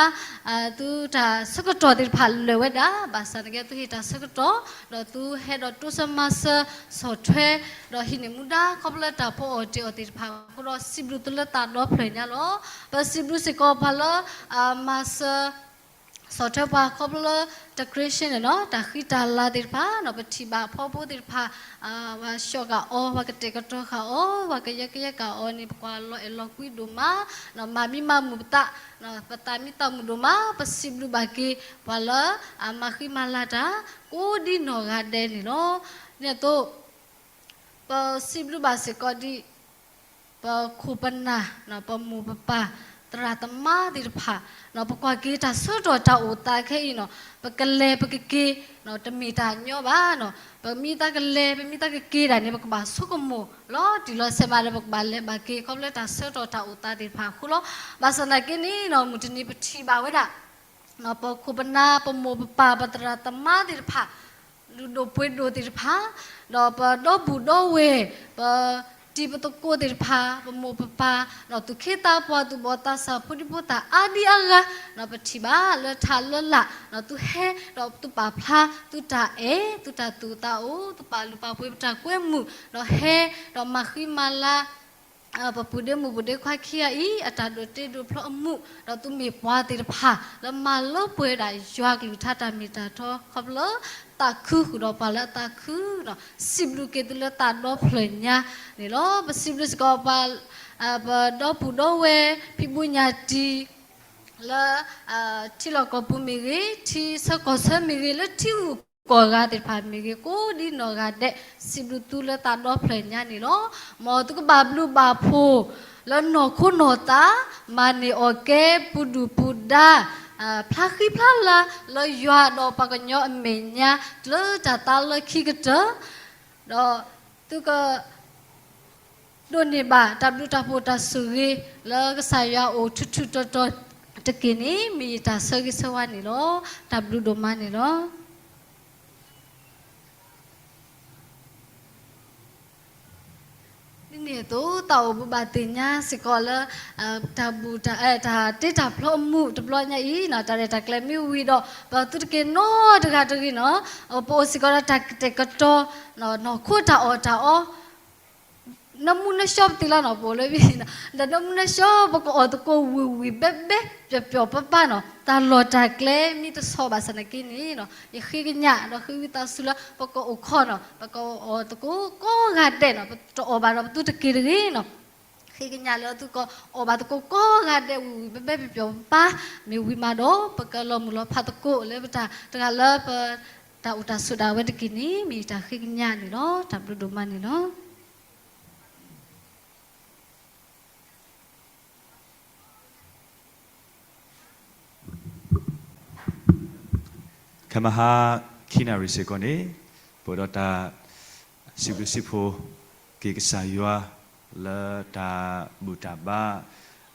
သုတၢ်ဆၢကတီၢ်သ့ၣ်တဖၣ်လၢာ်ဝဲဒၣ် ဘၣ်ဆၣ်နာ်က့သုဟ့ၣ်တၢ်ဆၢကတီၢ် ဒီးသုဟဲဒီးတိစၢၤမၤစၢၤဆီၣ်ထွဲ ဒီးဟံးန့ၢ်မူဒါခီဖျိလၢတၢ်ဖီၣ်အီၣ်တ့ၢ်အီၤသ့ၣ်တဖၣ်အဃိဒီး စံးဘျုးသုလၢသးဒီဖျၢၣ်ညါလီၤ. ပစံးဘျုးစ့ၢ်ကီးပှၤလၢ မၤစၢၤ ဆီၣ်ထွဲပှၤခီဖျိလၢ တၢ် Christian န့ၣ်နီၤ, တၢ်ဃံတၢ်လၤသ့ၣ်တဖၣ်နီၤ, ပထံၣ်ဘၣ်အဖီဖိသ့ၣ်တဖၣ် ပှၤဆှီၣ်ဃာ်အီၤ, ပှၤကတဲာ်ကတီၤဃာ်အီၤ, ပှၤကယၢကယဲၢ်ဃာ်အီၤန့ၣ် ပကွၢ်လီၤအဲၣ်လီၤကွံဒိၣ်မး, မၤမံမၤမုာ်ပသး, ပသးမံသးမုာ်ဒိၣ်မး, ပစံးဘျုးဘၣ်က့ၤပှၤလၢအမၤဃံမၤလၤတၢ် ကိးဒ်နီၢ်ဂၤဒဲးန့ၣ်လီၤ. ဒ်န့ၣ်အသိး ပစံးဘျုးဘၣ်စ့ၢ်ကီးဒ် ပခိၣ်ပနၢ်, ပမိၢ်ပပၢ်, သရၣ်သမါသ့ၣ်တဖၣ်, ပကွၢ်က့ၤတၢ်ဆၢကတီၢ်တၢ်အိၣ်သးခဲအံၤနီၤ, ပကလဲၤပကက့ၤ တမ့ၢ်တၢ်ညီဘၣ်နီၤ. ပမ့ၢ်သးကလဲၤ ပမ့ၢ်သးကက့ၤဒၣ်န့ၣ် ပကဘၣ်ဆိကမိၣ်လီၤတံၢ်လီၤဆဲးမးဒီး ပကဘၣ်လဲၤဘၣ်က့ၤ ခီဖျိလၢတၢ်ဆၢကတီၢ်တၢ်အိၣ်သးသ့ၣ်တဖၣ်အဃိလီၤ. ဘၣ်ဆၣ်သနာ်က့န့ၣ်နီၤ, မုၢ်တနံၤပထံၣ်ဘၣ်ဝဲဒၣ် ပခိၣ်ပနၢ်, ပမိၢ်ပပၢ်, ပသရၣ်သမါသ့ၣ်တဖၣ်, လုၢ်ဒိၣ်ပှ့ၤဒိၣ်သ့ၣ်တဖၣ်, ဒီးပဒီပုၢ်ဒီဝဲၢ်, ပတံၤပသကိးသ့ၣ်တဖၣ်, ပမိၢ်ပပၢ်, ဒီးသူၣ်က့သးပှၢ်, သူၣ်ဘီၣ်သးစၢ်, ဖိဒံဖိသၣ်အါဒံအါဂၤ, ပထံၣ်ဘၣ်လၢထးလၢလာ်, ဒီးသုဟဲ, ဒီးသုပာ်ဖျါသုတၢ်အဲၣ်, သုတၢ်သူၣ်သးအိၣ်, သုပာ်လုၢ်ပာ်ပှ့ၤပတၢ်ကွဲမုာ်, ဒီးဟဲ, ဒီးမၤဃံမၤလၤ ပပုၢ်ဒ့မုၣ်ဖိဒ့ခွါခံဂၤအံၤ အတၢ်ဒိးတ့ဒိးဖျီအမူး, ဒီးသုမ့ၢ်ပှၤသ့ၣ်တဖၣ် လၢမၤလၢပှဲၤဒၣ်ယွၤကလုၢ်ကထါတၢ်မ့ၢ်တၢ်တီ ခီဖျိလၢသးခု ဃုာ်ဒီးပှၤလၢအသးခုနီၤ, စံးဘျုးက့ၤသုလၢသးဒီဖျၢၣ်ညါန့ၣ်လီၤ. ပစံးဘျုးစ့ၢ်ကီးပှၤ, ပဒီပုၢ်ဒီဝဲၢ် ဖံးဘူးညၣ်တံၢ် လၢ ထံလီၢ်ကီၢ်ပူၤမ့ၢ်ဂ့ၤ, ထံဆၢကီၢ်ဆၢမ့ၢ်ဂ့ၤ, လၢထံဂုၤကီၢ်ဂၤသ့ၣ်တဖၣ်မ့ၢ်ဂ့ၤ, ကိးဒ်နီၢ်ဂၤဒဲး စံးဘျုးသုလၢသးဒီဖျၢၣ်ညါန့ၣ်လီၤ. မ်သုကဘၣ်ဘျုးဘၣ်ဖှိၣ် လၢနီၢ်ခိနီၢ်သး မၤန့ၢ်အီၣ်ကဲ ပူၤဒုၣ်ပူၤဒါ ဖျါဃံဖျါလၤ လၢယွၤဒီးပှၤကညီအမဲာ်ညါ လၢတၢ်သးလၢခံကတၢၢ်, ဒီးသုက ဒိးန့ၢ်ဘၣ်တၢ်ဘျုးတၢ်ဖှိၣ်တၢ်ဆိၣ်ဂ့ၤ လၢကစၢ်ယွၤအအိၣ်ထူးထူးတီၤတီၤတက့ၢ်န့ၣ် မ့ၢ်ယတၢ်ဆၢဂ့ၤဆၢဝါန့ၣ်လီၤ. တၢ်ဘျုးဒိၣ်မးန့ၣ်လီၤ. ဒ်န့ၣ်အသိး သးအိၣ်ဘိးဘၣ်သ့ၣ်ညါစ့ၢ်ကီးလၢ တၢ်ဘူၣ်တၢ်, တၢ်တ့တၢ်ဖျီအမူးတဘျီညါအံၤ တၢ်ရဲၣ်တၢ်ကျဲၤမ့ၢ်ဝံၤဒီး ပသုတက့ၤနီတဂၤတဂ့ၤနီၤ, ပအိၣ်စ့ၢ်ကီးဒီးတၢ်ကတဲာ်ကတီၤ နီၢ်ခိတၢ်အီၣ်တၢ်အီ နၢမူနၢဆှီပသ့လီၤနီၤ, ပအိၣ်လၢ ဒီးနၢမူနၢဆှီ ပကအီၣ်သကိးဝံၢ်ဝံၢ်ဘဲဘဲ ပျီၤပျီၤပၤပၤနီၤ, တၢ်လီၢ်တၢ်ကျဲမ့ၢ်တဆီဘၣ်ဆၣ်နာ်က့န့ၣ်နီၤ, ယဃ့ကညးဒီးဃ့ဝံသးစူၤလၢ ပကအိၣ်ခိးနီၤ, ပကအီၣ်သကိးကိးဂၤဒဲးနီၤ, ပတအီၣ်ဘၣ်ဒီးပသုတက့ၤတဂ့ၤနီၤ. ဃ့ကညးလၢသုကအီၣ်ဘၣ်သကိးကိးဂၤဒဲး ဝံၢ်ဝံၢ်ဘဲဘဲ ပျီၤပၤပၤ မ့ၢ်ဝံၤမးဒီး ပကလီၤမုၢ်လီၤဖးသကိးလၢပတၢ်တဂၤလၢပ တၢ်အိၣ်တၢ်ဆိးဒၣ်ဝဲတက့ၢ်န့ၣ် မ့ၢ်ယတၢ်ဃ့ကညးန့ၣ်လီၤ. တၢ်ဘျုးဒိၣ်မးန့ၣ်လီၤ. ခဲမုၢ်ဟါခံနၣ်ရံၣ်စ့ၢ်ကီးန့ၣ် ပအိၣ်ဒီးတၢ်စံးဘျုးစံးဖှိၣ်က့ၤကစၢ်ယွၤ လၢတၢ်ဘူၣ်တၢ်ဘါ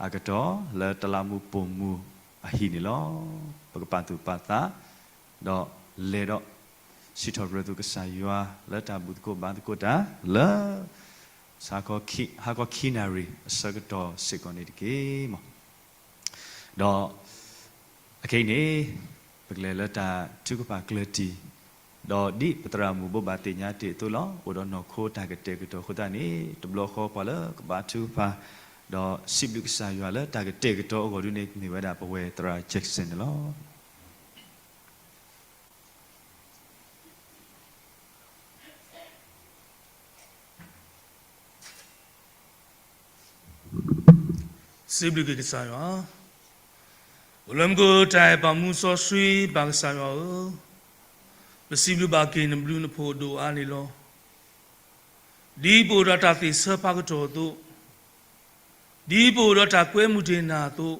အကတီၢ် လၢတလးမူးပိာ်မုၣ်အဟံၣ်န့ၣ်လီၤ. ပကပာ်သူၣ်ပာ်သး ဒီးလဲၤဒီး စံးထီၣ်ပတြၢၤသူၣ်ကစၢ်ယွၤ လၢတၢ်ဘူၣ်သကိးဘါသကိးတၢ် လၢ ဟါခီခံနၣ်ရံၣ်အဆၢကတီၢ်စ့ၢ်ကီးန့ၣ်တက့ၢ်. ဒီးအခဲအံၤန့ၣ် ပကလဲၤလၢတၢ်ထုကဖၣ်ကျၢၢ်တံၢ်, ဒီးဒ်ပသရၣ်မုၣ်ဘိးဘၣ်သ့ၣ်ညါတ့ၢ်အသိးလီၤ. အိၣ်ဒီးနီၢ်ခိတၢ်ကတဲာ်ကတီၤအဃိသတးန့ၣ် တဘျီဃီပှၤလၢကဘါထုကဖၣ် ဒီးစံးဘျုးကစၢ်ယွၤလၢတၢ်ကတဲာ်ကတီၤအဂီၢ်ဒုန့ၣ် မ့ၢ်ဝဲဒၣ်ပဝဲၢ်သရၣ် Jackson န့ၣ်လီၤ. စံးဘျုးက့ၤကစၢ်ယွၤ, အိၣ်လၢမူခိၣ် တၢ်အဲၣ်ပာ်မူစီဆှံပၢ်ကစၢ်ယွၤဧၢ, ပစံးဘျုးဘၣ်က့ၤနဘျုးနဖှိၣ်ဒိၣ်အါန့ၣ်လီၤ. ဒ်ပအိၣ်ဒီးတၢ်သ့ၣ်ဆၢဖးကတီၢ်အသိး, ဒ်ပအိၣ်ဒီးတၢ်ကွဲမုာ်တ့ၢ်နၤအသိး,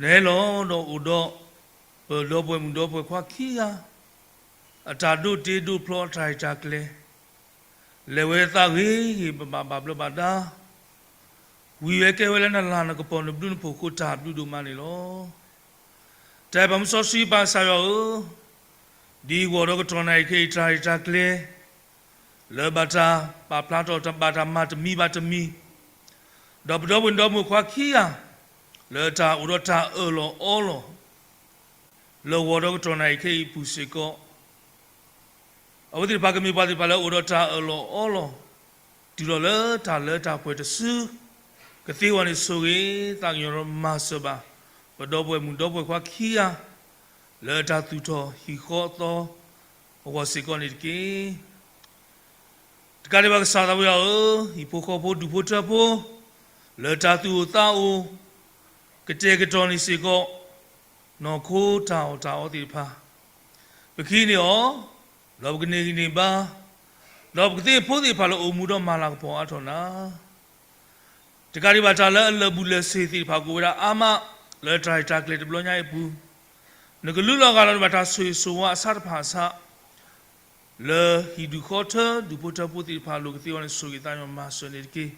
နဟဲလီၤဒီးအိၣ်ဒီး ပဒီပုၢ်ဝဲၢ်မုၣ်ဒီပုၢ်ဝဲၢ်ခွါခံဂၤ အတၢ်ဒိးတ့ဒိးဖျီအတၢ်ရဲၣ်တၢ်ကျဲၤ, လဲၤဝဲသးဂ့ၤဂ့ၤဘၣ်ဘၣ် ဘၣ်ဘျီးဘၣ်ဒါ, ဝံၤဝဲကဲဝဲလၢနလၤနကပီၤ နဘျုးနဖှိၣ်အဃိ တၢ်ဘျုးဒိၣ်မးန့ၣ်လီၤ. တၢ်အဲၣ်ပာ်မူစီဆှံပၢ်ကစၢ်ယွၤဧၢ, ဒ်ဂီၤဒီးကတီၢ်နၣ်ရံၣ်ခဲအံၤ တၢ်ရဲၣ်တၢ်ကျဲၤ လၢဘၣ်တၢ်ပာ်ဖျါထီၣ် တၢ်ဘၣ်တၢ်မၤတမံၤဘၣ်တမံၤ, ဒီးပဒီပုၢ်ဝဲၢ်မုၣ်ဒီပုၢ်ဝဲၢ်ခွါခံဂၤ လၢတၢ်အိၣ်ဒီးတၢ်အၢၣ်လီၤအီလီၤ လၢဂီၤဒီးကတီၢ်နၣ်ရံၣ်ခဲအံၤအပူၤစ့ၢ်ကီး, အဝဲသ့ၣ်တဖၣ်ကမ့ၢ်ပှၤသ့ၣ်တဖၣ်လၢအိၣ်ဒီးတၢ်အၢၣ်လီၤအီလီၤ တုၤလီၤလၢတၢ်လၢတၢ်ပှဲၤတစု, ကသ့အဂီၢ်န့ၣ်ဆိၣ်ဂ့ၤ သးကညီၤဒီးမၤစၢၤဘၣ် ပဒီပုၢ်ဝဲၢ်မုၣ်ဒီပုၢ်ဝဲၢ်ခွါခံဂၤ, လၢတၢ်သူၣ်ထီၣ်ဟံၣ်ဃီအသီအဂီၢ်စ့ၢ်ကီးန့ၣ်တက့ၢ်. တကးဒံးဘၣ်ကစၢ်သးဝံၣ်ဧၢ, ဟံၣ်ဖိဃီဖိဒူၣ်ဖိထၢဖိ လၢတၢ်သူၣ်အိၣ်သးအိၣ် ကတဲာ်ကတီၤန့ၣ်စ့ၢ်ကီး နီၢ်ခိတၢ်အီၣ်တၢ်အီသ့ၣ်တဖၣ် ပကဟံးန့ၢ်အီၤ, ဒီးပကန့ၢ်ဂံၢ်န့ၢ်ဘါ, ဒီးပကသ့ဖိသ့ၣ်တဖၣ်လၢအိၣ်မူဒီးမၤလၤကပီၤအါထီၣ်နၤ တကးဒံးဘၣ်တၢ်လၢအလၢာ်ဘူၣ်လၢာ်စ့ၤသ့ၣ်တဖၣ်ကအိၣ်ဝဲဒၣ်အါမး လၢတၢ်ရဲၣ်တၢ်ကျဲၤတဘျီညါအံၤအပူၤ, နကလူလီၤဂာ်လီၤန့ၢ်ဘၣ်တၢ်ဆိၣ်ဂ့ၤဆိၣ်ဝါအဆၢတဖၣ်ဆး, လၢဟံၣ်ဒူၣ်ဃီထၢဒူၣ်ဖိထၢဖိသ့ၣ်တဖၣ်အလိၤကသ့အဂီၢ်န့ၣ် ဆိၣ်ဂ့ၤသးညီမၤစၢၤန့ၣ်တက့ၢ်.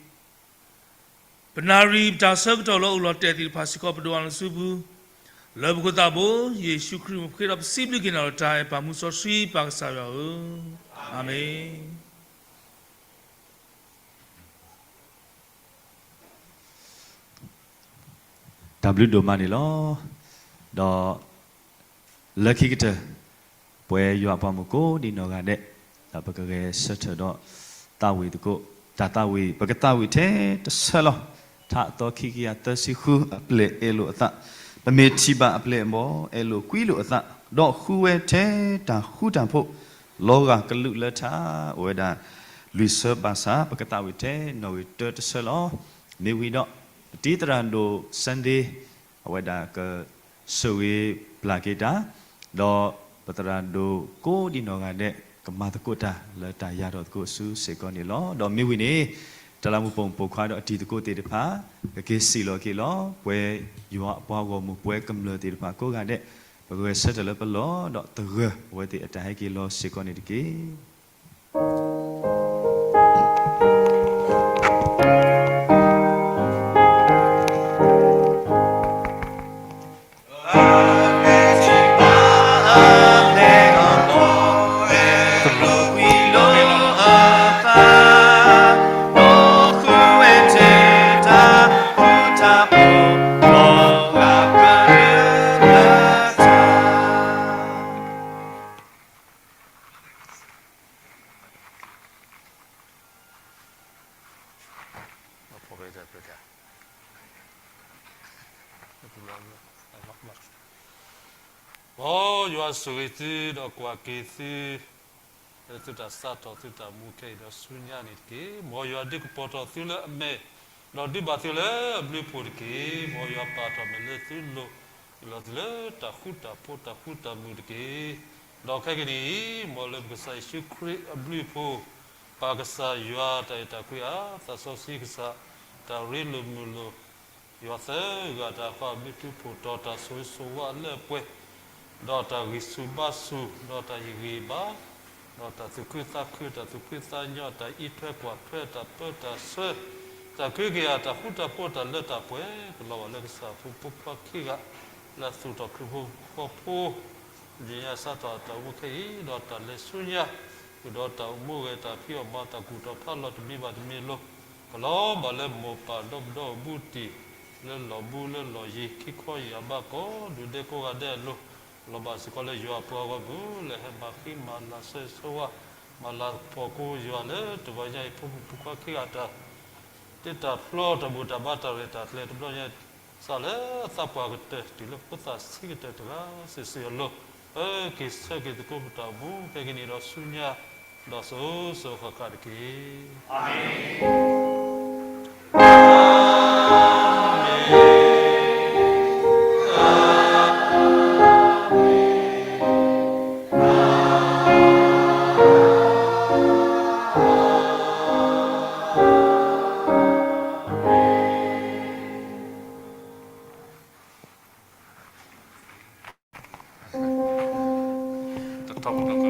ပနၣ်ရံၣ်ပတၢ်ဆၢကတီၢ်လၢအိၣ်လီၤတဲာ်သ့ၣ်တဖၣ်စ့ၢ်ကီး ပဒိးအလီၢ်စုပူၤ, လၢပခိၣ်သးဘိ ယ့ၣ်ၡူးခရံာ်အမံၤပဃ့ဒီးပစံးဘျုးက့ၤနၤလီၤ တၢ်အဲၣ်ပၢ်မူစီဆှံပၢ်ကစၢ်ယွၤဧၢ, အၤမ့ၣ်. တၢ်ဘျုးဒိၣ်မးန့ၣ်လီၤ. ဒီးလၢခံကတၢၢ် ပဝဲယွၤအပှၤမုၣ်ကိးဒံနီၢ်ဂၤဒဲး, ဒီးပကဂဲၤဆၢထၢၣ်ဒီးသးဝံၣ်သကိး, တၢ်သးဝံၣ် ပကသးဝံၣ်ထဲတဆၢလီၤ. ထါအသီခံကယၤသၢဆံဃု အပျဲၢ်အဲၣ်လိာ်အသး, ပမ့ၢ်ထံၣ်ဘၣ်အပျဲၢ်အဘီၣ် အဲၣ်လိာ်ကွံလိာ်အသး, ဒီးဃုဝဲထဲတၢ်ဃူတၢ်ဖိး, လီၤဂာ်ကလုာ်လၢထါ အိၣ်ဝဲဒၣ်လွံၢ်ဆၢဘၣ်ဆၣ် ပကသးဝံၣ်ထဲနီၣ်ဂံၢ်တၢတဆၢလီၤ. မ့ၢ်ဝံၤဒီး ပတံၤသရၣ်ဒိၣ် Sunday အဝဲဒၣ်ကဆိၣ်ဂ့ၤပျၢ်က့ၤတၢ်, ဒီးပသရၣ်ဒိၣ်ကိးဒံနီၢ်ဂၤဒဲး ကမၤသကိးတၢ်လၢတၢ်ယၤထီၣ်သကိးဆူစ့ၢ်ကီးန့ၣ်လီၤ. ဒီးမ့ၢ်ဝံၤန့ၣ် တၢ်လၢမူပိာ်မုၣ်ပိာ်ခွါဒီးအတံၤသကိးသ့ၣ်တဖၣ် ကက့ၤစံၣ်လီၤက့ၤလီၤ. ပဝဲယွၤအပှၤဂီၢ်မုၢ် ပဝဲကမျၢၢ်သ့ၣ်တဖၣ်ကိးဂၤဒဲး ပကဂဲၤဆၢထၢၣ်လၢပလီၢ် ဒီးသဂၢၢ်အဝဲသ့ၣ်အတၢ်ဟဲက့ၤလီၤစ့ၢ်ကီးန့ၣ်တက့ၢ်. မ်ယွၤဆိၣ်ဂ့ၤသုဒီးကွၢ်က့ၤသု လၢသုတၢ်စးထီၣ်သုတၢ်မူခဲအံၤဒီးဆူညါန့ၣ်တက့ၢ်. မ်ယွၤဒုးကပီၤထီၣ်သုလၢအမဲာ်, ဒီးဒုးဘၣ်သုလၢအဘျုးအဖှိၣ်တက့ၢ်. မ်ယွၤပာ်ထီၣ်မဲာ်လၢသုလိၤ, လီၤသုလၢတၢ်ဃူတၢ်ဖိးတၢ်ဃူတၢ်မုာ်တက့ၢ်. ဒီးခဲကနံၣ်အံၤ မ်လၢပကစၢ်ယ့ၣ်ၡူးခရံာ်အဘျုးအဖှိၣ်, ပၢ်ကစၢ်ယွၤတၢ်အဲၣ်တၢ်ကွံအါ, သးစီဆှံကစၢ်, တၢ်ရ့လိာ်မုာ်လိာ်, ယွၤသၢဂၤတၢ်ဃီအဘျုးထူးဖှိၣ်တီၤတၢ်ဆိၣ်ဂ့ၤဆိၣ်ဝါလၢအပှဲၤ, ဒီးတၢ်ဂံၢ်ဆူၣ်ဘါဆူၣ်, ဒီးတၢ်ဟ့ၣ်ဂံၢ်ဘါ, ဒီးတၢ်သူၣ်ခုသးခု, တၢ်သူၣ်ဖှံသးညီ, တၢ်အံးထွဲကွၢ်ထွဲ, တၢ်ပၢတၢ်ဆှၢ, တၢ်ကဟုကယာ်, တၢ်ဃူတၢ်ဖိးတၢ်လၢတၢ်ပှဲၤ, ကလီၤဘၣ်လၢကစၢ်အဖိမုၣ်ဖိခွါခံဂၤ, လၢအသူၣ်ထီၣ်ခရံာ်ဖိဃီဖိ ယညါစးထီၣ်တၢ်အိၣ်မူခဲအံၤ, ဒီးတၢ်လဲၤဆူညါ, ဃုာ်ဒီးတၢ်အိၣ်မူဂဲၤတၢ်ဖံးအီၣ်မၤတၢ်ကူၣ်ထီၣ်ဖးလီၤတမံၤဘၣ်တမံၤအလိၤ, ကလီၤဘၣ်လၢမိၢ်ပၢ်ဒီပုၢ်ဒီဝဲၢ်အဘူးအတံၢ်, လၢလီၢ်ဘူးလၢလီၢ်ယံၤ ခံခီယၢ်ဘးကိးဒူၣ်ဒဲကိးဂၤဒဲးအလိၤ, လီၤဘၣ်စ့ၢ်ကီးလၢယွၤအပှၤဂီၢ်မုၢ် လၢဟဲမၤဃံမၤလၤဆၢဂ့ၤဆၢဝါ, မၤလၤကပီၤကိးယွၤလၢတဂီၤညါအံၤ ဖိမုၣ်ဖိခွါခံဂၤတၢ် တ့တၢ်ဖျီတၢ်ဘူၣ်တၢ်ဘါတၢ်ရဲၣ်တၢ်ကျဲၤတဘျီညါ, စးလၢအသးပှၢ်ကတၢၢ် တုၤလၢဖိသၣ်ဆံးကတၢၢ်တဂၤစုာ်စုာ်အလိၤ, ပက့ၤဆၢက့ၤသကိးပတၢ်အိၣ်မူ ခဲကနံၣ်ဒီးဆူညါ, ဒီးစိၤစိၤဃၣ်ဃၣ်တက့ၢ်. အၤမ့ၣ်.